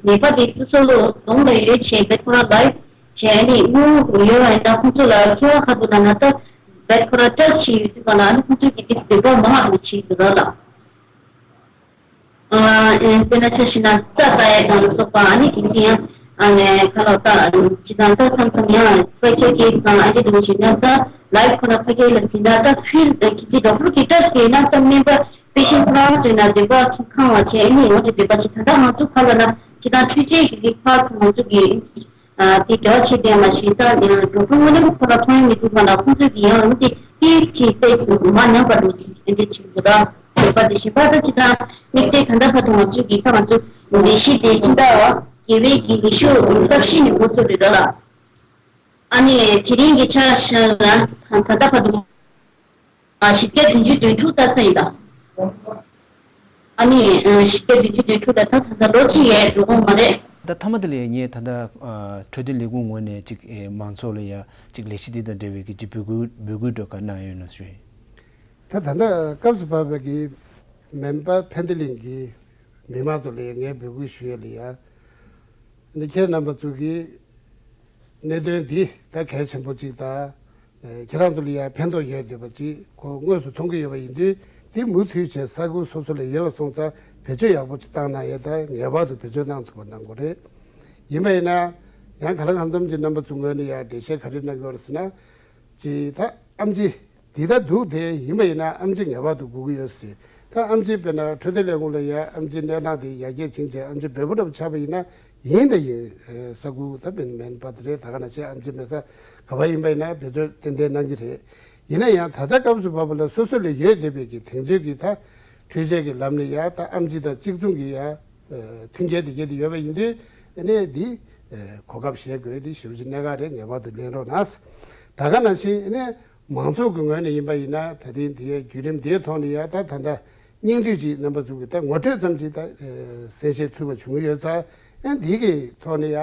ནད་པ་དེ་སོ་སོ་ལོ་གདོང་ལ་ཡོད་བྱས་པའི་ཁོ་རང་ལ་བྱས་ནས་དངུལ་ཡོད་པ་ཡིན་ན་ཁོང་ཚོ་ལ་འཚོ་བ་ཁ་ཐུག་ལ་ན་ད་བེད་ཁོ་རང་ཊེ་སི་ཊི་བྱས་ཡོད་དུས་ག་ལ་ཨ་ནི་ཁོང་ཚོ་གི་དེ་འདོད་པ་མང་བ་བྱས་ཡོད་ར་ལ། ཨ་དཔེར་ན་ཆ་བཞག་ན་རྩ་ལྟ་ཡ་དང་ལ་སོགས་པ་ཨ་ནི་དེ་འདྲ་ཡང་ ཨ་ནི་ཁ་ལག་ད་ཅི་དང་ད་མཚམས་མཚམས་ཡང་ཕལ་ཆེར་གྱི་ཨ་ཅེ་དུ་ཞིག་ན་ད་ལའིབ་ཁོ་ན་ཕ་གི་ལ་ཟིན་ད་ད་ཕིལ་ཁི་ཅི་ཌོག་ཊར་གི་ཊ་ཆ་ན་ད་སྨན་པ་པེ་ཤན་ཕ་ལ་ཏྲེ་ན་བདེ་བ་ཁང་བ་ཆེ་ཨ་ནི་འོ་དེ་བདེ་བ་ཆེ་ད་ད་ང་ཚོ་ཁ་ལ་ན་ཅི་དང་འཕྲུལ་ཆས་ཀྱི་ཁ་ཚོ་ང་ཚོ་གི་ཨ་དེ་རྒྱ་ཆེ་ལྡན་མ་ཞིག་ད་ཌོག་ཊར་དངོས་གནས་ཁོ་ལ་མཐོང་ཡ་མི་འདུག་མ་ན་ཁོང་ཚོ་གི་ཡང་འོ་དེ་ཏིག་ཅིག་ཏེ་མ་ཉམས་པ་འདུག་ཅིག་དེ་འདྲ་ཆེ་འདུག་ད། བོད་པ་དེ་བཞིན་པ་ད་ཅི་ད་དམིགས་བསལ་ད་ལྟ་བར་དུ་ང་ཚོའི་གི་ད་ང་ཚོ་ལས་གཞི་དེ་ཅི་ད་རྒྱལ་བའི་གི་ལས་ཞུགས་སྟབས་གཞི་ནས་འགོ་བཙུགས་རེད་ལ། ཨ་ནི་དེ་རིང་གི་ཆ་བཞག་ན་ད་ད་ལྟ་བར་དུ་ཨ་བཞི་བརྒྱ་བདུན་ཅུ་དོན་དྲུག་ལྟ་ས་ཡིན་ད། ཨ་ནི་བཞི་བརྒྱ་བདུན་ཅུ་དོན་དྲུག་ལ་ད་ད་ལྟ་ལོ་གཅིག་ཡས་འགྲོ་གི་མ་རེད། ད་མཐའ་མ་དེ་ལ་ངས་ད་ལྟ་འཕྲོད་བསྟེན་ལས་ཁུངས་ངོས་ནས་ཅིག་མང་ཚོགས་ལ་ཡ་ཅིག་ལས་གཞི་དེ་དང་འབྲེལ་བའི་གི་ཅིག་འབོད་སྐུལ་འབོད་སྐུལ་སྒྲོག་ག་གནང་ཡོད་ན་ཞུ་ཡིན། ད་ད་ལྟ་སྐབས་སུ་བབས་པའི་གི་སྨན་པ་ཕན་བདེ་གླིང་གི་མི་མང་ཚོ་ལ་ངས་འབོད་སྐུལ་ཞུ་ཡས་ལ་ཡ། འདི་ཁྱེད་རྣམ་པ་ཚོ་གི་གནད་དོན་འདི་ད་གལ་ཆེན་པོ་གཅིག་དང་། ཁྱེད་རང་ཚོ་ལ་ཡ་ཕན་ཐོགས་ཡོད་བསྡད་པ་གཅིག་ཁོ་དངོས་སུ་མཐོང་གི་ཡོད་པ་ཡིན་དུས་འདི་མུ་མཐུད་བྱས་ས་ཁུལ་སོ་སོ་ལ་ཡོད་པ་སོང་ཙང་བེད་སྤྱོད་ཡག་པོ་གཅིག་བཏང་གནང་ཡས་ད་ངེས་པར་དུ་བེད་སྤྱོད་གནང་ཐུབ་པ་གནང་དགོས་རེད། ཡིན་པ་ཡིན་ན་ཡང་ག་ལ་གང་འཚམ་གྱི་རྣམ་པ་ཚོ་ངོས་ནས་ཡ་འགྲེལ་བཤད་ག་རེ་གནང་གི་ཡོད་རེད་ཟེར་ན། ཅིག་ད་ཨམ་ཆི་འདི་ལྟར་འདུག་དེ་ཡིན་པ་ཡིན་ན་ཨམ་ཆི་ངེས་པར་དུ་དགོས་ཀྱི་ཡོད་ཟེར། ད་ཨམ་ཆི་དཔེར་ན་འཕྲོད་བསྟེན་ལས་ཁུངས་ལ་ཡ་ཨམ་ཆི་གནས་སྟངས་དེ་ཡར་རྒྱས་ཕྱིན་བྱས་ཨམ་ཆི་འབེལ་པོ་འདྲ་པོ་ཆགས་པ་ཡིན་ན་ཡིན་དང་ཡིན་ས་ཁུལ་ད་སྨན་སྨན་པ་དེ་རེད། ད་ག་ནང་བཞིན་ཨམ་ཆི་མེད་ས་ག་པར་ཡིན་པ་ཡིན་ན་བེད་སྤྱོད་ཏན་ཏན་གནང་གི་རེད། ཡིན་ན་ཡང་ད་ལྟ་སྐབས་སུ་བབས་པ་ལ་སོ་སོ་ལ་ཡོད་བསྡད་པའི་གི་དེང་དུས་ཀྱི་ད་འཕྲུལ་ཆས་ཀྱི་ལམ་ནས་ཡ་ད་ཨམ་ཆི་དང་གཅིག་མཚུངས་ཀྱི་ཡ་མཐུན་རྐྱེན་དེ་གྱད་དེ་ཡོད་པ་ཡིན་དུས་ཨ་ནི་འདི་གོ་སྐབས་བཞེས་དགོས་དེ་ཞེ་པོ་ཅིག་གནད་འགག་རེད། ངེས་པར་དུ་ལེན་རོགས་གནང་། ད་ག་ནང་བཞིན་ཨ་ནི་མང་ཚོགས་ཀྱི་ངོས་ནས་ཡིན་པ་ཡིན་ན་ད་ཐེངས་འདིའི་བརྒྱུད་རིམ་འདིའི་ཐོག་ནས་ཡ་ད་ད་ལྟ་སྙིང་བསྡུས་ཅིག་རྣམ་པ་ཚོ་གིས་ད་ངོ་སྤྲོད་ཙམ་ཅིག་ད་གསན་བཞེས་ཐུབ་པ་བྱུང་ཡོད་ཙང་ཨ་འདི་གི་ཐོག་ནས་ཡ་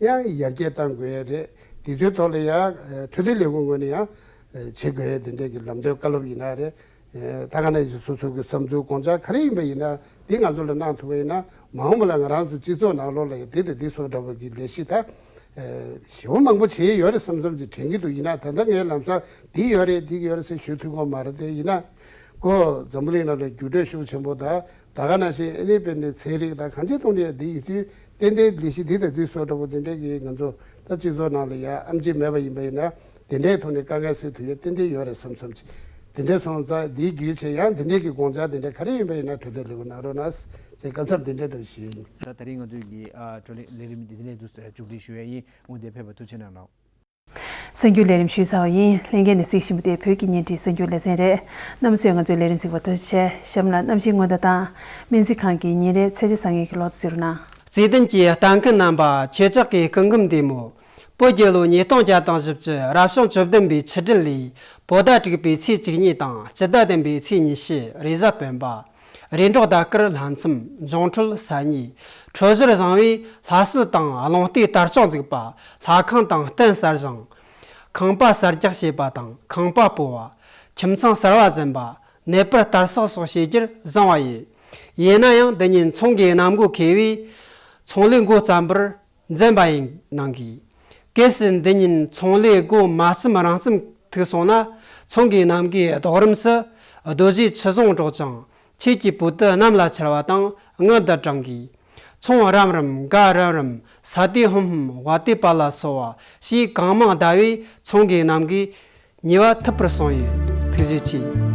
ཡང་ཡར་རྒྱས་གཏང་དགོས་ཡ་རེད། དེ་ཚོའི་ཐོག་ལ་ཡ་འཕྲོད་བསྟེན་ལས་ཁུངས་ངོས་ནས་ཡང་བྱེད་དགོས་ཡ་དེ་འདྲས་ཀྱི་ལམ་སྟོན་བཀའ་སློབ་ཡིན་ན་རེད། ད་ག་ནང་བཞིན་སོ་སོ་གི་བསམ་ཚུལ་དགོངས་འཆར་ག་རེ་ཡིན་པ་ཡིན་ན་འདི་ང་ཚོ་ལ་གནང་ཐུབ་པ་ཡིན་ན་མ་འོངས་པ་ལ་ང་རང་ཚོ་སྤྱི་ཚོགས་ནང་ལོགས་ལ་ཡ་འདི་དང་འདི་སོགས་འདྲ་བོ་གི་ལས་གཞི་ད་ཞེ་པོ་མང་པོ་བྱས་ཡོད་རེད་བསམ་བསམ་ཅིག་དྲན་གྱི་འདུག་ཡིན་ན་ད་ལྟ་ངས་ལམ་སང་འདི་ཡོད་རེད་འདི་ཡོད་རེད་ཟེར་ཞུ་ཐུབ་ཀྱི་ཡོད་མ་རེད། དེ་ཡིན་ན་ཁོ་འཛམ་བུ་གླིང་ནང་ལ་འགྱུར་འགྲོས་ཤུགས་ཆེན་པོ་དང་། ད་ག་ནང་བཞིན་ཨ་ནི་དཔེར་ན་ཚན་རིག་དང་གང་ཅིའི་ཐོག་ནས་འདི་ཡོད་དུས་ཏན་ཏན་ལས་གཞི་འདི་དང་འདི་སོགས་འདྲ་པོ་དེ་འདྲས་ཀྱི་ང་ཚོ་ད་སྤྱི་ཚོགས་ནང་ལ་ཡ་ཨམ་ཆི་མེད་པ་ཡིན་པ་ཡིན་ན་དེ་འདྲའི་ཐོག་ནས་དཀའ་ངལ་སེལ་ཐུབ་ཡ་ཏན་ཏན་ཡོད་རེད་བསམ་བསམ་ཅིག་དེ་འདྲས་སོང་ཙང་འདིའི་བརྒྱུད་བྱས་ཡང་དེ་འདྲས་ཀྱི་དགོངས་འཆར་དེ་འདྲས་ག་རེ་ཡིན་པ་ཡིན་ན་འཕྲོད་བསྟེན་ལས་ཁུངས་གནང་རོགས་གནང་ཞེས་བཀའ་འཚབ་དེ་འདྲས་འདྲ་ཞུས་ཡིན། ད་དེ་རིང་ང་ཚོའི་གི་ཨ་བགྲོ་གླེང་ལས་རིམ་འདི་དེ་ནས་འདུག་མཇུག་སྒྲིལ་ཞུ་ཡ་ཡིན། འོང་དེ་ཕེབས་པ་ཐུགས་རྗེ་གནང་ལགས། གསར་འགྱུར་ལས་རིམ་ཞུས་ཚར་བ་ཡིན། ལྷན་རྒྱས་ནས་གཟིགས་བཞིན་པ་དེ་བོད་ཀྱི་བརྙན་འཕྲིན་གསར་འགྱུར་ལེ་ཚན་རེད། རྣམ་པ་ཚོས་ང་ཚོའི་ལས་རིམ་གཟིགས་པར་ཐུགས་རྗེ་ཆེ། གཤམ་ལ་གནམ་གཤིས་སྔོན་བརྡ་དང་། སྨན་རྩིས་ཁང་གི་ཉིན་རེའི་ཚད་གཞི་བཟང་ངན་གྱི་ལོ་ཚོད་ཟེར་ན། བརྩེ་ལྡན་གྱི་ལྟ་མཁན་རྣམ་པ། ཁྱེད་ཅག་གི་སྐུ་ཁམས་བདེ་མོ། བོད་རྒྱལ་ལོ་ཉིས་སྟོང་བརྒྱ་དང་བཞི་བཅུ་རབ་བྱུང་བཅུ་བདུན་པའི་ཆུ་སྦྲུལ་ལོའི་བོད་ཟླ་དྲུག་པའི་ཚེས་བཅུ་གཉིས་དང་སྤྱི་ཟླ་བདུན་པའི་ཚེས་ཉི་ཤུ་རེས་གཟའ་སྤེན་པ། རེས་འགྲོགས་ཟླ་སྐར་ལྷ་མཚམས། འབྱུང་འཕྲོད་ས་གཉིས། འཕྲོད་སྦྱོར་བཟང་བས་ལྷ་གསོལ་དང་རླུང་རྟའི་དར་ལྕོག་འཛུགས་པ། ལྷ་ཁང་དང་རྟེན་གསར་བཞེངས། ཁང་པ་གསར་རྒྱག་བྱེད་པ་དང་ཁང་པ་སྤོ་བ། ཁྱིམ་ཚང་གསར་བ་འཛིན་པ། ནད་པར་དར་སྲོག་སོགས་བྱེད་རྒྱུར་བཟང་བ་ཡོད། ཡིན་ན་ཡང་འདི་ཉིན་ཚོང་གི་གནམ་སྒོ་ཁེལ་བས་ཚོང་ལས་འགོ་བརྩམ་པར་འཛེམ་པ་ཡིན་གནང་གིས། གལ་སྲིད་འདི་ཉིན་ཚོང་ལས་སྒོ་མ་བརྩམས་རང་བརྩམས་ཐུག་སོང་ན། ཚོང་གི་གནམ་གའི་རྡོག་རིམས་སུ་རྡོ་རྗེ་ཆུ་བཟུང་སྒྲོག་ཅིང་ཆོས་ཀྱི་སྤོས་དུད་གནམ་ལ་འཕྱར་བ་དང་དངུལ་དུ་བགྲང་གིས། ཚོང་རམ་རིམ། སྒ་རིམ་རིམ། ས་དེ་ཧུམ་ཧུམ། བ་དེ་པ་ལ་སོགས་པ་ཞེས་གང་མང་བརྡབས་པས་ཚོང་གི་གནམ་གའི་ཉེས་པ་ཐུབ་པར་སོང་ཡོད། ཐུགས་རྗེ་ཆེ།